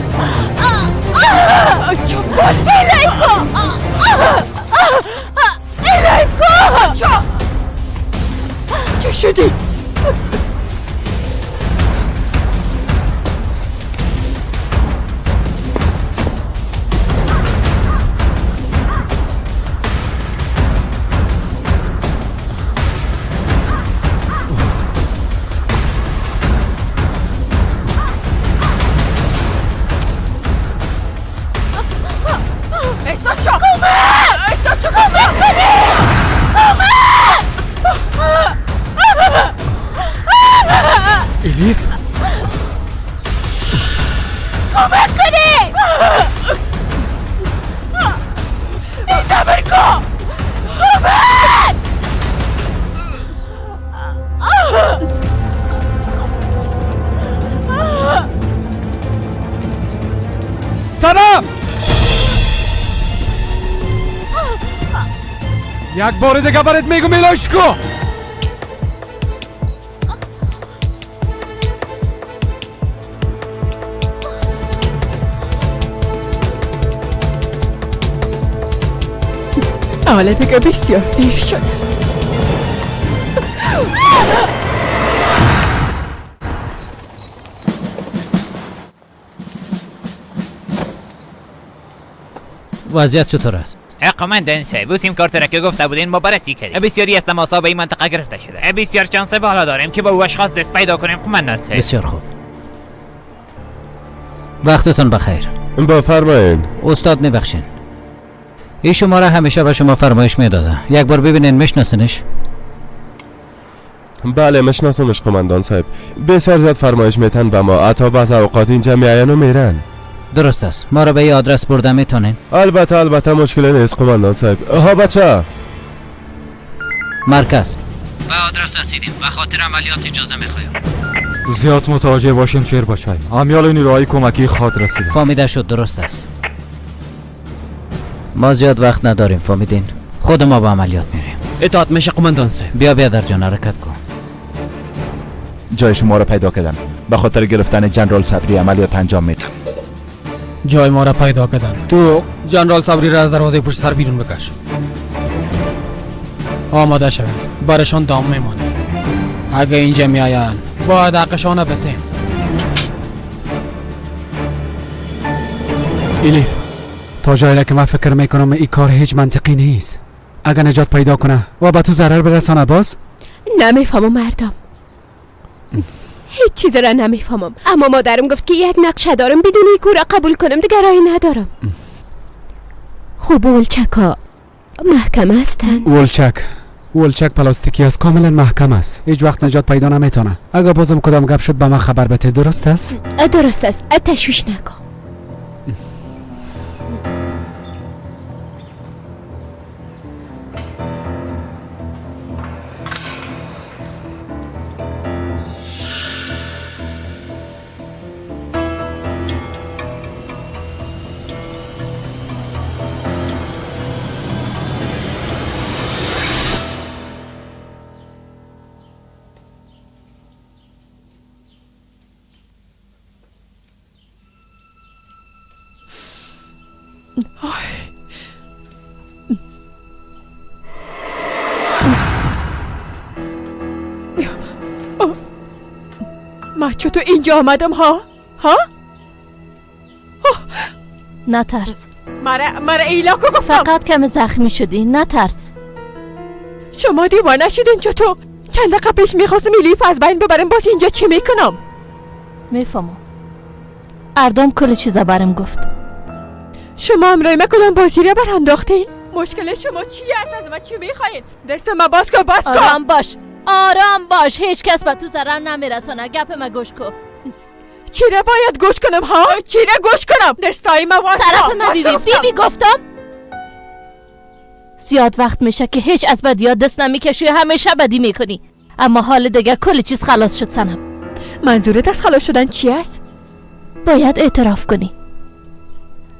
[SPEAKER 2] چوب باش.
[SPEAKER 17] الهیم کو، الهیم کو.
[SPEAKER 2] چه شدی؟
[SPEAKER 5] الیف،
[SPEAKER 17] کمک کنی. صبر کن، کمک.
[SPEAKER 5] سلام. یک بار دیگه برات میگم ایلاش کو.
[SPEAKER 2] حالا دیگه بسیار دیر شد.
[SPEAKER 4] وضعیت چطور است؟
[SPEAKER 16] قماندان صاحب، او سیم کارت را که گفته بودین ما بررسی کردیم. بسیاری از تماس‌ها به این منطقه گرفته شده. بسیار چانس بالا داریم که با او اشخاص دست پیدا کنیم قماندان صاحب.
[SPEAKER 4] بسیار خوب، وقتتون بخیر.
[SPEAKER 15] بفرمایید
[SPEAKER 4] استاد. میبخشین، این شماره همیشه به شما فرمایش میداده. یک بار ببینین میشناسینش؟
[SPEAKER 15] بله میشناسمش قماندان صاحب. بسیار زیاد فرمایش میتن به ما، حتی بعض اوقات اینجا میاین و میرن.
[SPEAKER 4] درست است. ما را به این آدرس برده میتونین؟
[SPEAKER 15] البته البته، مشکل نیست قماندان صاحب. ها بچه،
[SPEAKER 4] مرکز به آدرس رسیدیم. به خاطر عملیات اجازه میخوایم.
[SPEAKER 5] زیاد متوجه باشین شیر بچه. امیال نیروهای کمکی خواد رسیدن.
[SPEAKER 4] فهمیده شد. درست است. ما زیاد وقت نداریم، فهمیدین؟ خود ما به عملیات میریم.
[SPEAKER 7] اطاعت میشه قماندان صاحب.
[SPEAKER 4] بیا بیادر جان، حرکت کن.
[SPEAKER 12] جای شما را پیدا کردم. به خاطر گرفتن جنرال صبری عملیات انجام میدم.
[SPEAKER 19] جای ما را پیدا کردن. تو جنرال صبری را از دروازه پشت سر بیرون بکش. آماده شوید، برشان دام میمانه. اگه اینجا میآیند باید حقشان بتیم.
[SPEAKER 5] ایلی، تا جایی که من فکر میکنم این کار هیچ منطقی نیست. اگه نجات پیدا کنه و به تو ضرر برسانه باز؟
[SPEAKER 17] نمیفهمم مردم، هیچ چیز را نمیفهمم. اما مادرم گفت که یک نقشه دارم، بدون این را قبول کنم دیگه راهی ندارم. خب ولچکا محکم هستن؟
[SPEAKER 5] ولچک پلاستیکی است، کاملا محکم است. هیچ وقت نجات پیدا نمیتونه. اگر بازم کدام گپ شد به من خبر بده. درست است؟
[SPEAKER 17] درست است، تشویش نکن.
[SPEAKER 2] ما چطور اینجا آمدم؟ ها؟ ها؟
[SPEAKER 14] نترس.
[SPEAKER 2] مرا ایلاکو گفتم.
[SPEAKER 14] فقط کم زخمی شدی، نترس.
[SPEAKER 2] شما دیوانه شدین چطور؟ چند دقیقه پیش میخواستم ایلیف از بین ببرم، باز اینجا چی میکنم؟
[SPEAKER 14] میفهمم. اردام کل چیزا برم گفت.
[SPEAKER 2] شما امرای ما کدام بازی را برانداختین؟ مشکل شما چی است؟ از ما چی میخواین؟ دست ما باز کن، باز کن.
[SPEAKER 14] آرام باش، آرام باش، هیچ کس به تو ضرر نمیرسانه. گپ ما گوش کن.
[SPEAKER 2] چرا باید گوش کنم ها؟ چرا گوش کنم؟ دستای ما باز کن.
[SPEAKER 14] طرف ما بیبی بیبی گفتم. زیاد وقت میشه که هیچ از بدیا دست نمیکشی، همیشه بدی میکنی. اما حال دیگه کل چیز خلاص شد سنم.
[SPEAKER 2] منظورت از خلاص شدن چی است؟
[SPEAKER 14] باید اعتراف کنی.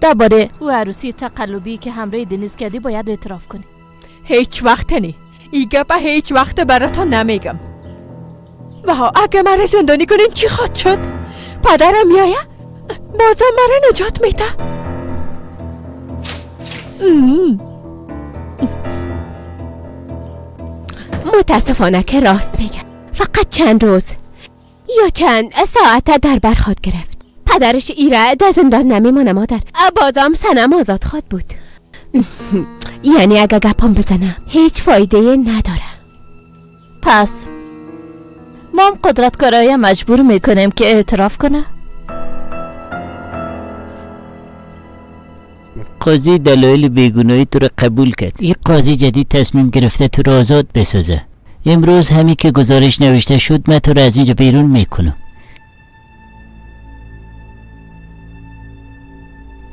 [SPEAKER 14] درباره او عروسی تقلبی که همراه دنیز کردی باید اعتراف کنی.
[SPEAKER 2] هیچ وقت نی. ای گپ هیچ وقت براتون نمیگم. و اگه مرا زندانی کنین چی خواهد شد؟ پدرم میایه بازم مرا نجات میده.
[SPEAKER 17] متاسفانه که راست میگه. فقط چند روز یا چند ساعت در بر خواد گرفت. پدرش ایره در زندان نمیمانه مادر. بازم سنم آزاد خواد بود. یعنی اگه گپم بزنم هیچ فایده نداره.
[SPEAKER 14] پس ما هم قدرتکارای مجبور میکنیم که اعتراف کنه.
[SPEAKER 22] قاضی دلایل بیگناهی تو رو قبول کرد. این قاضی جدید تصمیم گرفته تو رو آزاد بسازه. امروز همی که گزارش نوشته شد من تو رو از اینجا بیرون میکنم.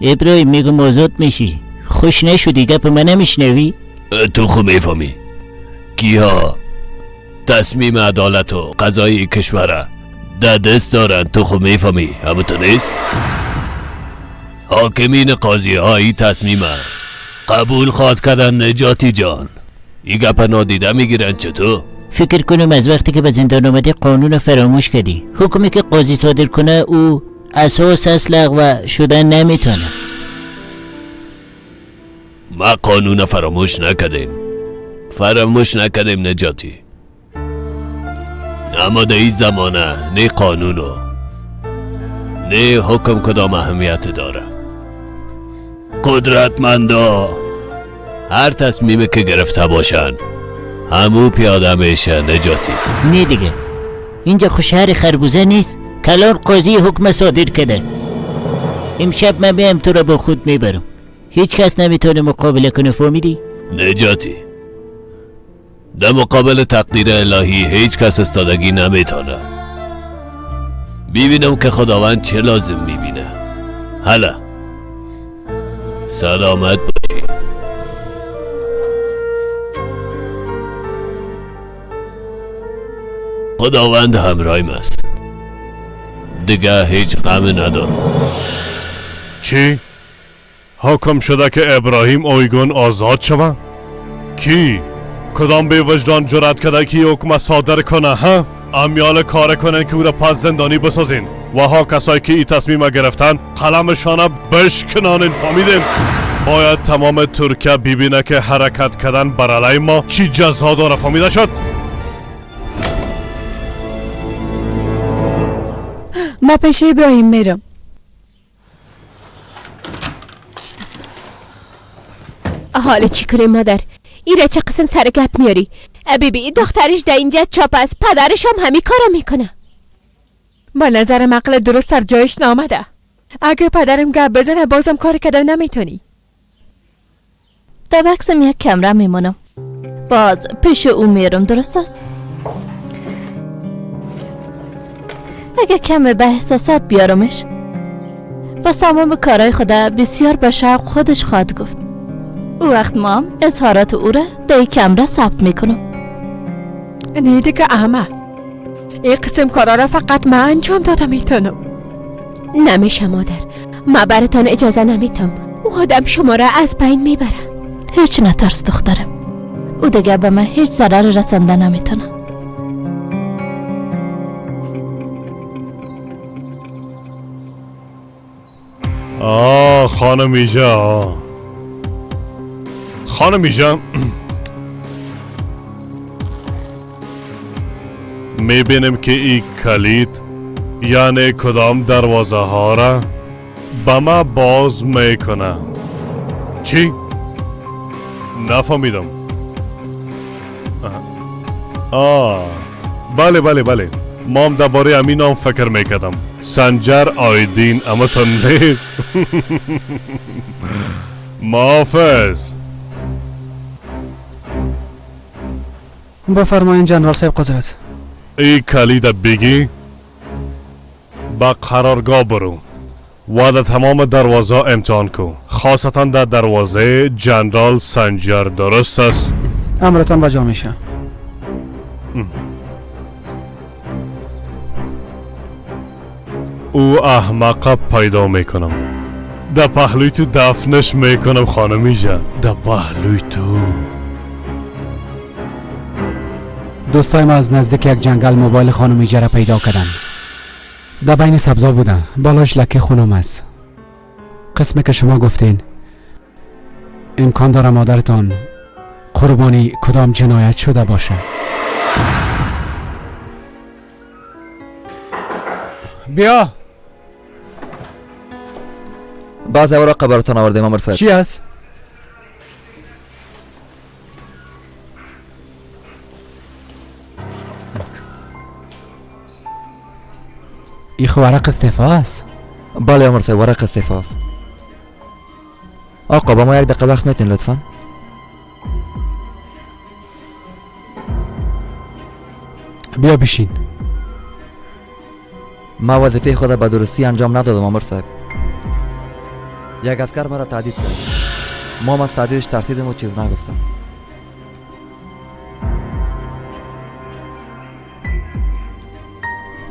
[SPEAKER 22] ابراهیم میگم آزاد میشی. خوش نشدی گپ من نمیشنوی؟
[SPEAKER 23] تو خوب میفهمی کیها تصمیم عدالت و قضایی کشوره در دست دارن. تو خوب میفهمی همون تو نیست؟ حاکمین قاضی هایی تصمیمه قبول خواد کردن نجاتی جان. ای گپ نادیده میگیرن چطور؟
[SPEAKER 22] فکر کنم از وقتی که به زندان آمدی قانون فراموش کردی. حکمی که قاضی صادر کنه او اساس اصل لغو شدن نمیتونه.
[SPEAKER 23] ما قانون فراموش نکردیم، فراموش نکردیم نجاتی. اما در این زمانه نه قانونو نه حکم کدام اهمیت داره. قدرتمندا هر تصمیمی که گرفته باشن همو پیاده میشه نجاتی.
[SPEAKER 22] نه دیگه اینجا خوشهر خربوزه نیست. کلان قاضی حکم صادر کرده. امشب من بیم تو را با خود میبرم. هیچ کس نمیتونه مقابله کنه، فهمیدی؟
[SPEAKER 23] نجاتی، در مقابل تقدیر الهی هیچ کس استادگی نمیتونه. ببینم که خداوند چه لازم میبینه. حالا سلامت باشی. خداوند همراهیم است، دیگه هیچ غم ندارم.
[SPEAKER 10] چی؟ حکم شده که ابراهیم اویگون آزاد شوه؟ کی؟ کدام بی وجدان جرأت کرده که حکم صادر کنه؟ ها؟ امیال کار کنن که او را پس زندانی بسازین و ها کسایی که این تصمیم گرفتن قلمشان بشکنانین. فهمیدیم؟ باید تمام ترکیه ببینه که حرکت کردن بر علیه ما چی جزا داره. فهمیده شد؟
[SPEAKER 11] ما پیش ابراهیم میرم.
[SPEAKER 17] حالا چی کنیم مادر؟ ایره چه قسم سر گپ میاری؟ بی دخترش در اینجا چاپ است، پدرش هم همی کارا میکنه.
[SPEAKER 2] با نظر عقل درست سر جایش نامده. اگه پدرم گپ بزنه بازم کار کردن نمیتونی.
[SPEAKER 14] در بکسم یک کمره میمونم، باز پیش او میرم. درست است؟ اگه کم به احساسات بیارمش باز تمام کارهای خدا بسیار به شوق خودش خواهد گفت. او وقت ما هم اظهارات او را در کمره ثبت میکنم.
[SPEAKER 2] نه دیگه احمد، این قسم کارا را فقط من انجام دادم میتونم.
[SPEAKER 17] نمیشه مادر، ما براتان اجازه نمیتم. او آدم شما را از بین میبره.
[SPEAKER 14] هیچ نترس دخترم، او دیگه به من هیچ ضرر رسانده نمیتونه.
[SPEAKER 10] آه خانم ایجا، خانم ایجا، میبینیم که این کلید یعنی کدام دروازه ها را به ما باز میکنه. چی؟ نفهمیدم. آه بله بله بله، ما هم درباره همین هم فکر میکردم. سنجر آیدین اما تنده. محافظ
[SPEAKER 7] بفرمایین جنرال صاحب قدرت.
[SPEAKER 10] ای کلید بگی با قرارگاه برو و در تمام دروازه امتحان کو، خاصتا در دروازه جنرال سنجر. درست است؟
[SPEAKER 7] امرتان بجا میشه.
[SPEAKER 10] او احمق پیدا میکنم، در پهلوی تو دفنش میکنم خانمی جان، در پهلوی تو.
[SPEAKER 5] دوستای ما از نزدیک یک جنگل موبایل خانم ایجا را پیدا کردن. در بین سبزا بودن، بالاش لکه خونم است. قسمی که شما گفتین امکان داره مادرتان قربانی کدام جنایت شده باشه. بیا.
[SPEAKER 1] بعض اوراق براتون آوردیم امر صاحب.
[SPEAKER 5] چی است؟ این خو ورق استعفا است.
[SPEAKER 1] بله امر صاحب، ورق استعفا است. آقا با ما یک دقیقه وقت میتین لطفا؟
[SPEAKER 5] بیا بشین.
[SPEAKER 1] ما وظیفه خود به درستی انجام ندادم امر صاحب. یک عسکر مرا تهدید کرد. ما از تهدیدش ترسیدم و چیز نگفتم.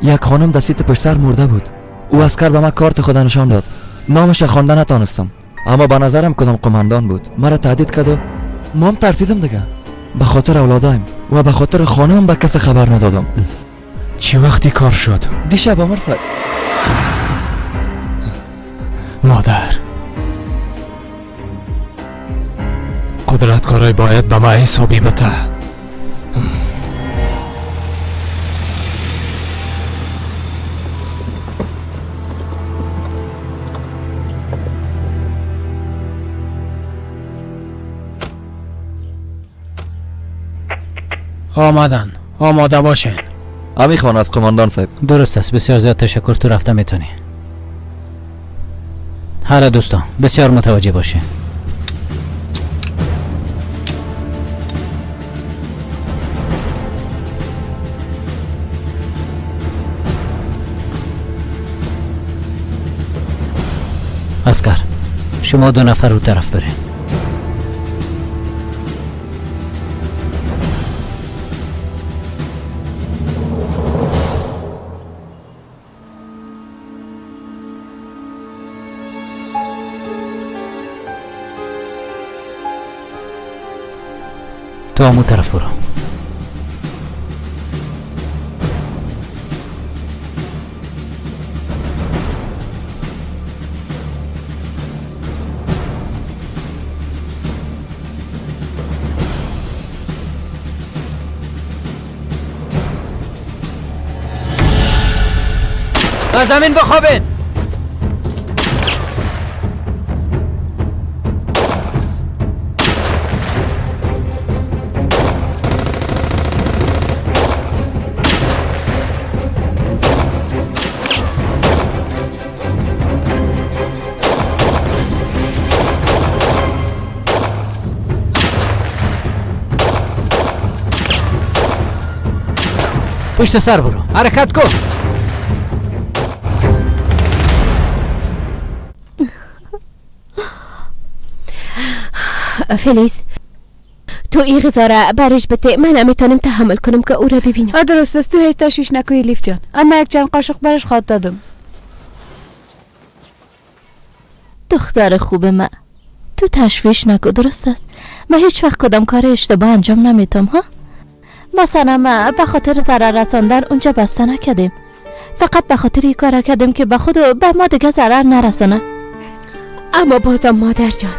[SPEAKER 1] یک خانم در سیت پشت سر مرده بود. او عسکر به من کارت خود نشان داد. نامش خوانده نتانستم، اما به نظرم کدام قماندان بود. مرا تهدید کرد و ما هم ترسیدم دیگه. به خاطر اولادایم و به خاطر خانم به کس خبر ندادم.
[SPEAKER 5] چی وقتی کار شد؟
[SPEAKER 1] دیشب امر صاحب.
[SPEAKER 5] مادر قدرت کارای باید به ما حسابی بده.
[SPEAKER 19] آمدن، آماده باشین.
[SPEAKER 1] امی خان از قماندان صاحب.
[SPEAKER 4] درست است، بسیار زیاد تشکر. تو رفته میتونی. حالا دوستان بسیار متوجه باشین. اسکر، شما 2 نفر رو طرف برین. تو همون طرف برو.
[SPEAKER 7] از زمین بخوابین.
[SPEAKER 4] پشت سر برو، حرکت کن.
[SPEAKER 17] فلیز، تو این غذا را برش بده، من نمیتونم تحمل کنم که او را ببینم.
[SPEAKER 11] درست است، تو هیچ تشویش نکنی لیف جان، اما یک چند قاشق برش خواد دادم.
[SPEAKER 14] دختر خوب من، تو تشویش نکن، درست است؟ من هیچ وقت کدام کار اشتباه انجام نمیتم ها. مثلا ما به خاطر ضرر رساندن اونجا بسته نکردیم، فقط به خاطر این کار کردیم که به خود و به ما دیگه ضرر نرسانه.
[SPEAKER 17] اما بازم مادر جان،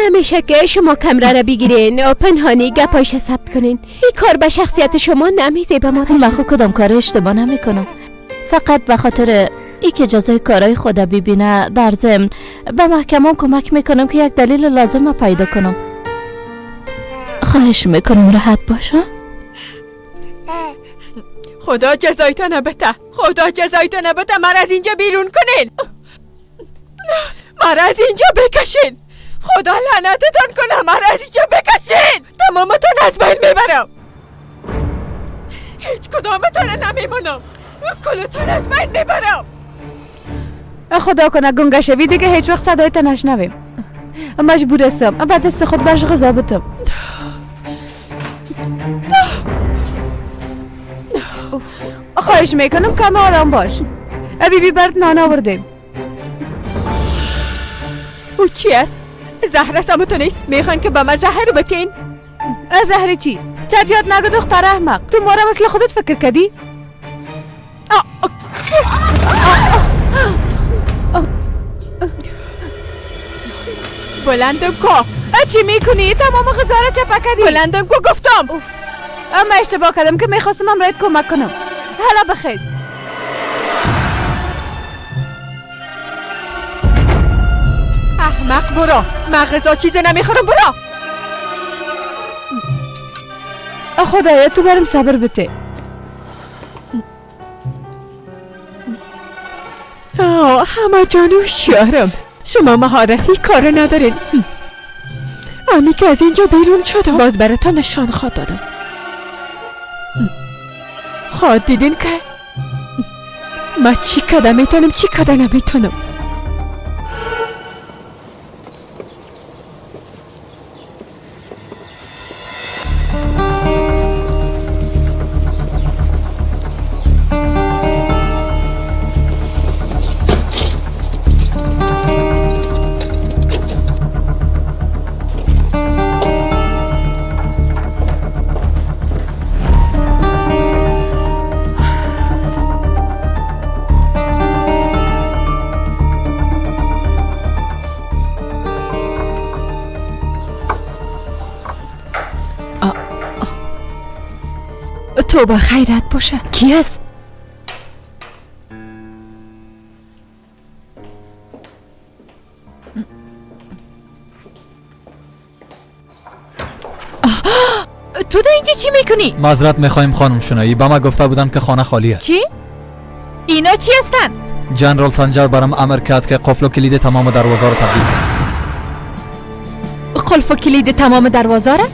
[SPEAKER 17] نمیشه که شما کمره را بگیرین و پنهانی گپایش ثبت کنین. این کار به شخصیت شما نمیزه. به مادر
[SPEAKER 14] من خود کدام کار اشتباه نمیکنم، فقط به خاطر ای که جزای کارای خود ببینه. در ضمن به محکمه کمک میکنم که یک دلیل لازم پیدا کنم. خواهش میکنم راحت باش.
[SPEAKER 2] خدا جزایتان بده، خدا جزایتان بده. مرا از اینجا بیرون کنین، مرا از اینجا بکشین. خدا لعنتتان کنه، مرا از اینجا بکشین. تمامتان از بین میبرم، هیچ کدامتان نمیمانم، کلتان از بین میبرم.
[SPEAKER 11] خدا کنه گنگه شوی دیگه هیچ وقت صدایت نشنویم. مجبور هستم بعد دست خود برش غذا بتم. خواهش میکنم کم آرام باش. بی بی برات نان آوردیم.
[SPEAKER 2] او چی است؟ زهر است اما تو نیست. میخوان که به من زهر بتین.
[SPEAKER 11] زهر چی؟ چت یاد نگو دختر احمق، تو ما را مثل خودت فکر کردی؟
[SPEAKER 2] بلندم کو.
[SPEAKER 11] چی میکنی؟ تمام غذا را چپه کردی.
[SPEAKER 2] بلندم کو گفتم.
[SPEAKER 11] اما اشتباه کردم که میخواستم امرایت کمک کنم. حالا بخیز.
[SPEAKER 2] احمق برو، من غذا چیز نمیخورم، برو.
[SPEAKER 11] خدایا تو برم صبر بده.
[SPEAKER 2] همه جانو شیارم، شما مهارتی کار ندارین. امی که از اینجا بیرون شدم باز براتان نشان خواد دادم. خواد دیدین که من چی کده میتونم چی کده نمیتونم.
[SPEAKER 6] توبه خیرت باشه. کی است؟
[SPEAKER 2] تو در اینجا چی میکنی؟
[SPEAKER 8] معذرت میخوایم خانم شنایی، به ما گفته بودن که خانه خالی است.
[SPEAKER 2] چی؟ اینا چی هستن؟
[SPEAKER 8] جنرال سنجر برام امر کرد که قفل و کلید تمام دروازه را تبدیل کنم.
[SPEAKER 2] قفل و کلید تمام دروازه را؟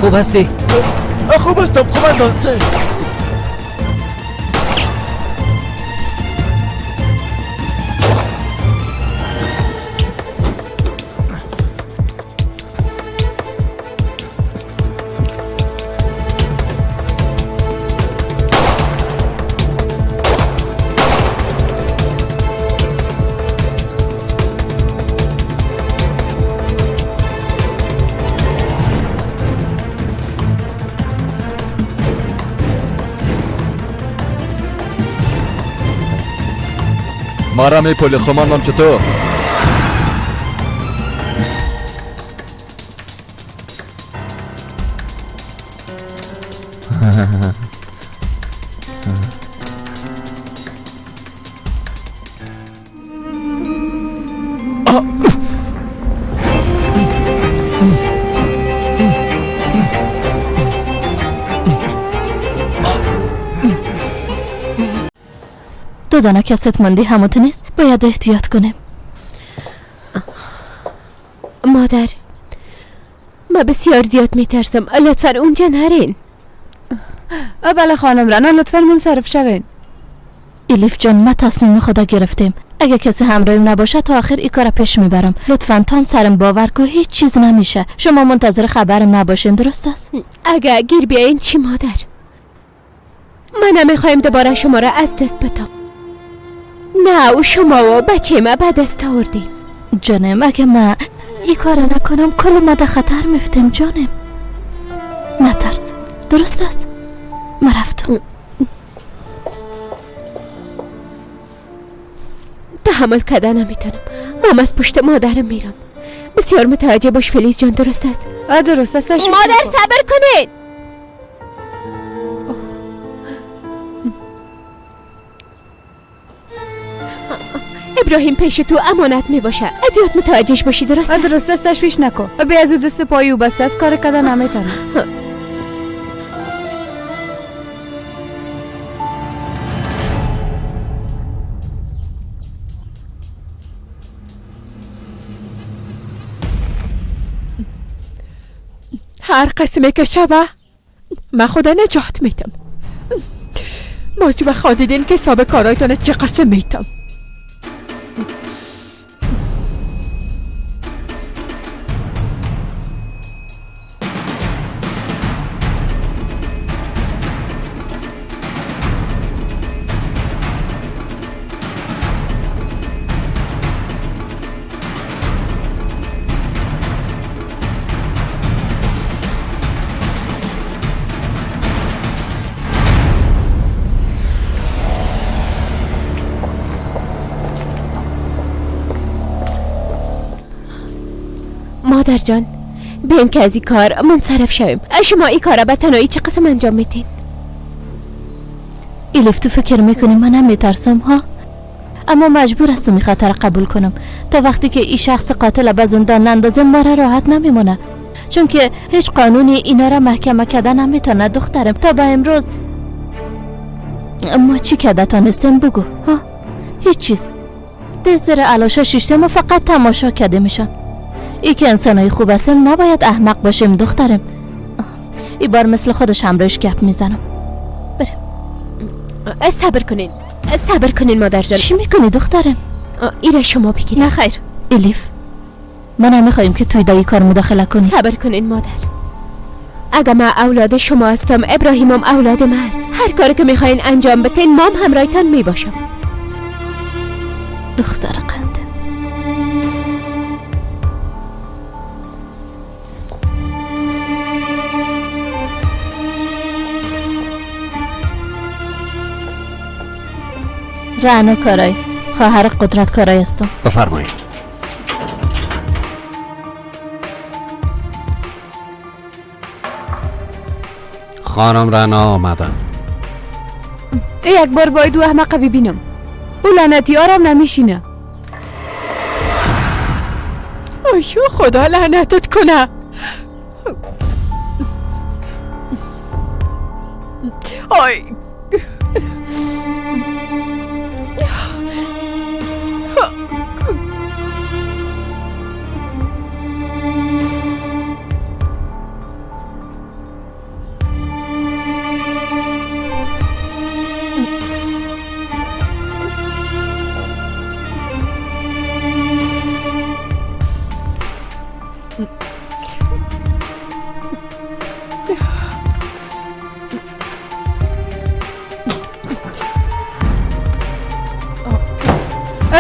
[SPEAKER 4] خوب هستی؟
[SPEAKER 23] خوب هستم قماندان صاحب.
[SPEAKER 1] مارا میپولی خماندان چطور؟
[SPEAKER 14] دو دانه کست ماندی همونت نیست، باید احتیاط کنیم.
[SPEAKER 17] مادر، ما بسیار زیاد میترسم، لطفا اونجا نرین.
[SPEAKER 11] بله خانم رنا، لطفا منصرف شوین.
[SPEAKER 14] الیف جان، ما تصمیم خدا گرفتیم، اگه کسی همراهیم نباشه تا آخر ای کار پیش میبرم. لطفا تام سرم باور کو هیچ چیز نمیشه. شما منتظر خبرم نباشین، درست است؟
[SPEAKER 17] اگه گیر بیاین چی مادر؟ ما نمیخوایم دوباره شما را از دست بدم. نه و شما و بچه ما به دست آوردیم.
[SPEAKER 14] جانم، اگه ما ای کار نکنم کل ما در خطر میفتیم. جانم نترس، درست است؟ ما رفتم.
[SPEAKER 17] تحمل کردن نمیتونم. مام از پشت مادرم میرم. بسیار متوجه باش فلیز جان، درست است؟
[SPEAKER 11] درست است.
[SPEAKER 17] مادر صبر کنید. ابراهیم پیش تو امانت می باشه، از یاد متوجهش باشی، درست است؟
[SPEAKER 11] درست است، تشویش نکن. بی از دست پایی و بسته است، کار کردن نمیتونه.
[SPEAKER 2] هر قسمه که شبه من خدا نجات میدم. موضوع خواهدیدین که حساب کارایتان چه قسم میتم.
[SPEAKER 17] مادر جان، بیاین که از این کار منصرف شویم. شما این کار به تنهایی چه قسم انجام میدین؟
[SPEAKER 14] ایلیف، تو فکر میکنی من هم میترسم ها؟ اما مجبور هستم این خطر قبول کنم. تا وقتی که این شخص قاتل به زندان نندازه ما را راحت نمیمونه، چون که هیچ قانونی اینا را محکمه کردن نمیتونه. دخترم، تا به امروز ما چی کرده تانستیم بگو ها؟ هیچ چیز. دست زیر علاشه شیشته ما فقط تماشا کرده میشن. ای که انسانای خوب هستیم نباید احمق باشیم دخترم. ای بار مثل خودش همراهش گپ میزنم. بریم.
[SPEAKER 17] صبر کنین، صبر کنین مادر جان.
[SPEAKER 14] چی میکنی دخترم؟
[SPEAKER 17] ایره شما بگیرید.
[SPEAKER 14] نه خیر الیف، من هم میخوایم که توی دایی کار مداخله کنی.
[SPEAKER 17] صبر کنین مادر، اگه من اولاد شما هستم، ابراهیمم اولاد ما است. هر کاری که میخواین انجام بتین مام همراهتان میباشم.
[SPEAKER 14] دختر قند. رعنا کارای، خواهر قدرت کارای هستم.
[SPEAKER 23] بفرمایید.
[SPEAKER 5] خانم رعنا آمدن.
[SPEAKER 11] یک بار باید او احمق ببینم. او لعنتی آرام نمیشینه.
[SPEAKER 2] آیو خدا لعنتت کنه. آی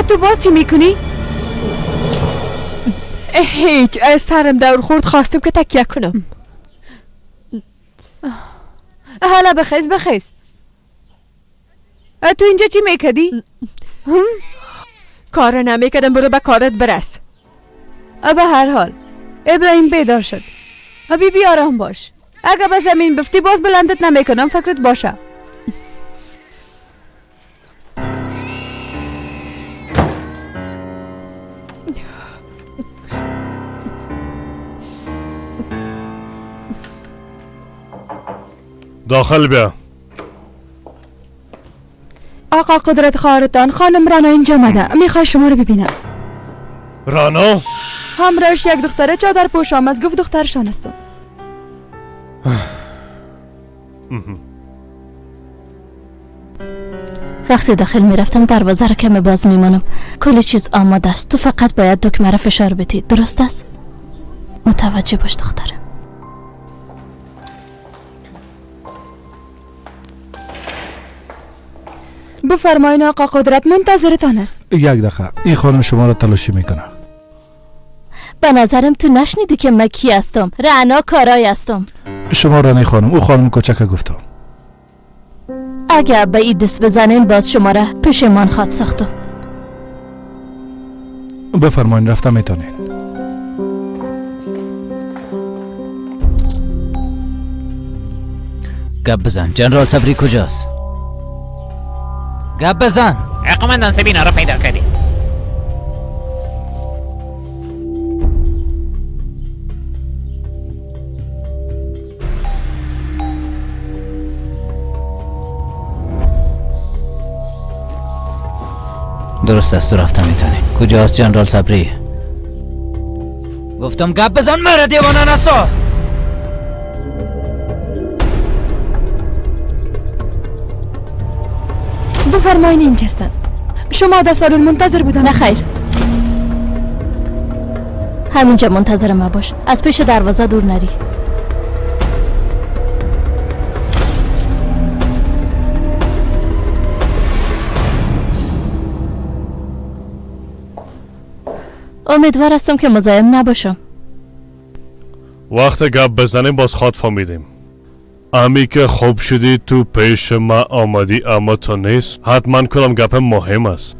[SPEAKER 2] تو باز چی میکنی؟ هیچ، سرم دور خورد، خواستم که تکیه کنم. حالا بخیز بخیز. تو اینجا چی میکردی؟ کار نمیکردم، برو به کارت برس. به هر حال ابراهیم بیدار شد. بی آرام باش، اگه به زمین بفتی باز بلندت نمیکنم، فکرت باشه.
[SPEAKER 10] داخل بیا.
[SPEAKER 6] آقا قدرت، خواهرتان خانم رانا اینجا آمده، میخوای شما رو ببینم.
[SPEAKER 10] رانا؟
[SPEAKER 6] همراهش یک دختره چادر پوش آمد، گفت دخترشان هستم.
[SPEAKER 14] وقتی داخل میرفتم دروازه را کمی باز میمانم. کل چیز آماده است، تو فقط باید دکمه را فشار بدی، درست است؟ متوجه باش دخترم.
[SPEAKER 6] بفرمایین آقا قدرت، منتظرتان است.
[SPEAKER 13] یک دقیقه، این خانم شما را تلاشی میکنه.
[SPEAKER 14] به نظرم تو نشنیدی که من کی هستم. رعنا کارای هستم.
[SPEAKER 13] شما رانی خانم، او خانم کوچک گفتم.
[SPEAKER 14] اگر به این دست بزنین باز شما را پشیمان خواد ساختم.
[SPEAKER 13] بفرمایین رفته میتونین.
[SPEAKER 4] گپ بزن. جنرال صبری کجاست؟ گپ بزن.
[SPEAKER 16] قماندان سبینا را پیدا کردیم.
[SPEAKER 4] درست است، تو رفته میتونی. کجاست جنرال صبری؟ گفتم گپ بزن، مرا دیوانه نساز.
[SPEAKER 6] بفرمایین اینجا هستن. شما در سالن منتظر بودم.
[SPEAKER 14] نه خیر، همینجا منتظر ما باش، از پیش دروازه دور نری. امیدوار هستم که مزاحم نباشم.
[SPEAKER 10] وقت گپ بزنیم باز خواد فهمیدیم. امی که خوب شدی تو پیش ما آمدی اما تو نیست، حتما کدام گپ مهم است.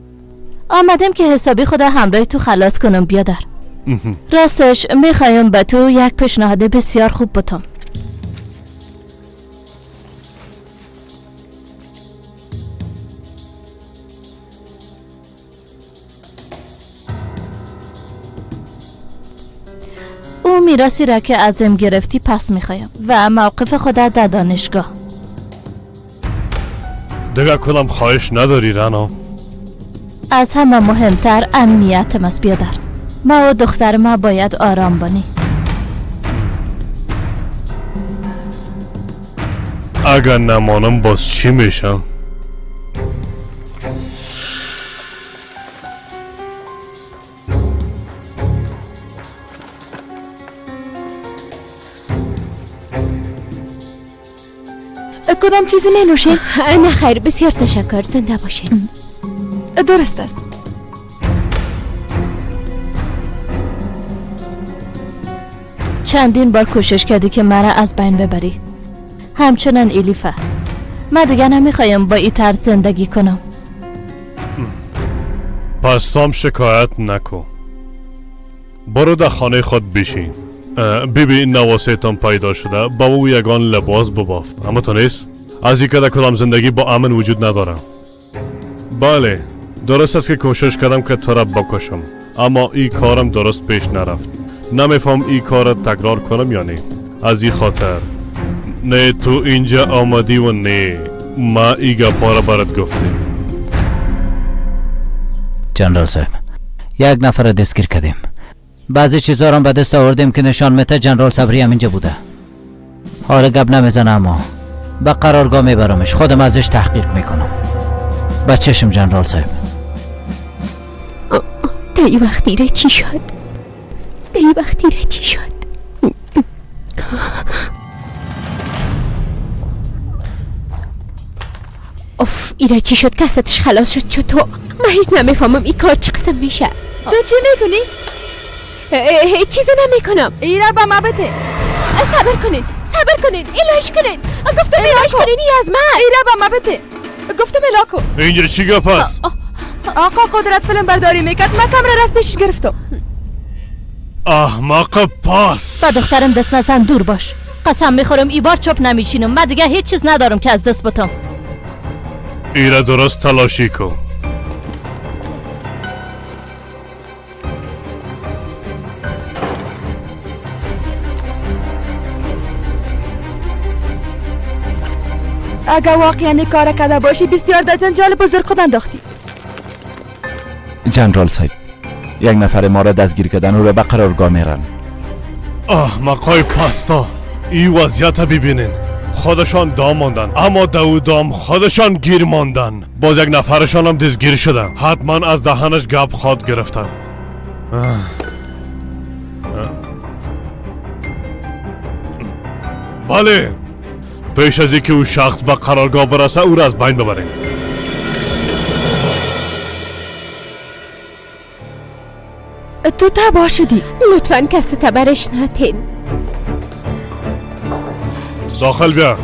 [SPEAKER 14] آمدیم که حسابی خدا همراه تو خلاص کنم بیادر. راستش میخوایم به تو یک پیشنهاد بسیار خوب بتم. او میراثی را که ازم گرفتی پس میخوایم و موقف خود در دانشگاه.
[SPEAKER 10] دیگه کدام خواهش نداری رنا؟
[SPEAKER 14] از همه مهمتر امنیتم است بیادر. ما و دختر ما باید آرام بانی.
[SPEAKER 10] اگر نمانم باز چی میشم؟
[SPEAKER 6] کدام چیزی می نوشی؟
[SPEAKER 17] نه خیر، بسیار تشکر، زنده باشین.
[SPEAKER 6] درست است.
[SPEAKER 14] چندین بار کوشش کردی که مرا از بین ببری، همچنان الیفه. من دیگه نمیخوایم با این طرز زندگی کنم.
[SPEAKER 10] پس تو هم شکایت نکن، برو در خانه خود بشین. ببین نواسیتان پیدا شده، با او یگان لباس بباف. اما تو نیست از این که در کدام زندگی با امن وجود ندارم. بله درست است که کوشش کردم که تو را بکشم، اما این کارم درست پیش نرفت. نمیفهم این کار تکرار کنم یا نه. از این خاطر نه تو اینجا آمدی و نه ما این گپا را برات گفتیم.
[SPEAKER 4] جنرال صاحب، یک نفر را دستگیر کردیم. بعضی چیزا را به دست آوردیم که نشان میده جنرال صبری هم اینجا بوده. حالا گپ نمیزنه اما به قرارگاه میبرمش، خودم ازش تحقیق میکنم. به چشم جنرال صاحب.
[SPEAKER 17] دی وقتی را چی شد؟ دی وقتی را چی شد؟ اوف، ایره چی شد؟ کستش خلاص شد چطور؟ من هیچ نمیفهمم این کار چه قسم میشه.
[SPEAKER 6] تو چی میکنی؟
[SPEAKER 17] هیچ چیز نمیکنم.
[SPEAKER 6] ایره با ما بده.
[SPEAKER 17] صبر کنین، صبر کنین، الهش کنین. گفتم الهش کنین، ای از من.
[SPEAKER 6] ایره با ما بده. گفتم الاکو.
[SPEAKER 10] اینجا چی گپ است؟
[SPEAKER 6] آقا قدرت فیلم برداری میکرد، من کمره راست پیشش گرفتم.
[SPEAKER 10] احمق پاس.
[SPEAKER 14] با دخترم دست نزن، دور باش. قسم میخورم ای بار چپ نمیشینم. من دیگه هیچ چیز ندارم که از دست بتم.
[SPEAKER 10] ایره درست تلاشی کن.
[SPEAKER 6] اگه واقعا کار کرده باشی بسیار در جنجال بزرگ خود انداختی.
[SPEAKER 12] جنرال صاحب، یک نفر ما را دستگیر کردن و را به قرارگاه میرن.
[SPEAKER 10] احمقای پاستا، این وضعیت ببینین. خودشان دام ماندن، اما دو دام خودشان گیر ماندن. باز یک نفرشان هم دستگیر شدن. حتما از دهنش گپ خواد گرفتن. بله، پیش از اینکه او شخص به قرارگاه برسه او را از بین ببریم.
[SPEAKER 6] تو تباه شدی.
[SPEAKER 17] لطفا کسی تبرش نتین.
[SPEAKER 10] داخل بیا.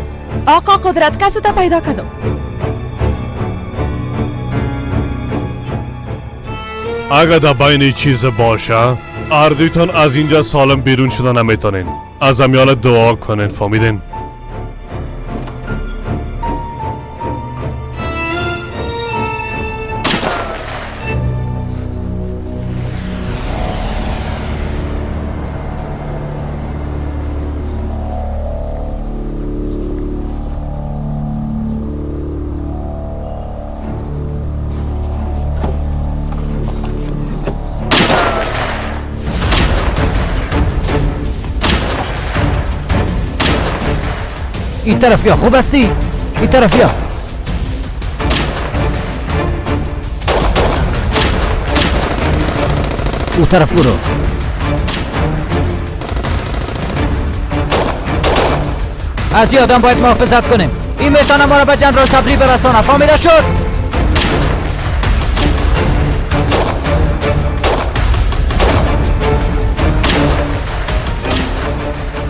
[SPEAKER 6] آقا قدرت کسی تا پیدا کردم.
[SPEAKER 10] اگه در بین چیز باشه اردیتان از اینجا سالم بیرون شده نمیتونین. از امیال دعا کنین، فهمیدین؟
[SPEAKER 4] این طرف یا خوب هستی؟ این طرف یا او طرف برو. از این آدم باید محافظت کنیم. این میتونه ما را به جنرال صبری برسانه. فهمیده شد؟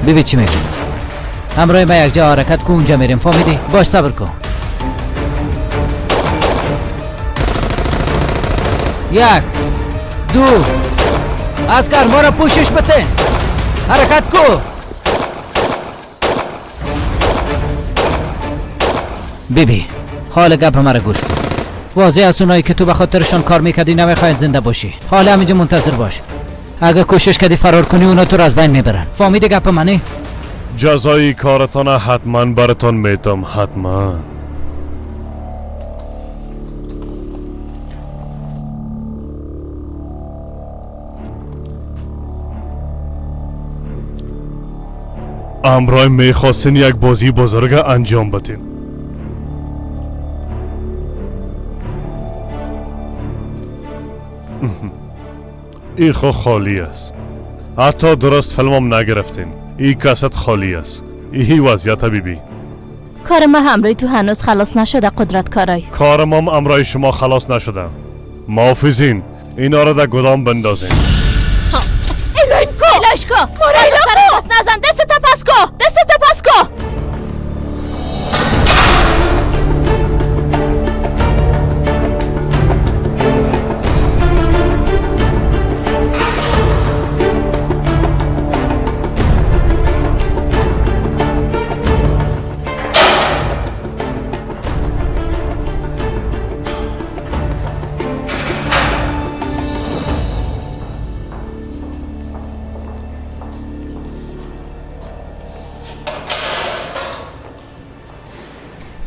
[SPEAKER 4] ببین چی میگم. همراه ما یک جا حرکت کن، اونجا میریم. فهمیدی؟ باش صبر کن. 1 2 اسکر ما را پوشش بده. حرکت کو. بیبی حال گپ مرا گوش کن. واضح از اونایی که تو به خاطرشان کار میکردی نمیخواید زنده باشی. حالا همینجا منتظر باش. اگه کوشش کردی فرار کنی اونا تو را از بین میبرن. فهمیدی گپ منی؟
[SPEAKER 10] جزای کارتان حتما براتون میتم، حتما. امرای میخواستین یک بازی بزرگ انجام بدین. این خو خالی است. حتی درست فیلمم نگرفتین. این کست خالی است. این وضعیت بیبی.
[SPEAKER 14] کار ما همراه تو هنوز خلاص نشده قدرت کارای.
[SPEAKER 10] کار ما همراه شما خلاص نشده. محافظین اینا را در گدام بندازین.
[SPEAKER 14] الهیم کو، الهش کو، مورا دست نزن، دست پس کو، دست پس کو.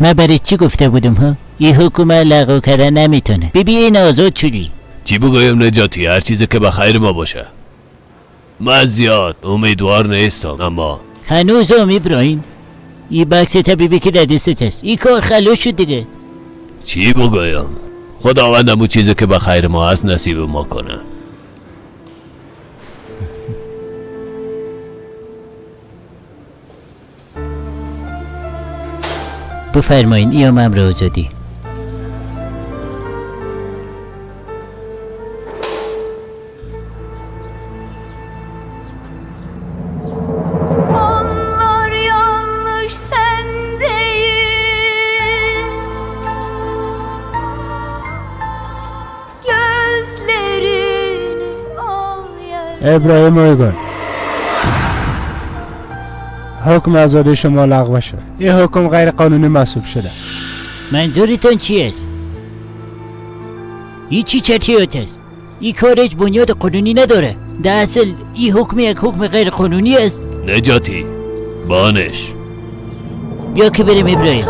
[SPEAKER 22] من برای چی گفته بودم ها؟ این حکومت لغو کردن نمیتونه. ببین این آزاد شدی.
[SPEAKER 23] چی بگویم نجاتی؟ هر چیزی که به خیر ما باشه. من زیاد امیدوار نیستم، اما
[SPEAKER 22] هنوز هم ابراهیم این بکس طبیبی که در دستت هست، این کار خلاص شد دیگه.
[SPEAKER 23] چی بگویم؟ خداوند همون چیزی که به خیر ما هست نصیب ما کنه.
[SPEAKER 22] بفرمایین ایام امر آزادی.
[SPEAKER 3] ابراهیم اویگون، حکم آزادی شما لغو شد. این حکم غیر قانونی محسوب شده.
[SPEAKER 22] منظورتان چی است؟ این چی چرتیات است؟ این کار هیچ بنیاد قانونی نداره. در اصل این حکم یک حکم غیر قانونی است.
[SPEAKER 23] نجاتی بانش
[SPEAKER 22] بیا که بریم ابراهیم.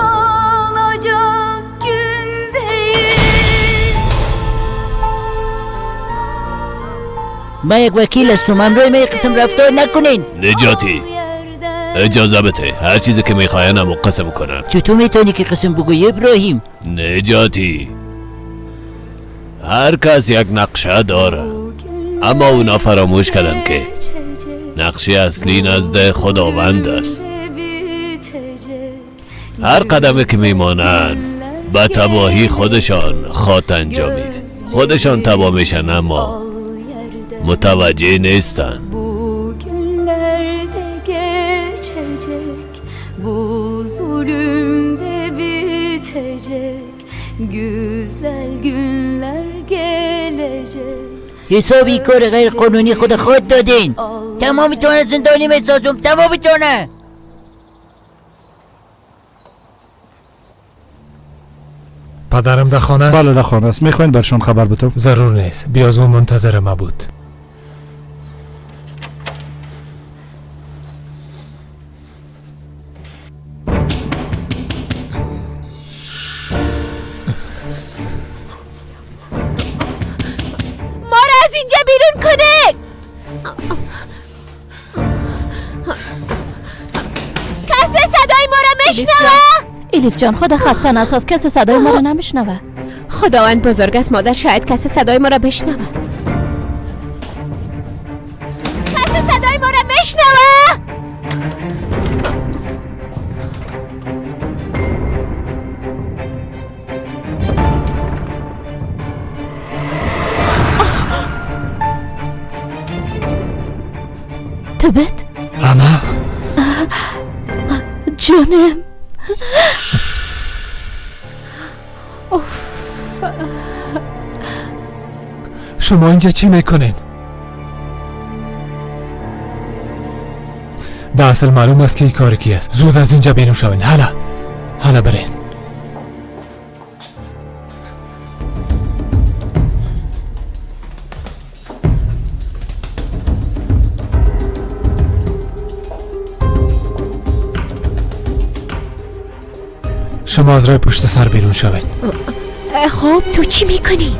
[SPEAKER 22] من یک وکیل هستم، همراه من قسم رفتار نکنین.
[SPEAKER 23] نجاتی اجازه بده هر چیزی که میخواین امو قسم کنن.
[SPEAKER 22] چطور میتونی که قسم بگویی ابراهیم؟
[SPEAKER 23] نجاتی هر کس یک نقشه داره، اما اونا فراموش کردن که نقشه اصلی نزد خداوند است. هر قدمی که میمانند به تباهی خودشان خواهد انجامید. خودشان تباه میشن اما متوجه نیستن.
[SPEAKER 22] حسابی کار غیر قانونی خود دادین. تمامیتان زندانی میسازم، تمامیتانه.
[SPEAKER 21] پدرم در خانه است؟
[SPEAKER 13] بله در خانه است. میخواین برشان خبر بدم؟
[SPEAKER 21] ضرور نیست، بیاز او منتظر ما بود.
[SPEAKER 17] ما را از اینجا بیرون کنید. کسی صدای ما را میشنوه؟
[SPEAKER 14] الیف جان خدا خسته نساز، کسی صدای ما را نمیشنوه.
[SPEAKER 17] خداوند بزرگ است مادر، شاید کسی صدای ما را بشنوه. کسی صدای ما را میشنوه؟
[SPEAKER 14] تبت؟
[SPEAKER 1] اما
[SPEAKER 14] جانم.
[SPEAKER 21] شما اینجا چی میکنین؟ در اصل معلوم است که این کار کی است. زود از اینجا بیرون شوین. حالا حالا برین. شما از راه پشت سر بیرون شوین.
[SPEAKER 17] خب تو چی میکنی؟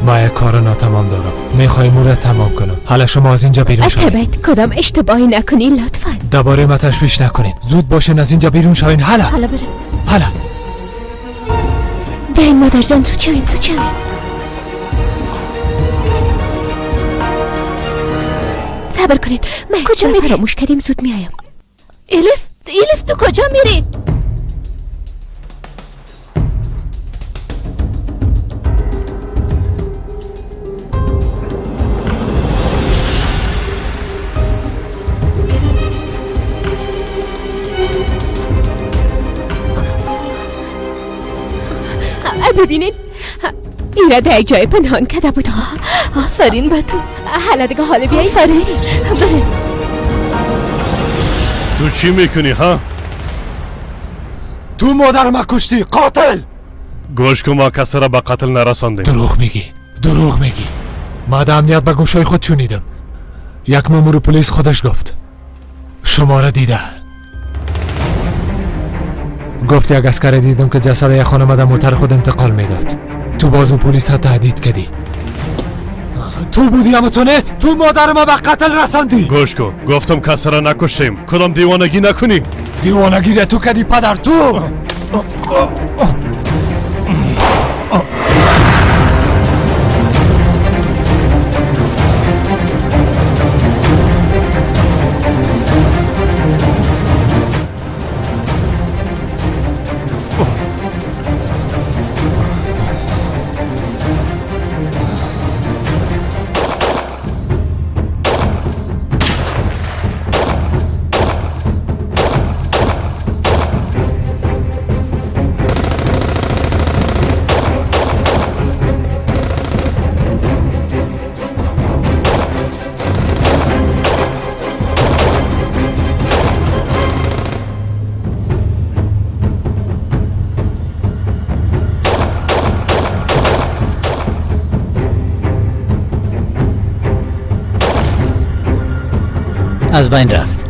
[SPEAKER 21] ما یک کار ناتمام دارم، میخوایم او را تمام کنم. حالا شما از اینجا بیرون شوین.
[SPEAKER 17] تبت کدام اشتباهی نکنی لطفا.
[SPEAKER 21] درباره ما تشویش نکنین، زود باشین از اینجا بیرون شوین. حالا
[SPEAKER 14] حالا بریم.
[SPEAKER 21] حالا
[SPEAKER 17] بیاین مادر جان، زود شوین زود شوین. صبر کنید، من کجا میری؟ فراموش کردیم، زود میایم.
[SPEAKER 14] الیف الیف تو کجا میری؟
[SPEAKER 17] ببینید این را در یک جای پنهان کرده بود.
[SPEAKER 14] آفرین به تو.
[SPEAKER 17] حالا دیگه حالا بیایی.
[SPEAKER 14] آفرین. بریم.
[SPEAKER 10] تو چی میکنی ها؟
[SPEAKER 5] تو مادر ما کشتی قاتل.
[SPEAKER 10] گوش کن، ما کسی را به قتل نرساندیم.
[SPEAKER 21] دروغ میگی دروغ میگی. ما در امنیت به گوشای خود شنیدم. یک مامور پلیس خودش گفت شما را دیده. گفت یک عسکر دیدم که جسد یک خانم در موتر خود انتقال میداد. تو باز اون پلیس ها تهدید کردی. تو بودی اما تو نیست. تو مادر ما به قتل رساندی.
[SPEAKER 10] گوش کن، گفتم کسی را نکشتیم. کدام دیوانگی نکنی.
[SPEAKER 5] دیوانگی را تو کردی پدر تو.
[SPEAKER 4] از بین رفت.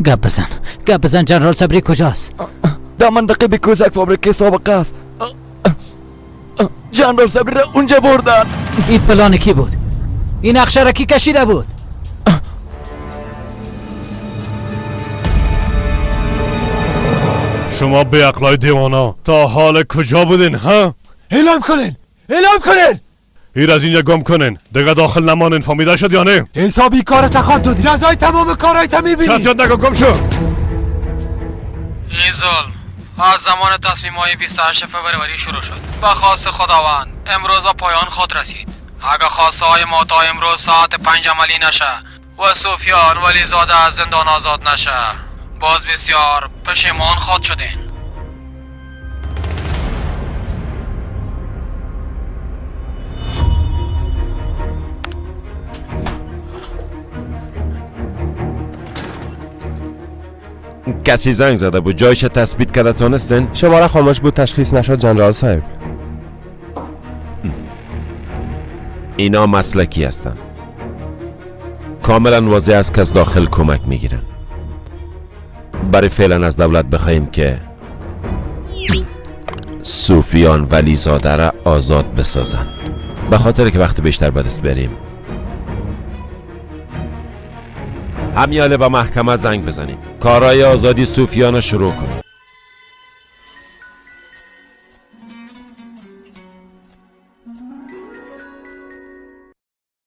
[SPEAKER 4] گپ بزن، گپ بزن. جنرال صبری کجاست؟
[SPEAKER 1] در منطقه بیکوز یک فابریکه سابقه است. جنرال صبری را اونجا بردن.
[SPEAKER 4] این پلان کی بود؟ این نقشه را کی کشیده بود؟
[SPEAKER 10] شما به عقلای دیوانا تا حال کجا بودین ها؟
[SPEAKER 9] اعلام کنین، اعلام کنین.
[SPEAKER 10] هیر از اینجا گم کنین، دیگه داخل نمانین. فهمیده شد یا نه؟
[SPEAKER 9] حسابی کارت خواد دادی، جزای تمام کارهای تا میبینی.
[SPEAKER 10] چت نگو، گم شو.
[SPEAKER 19] این ظلم از زمان تصمیم های 28 فوریه شروع شد. به خواست خداوند امروز به پایان خود رسید. اگر خواسته های ما تا امروز ساعت 5 عملی نشه و سفیان ولیزاده از زندان آزاد نشه، باز بسیار پشیمان خواهد شدین.
[SPEAKER 15] کسی زنگ زده بود، جایش تثبیت کرده تونستن؟
[SPEAKER 18] شماره خاموش بود، تشخیص نشد جنرال صاحب.
[SPEAKER 15] اینا مسلکی هستن، کاملا واضح است که از داخل کمک میگیرن. برای فعلا از دولت بخواهیم که سفیان ولیزاده را آزاد بسازن، به خاطر که وقت بیشتر به دست بریم. همیاله با محکمه زنگ بزنیم، کارای آزادی سفیان را شروع کنیم.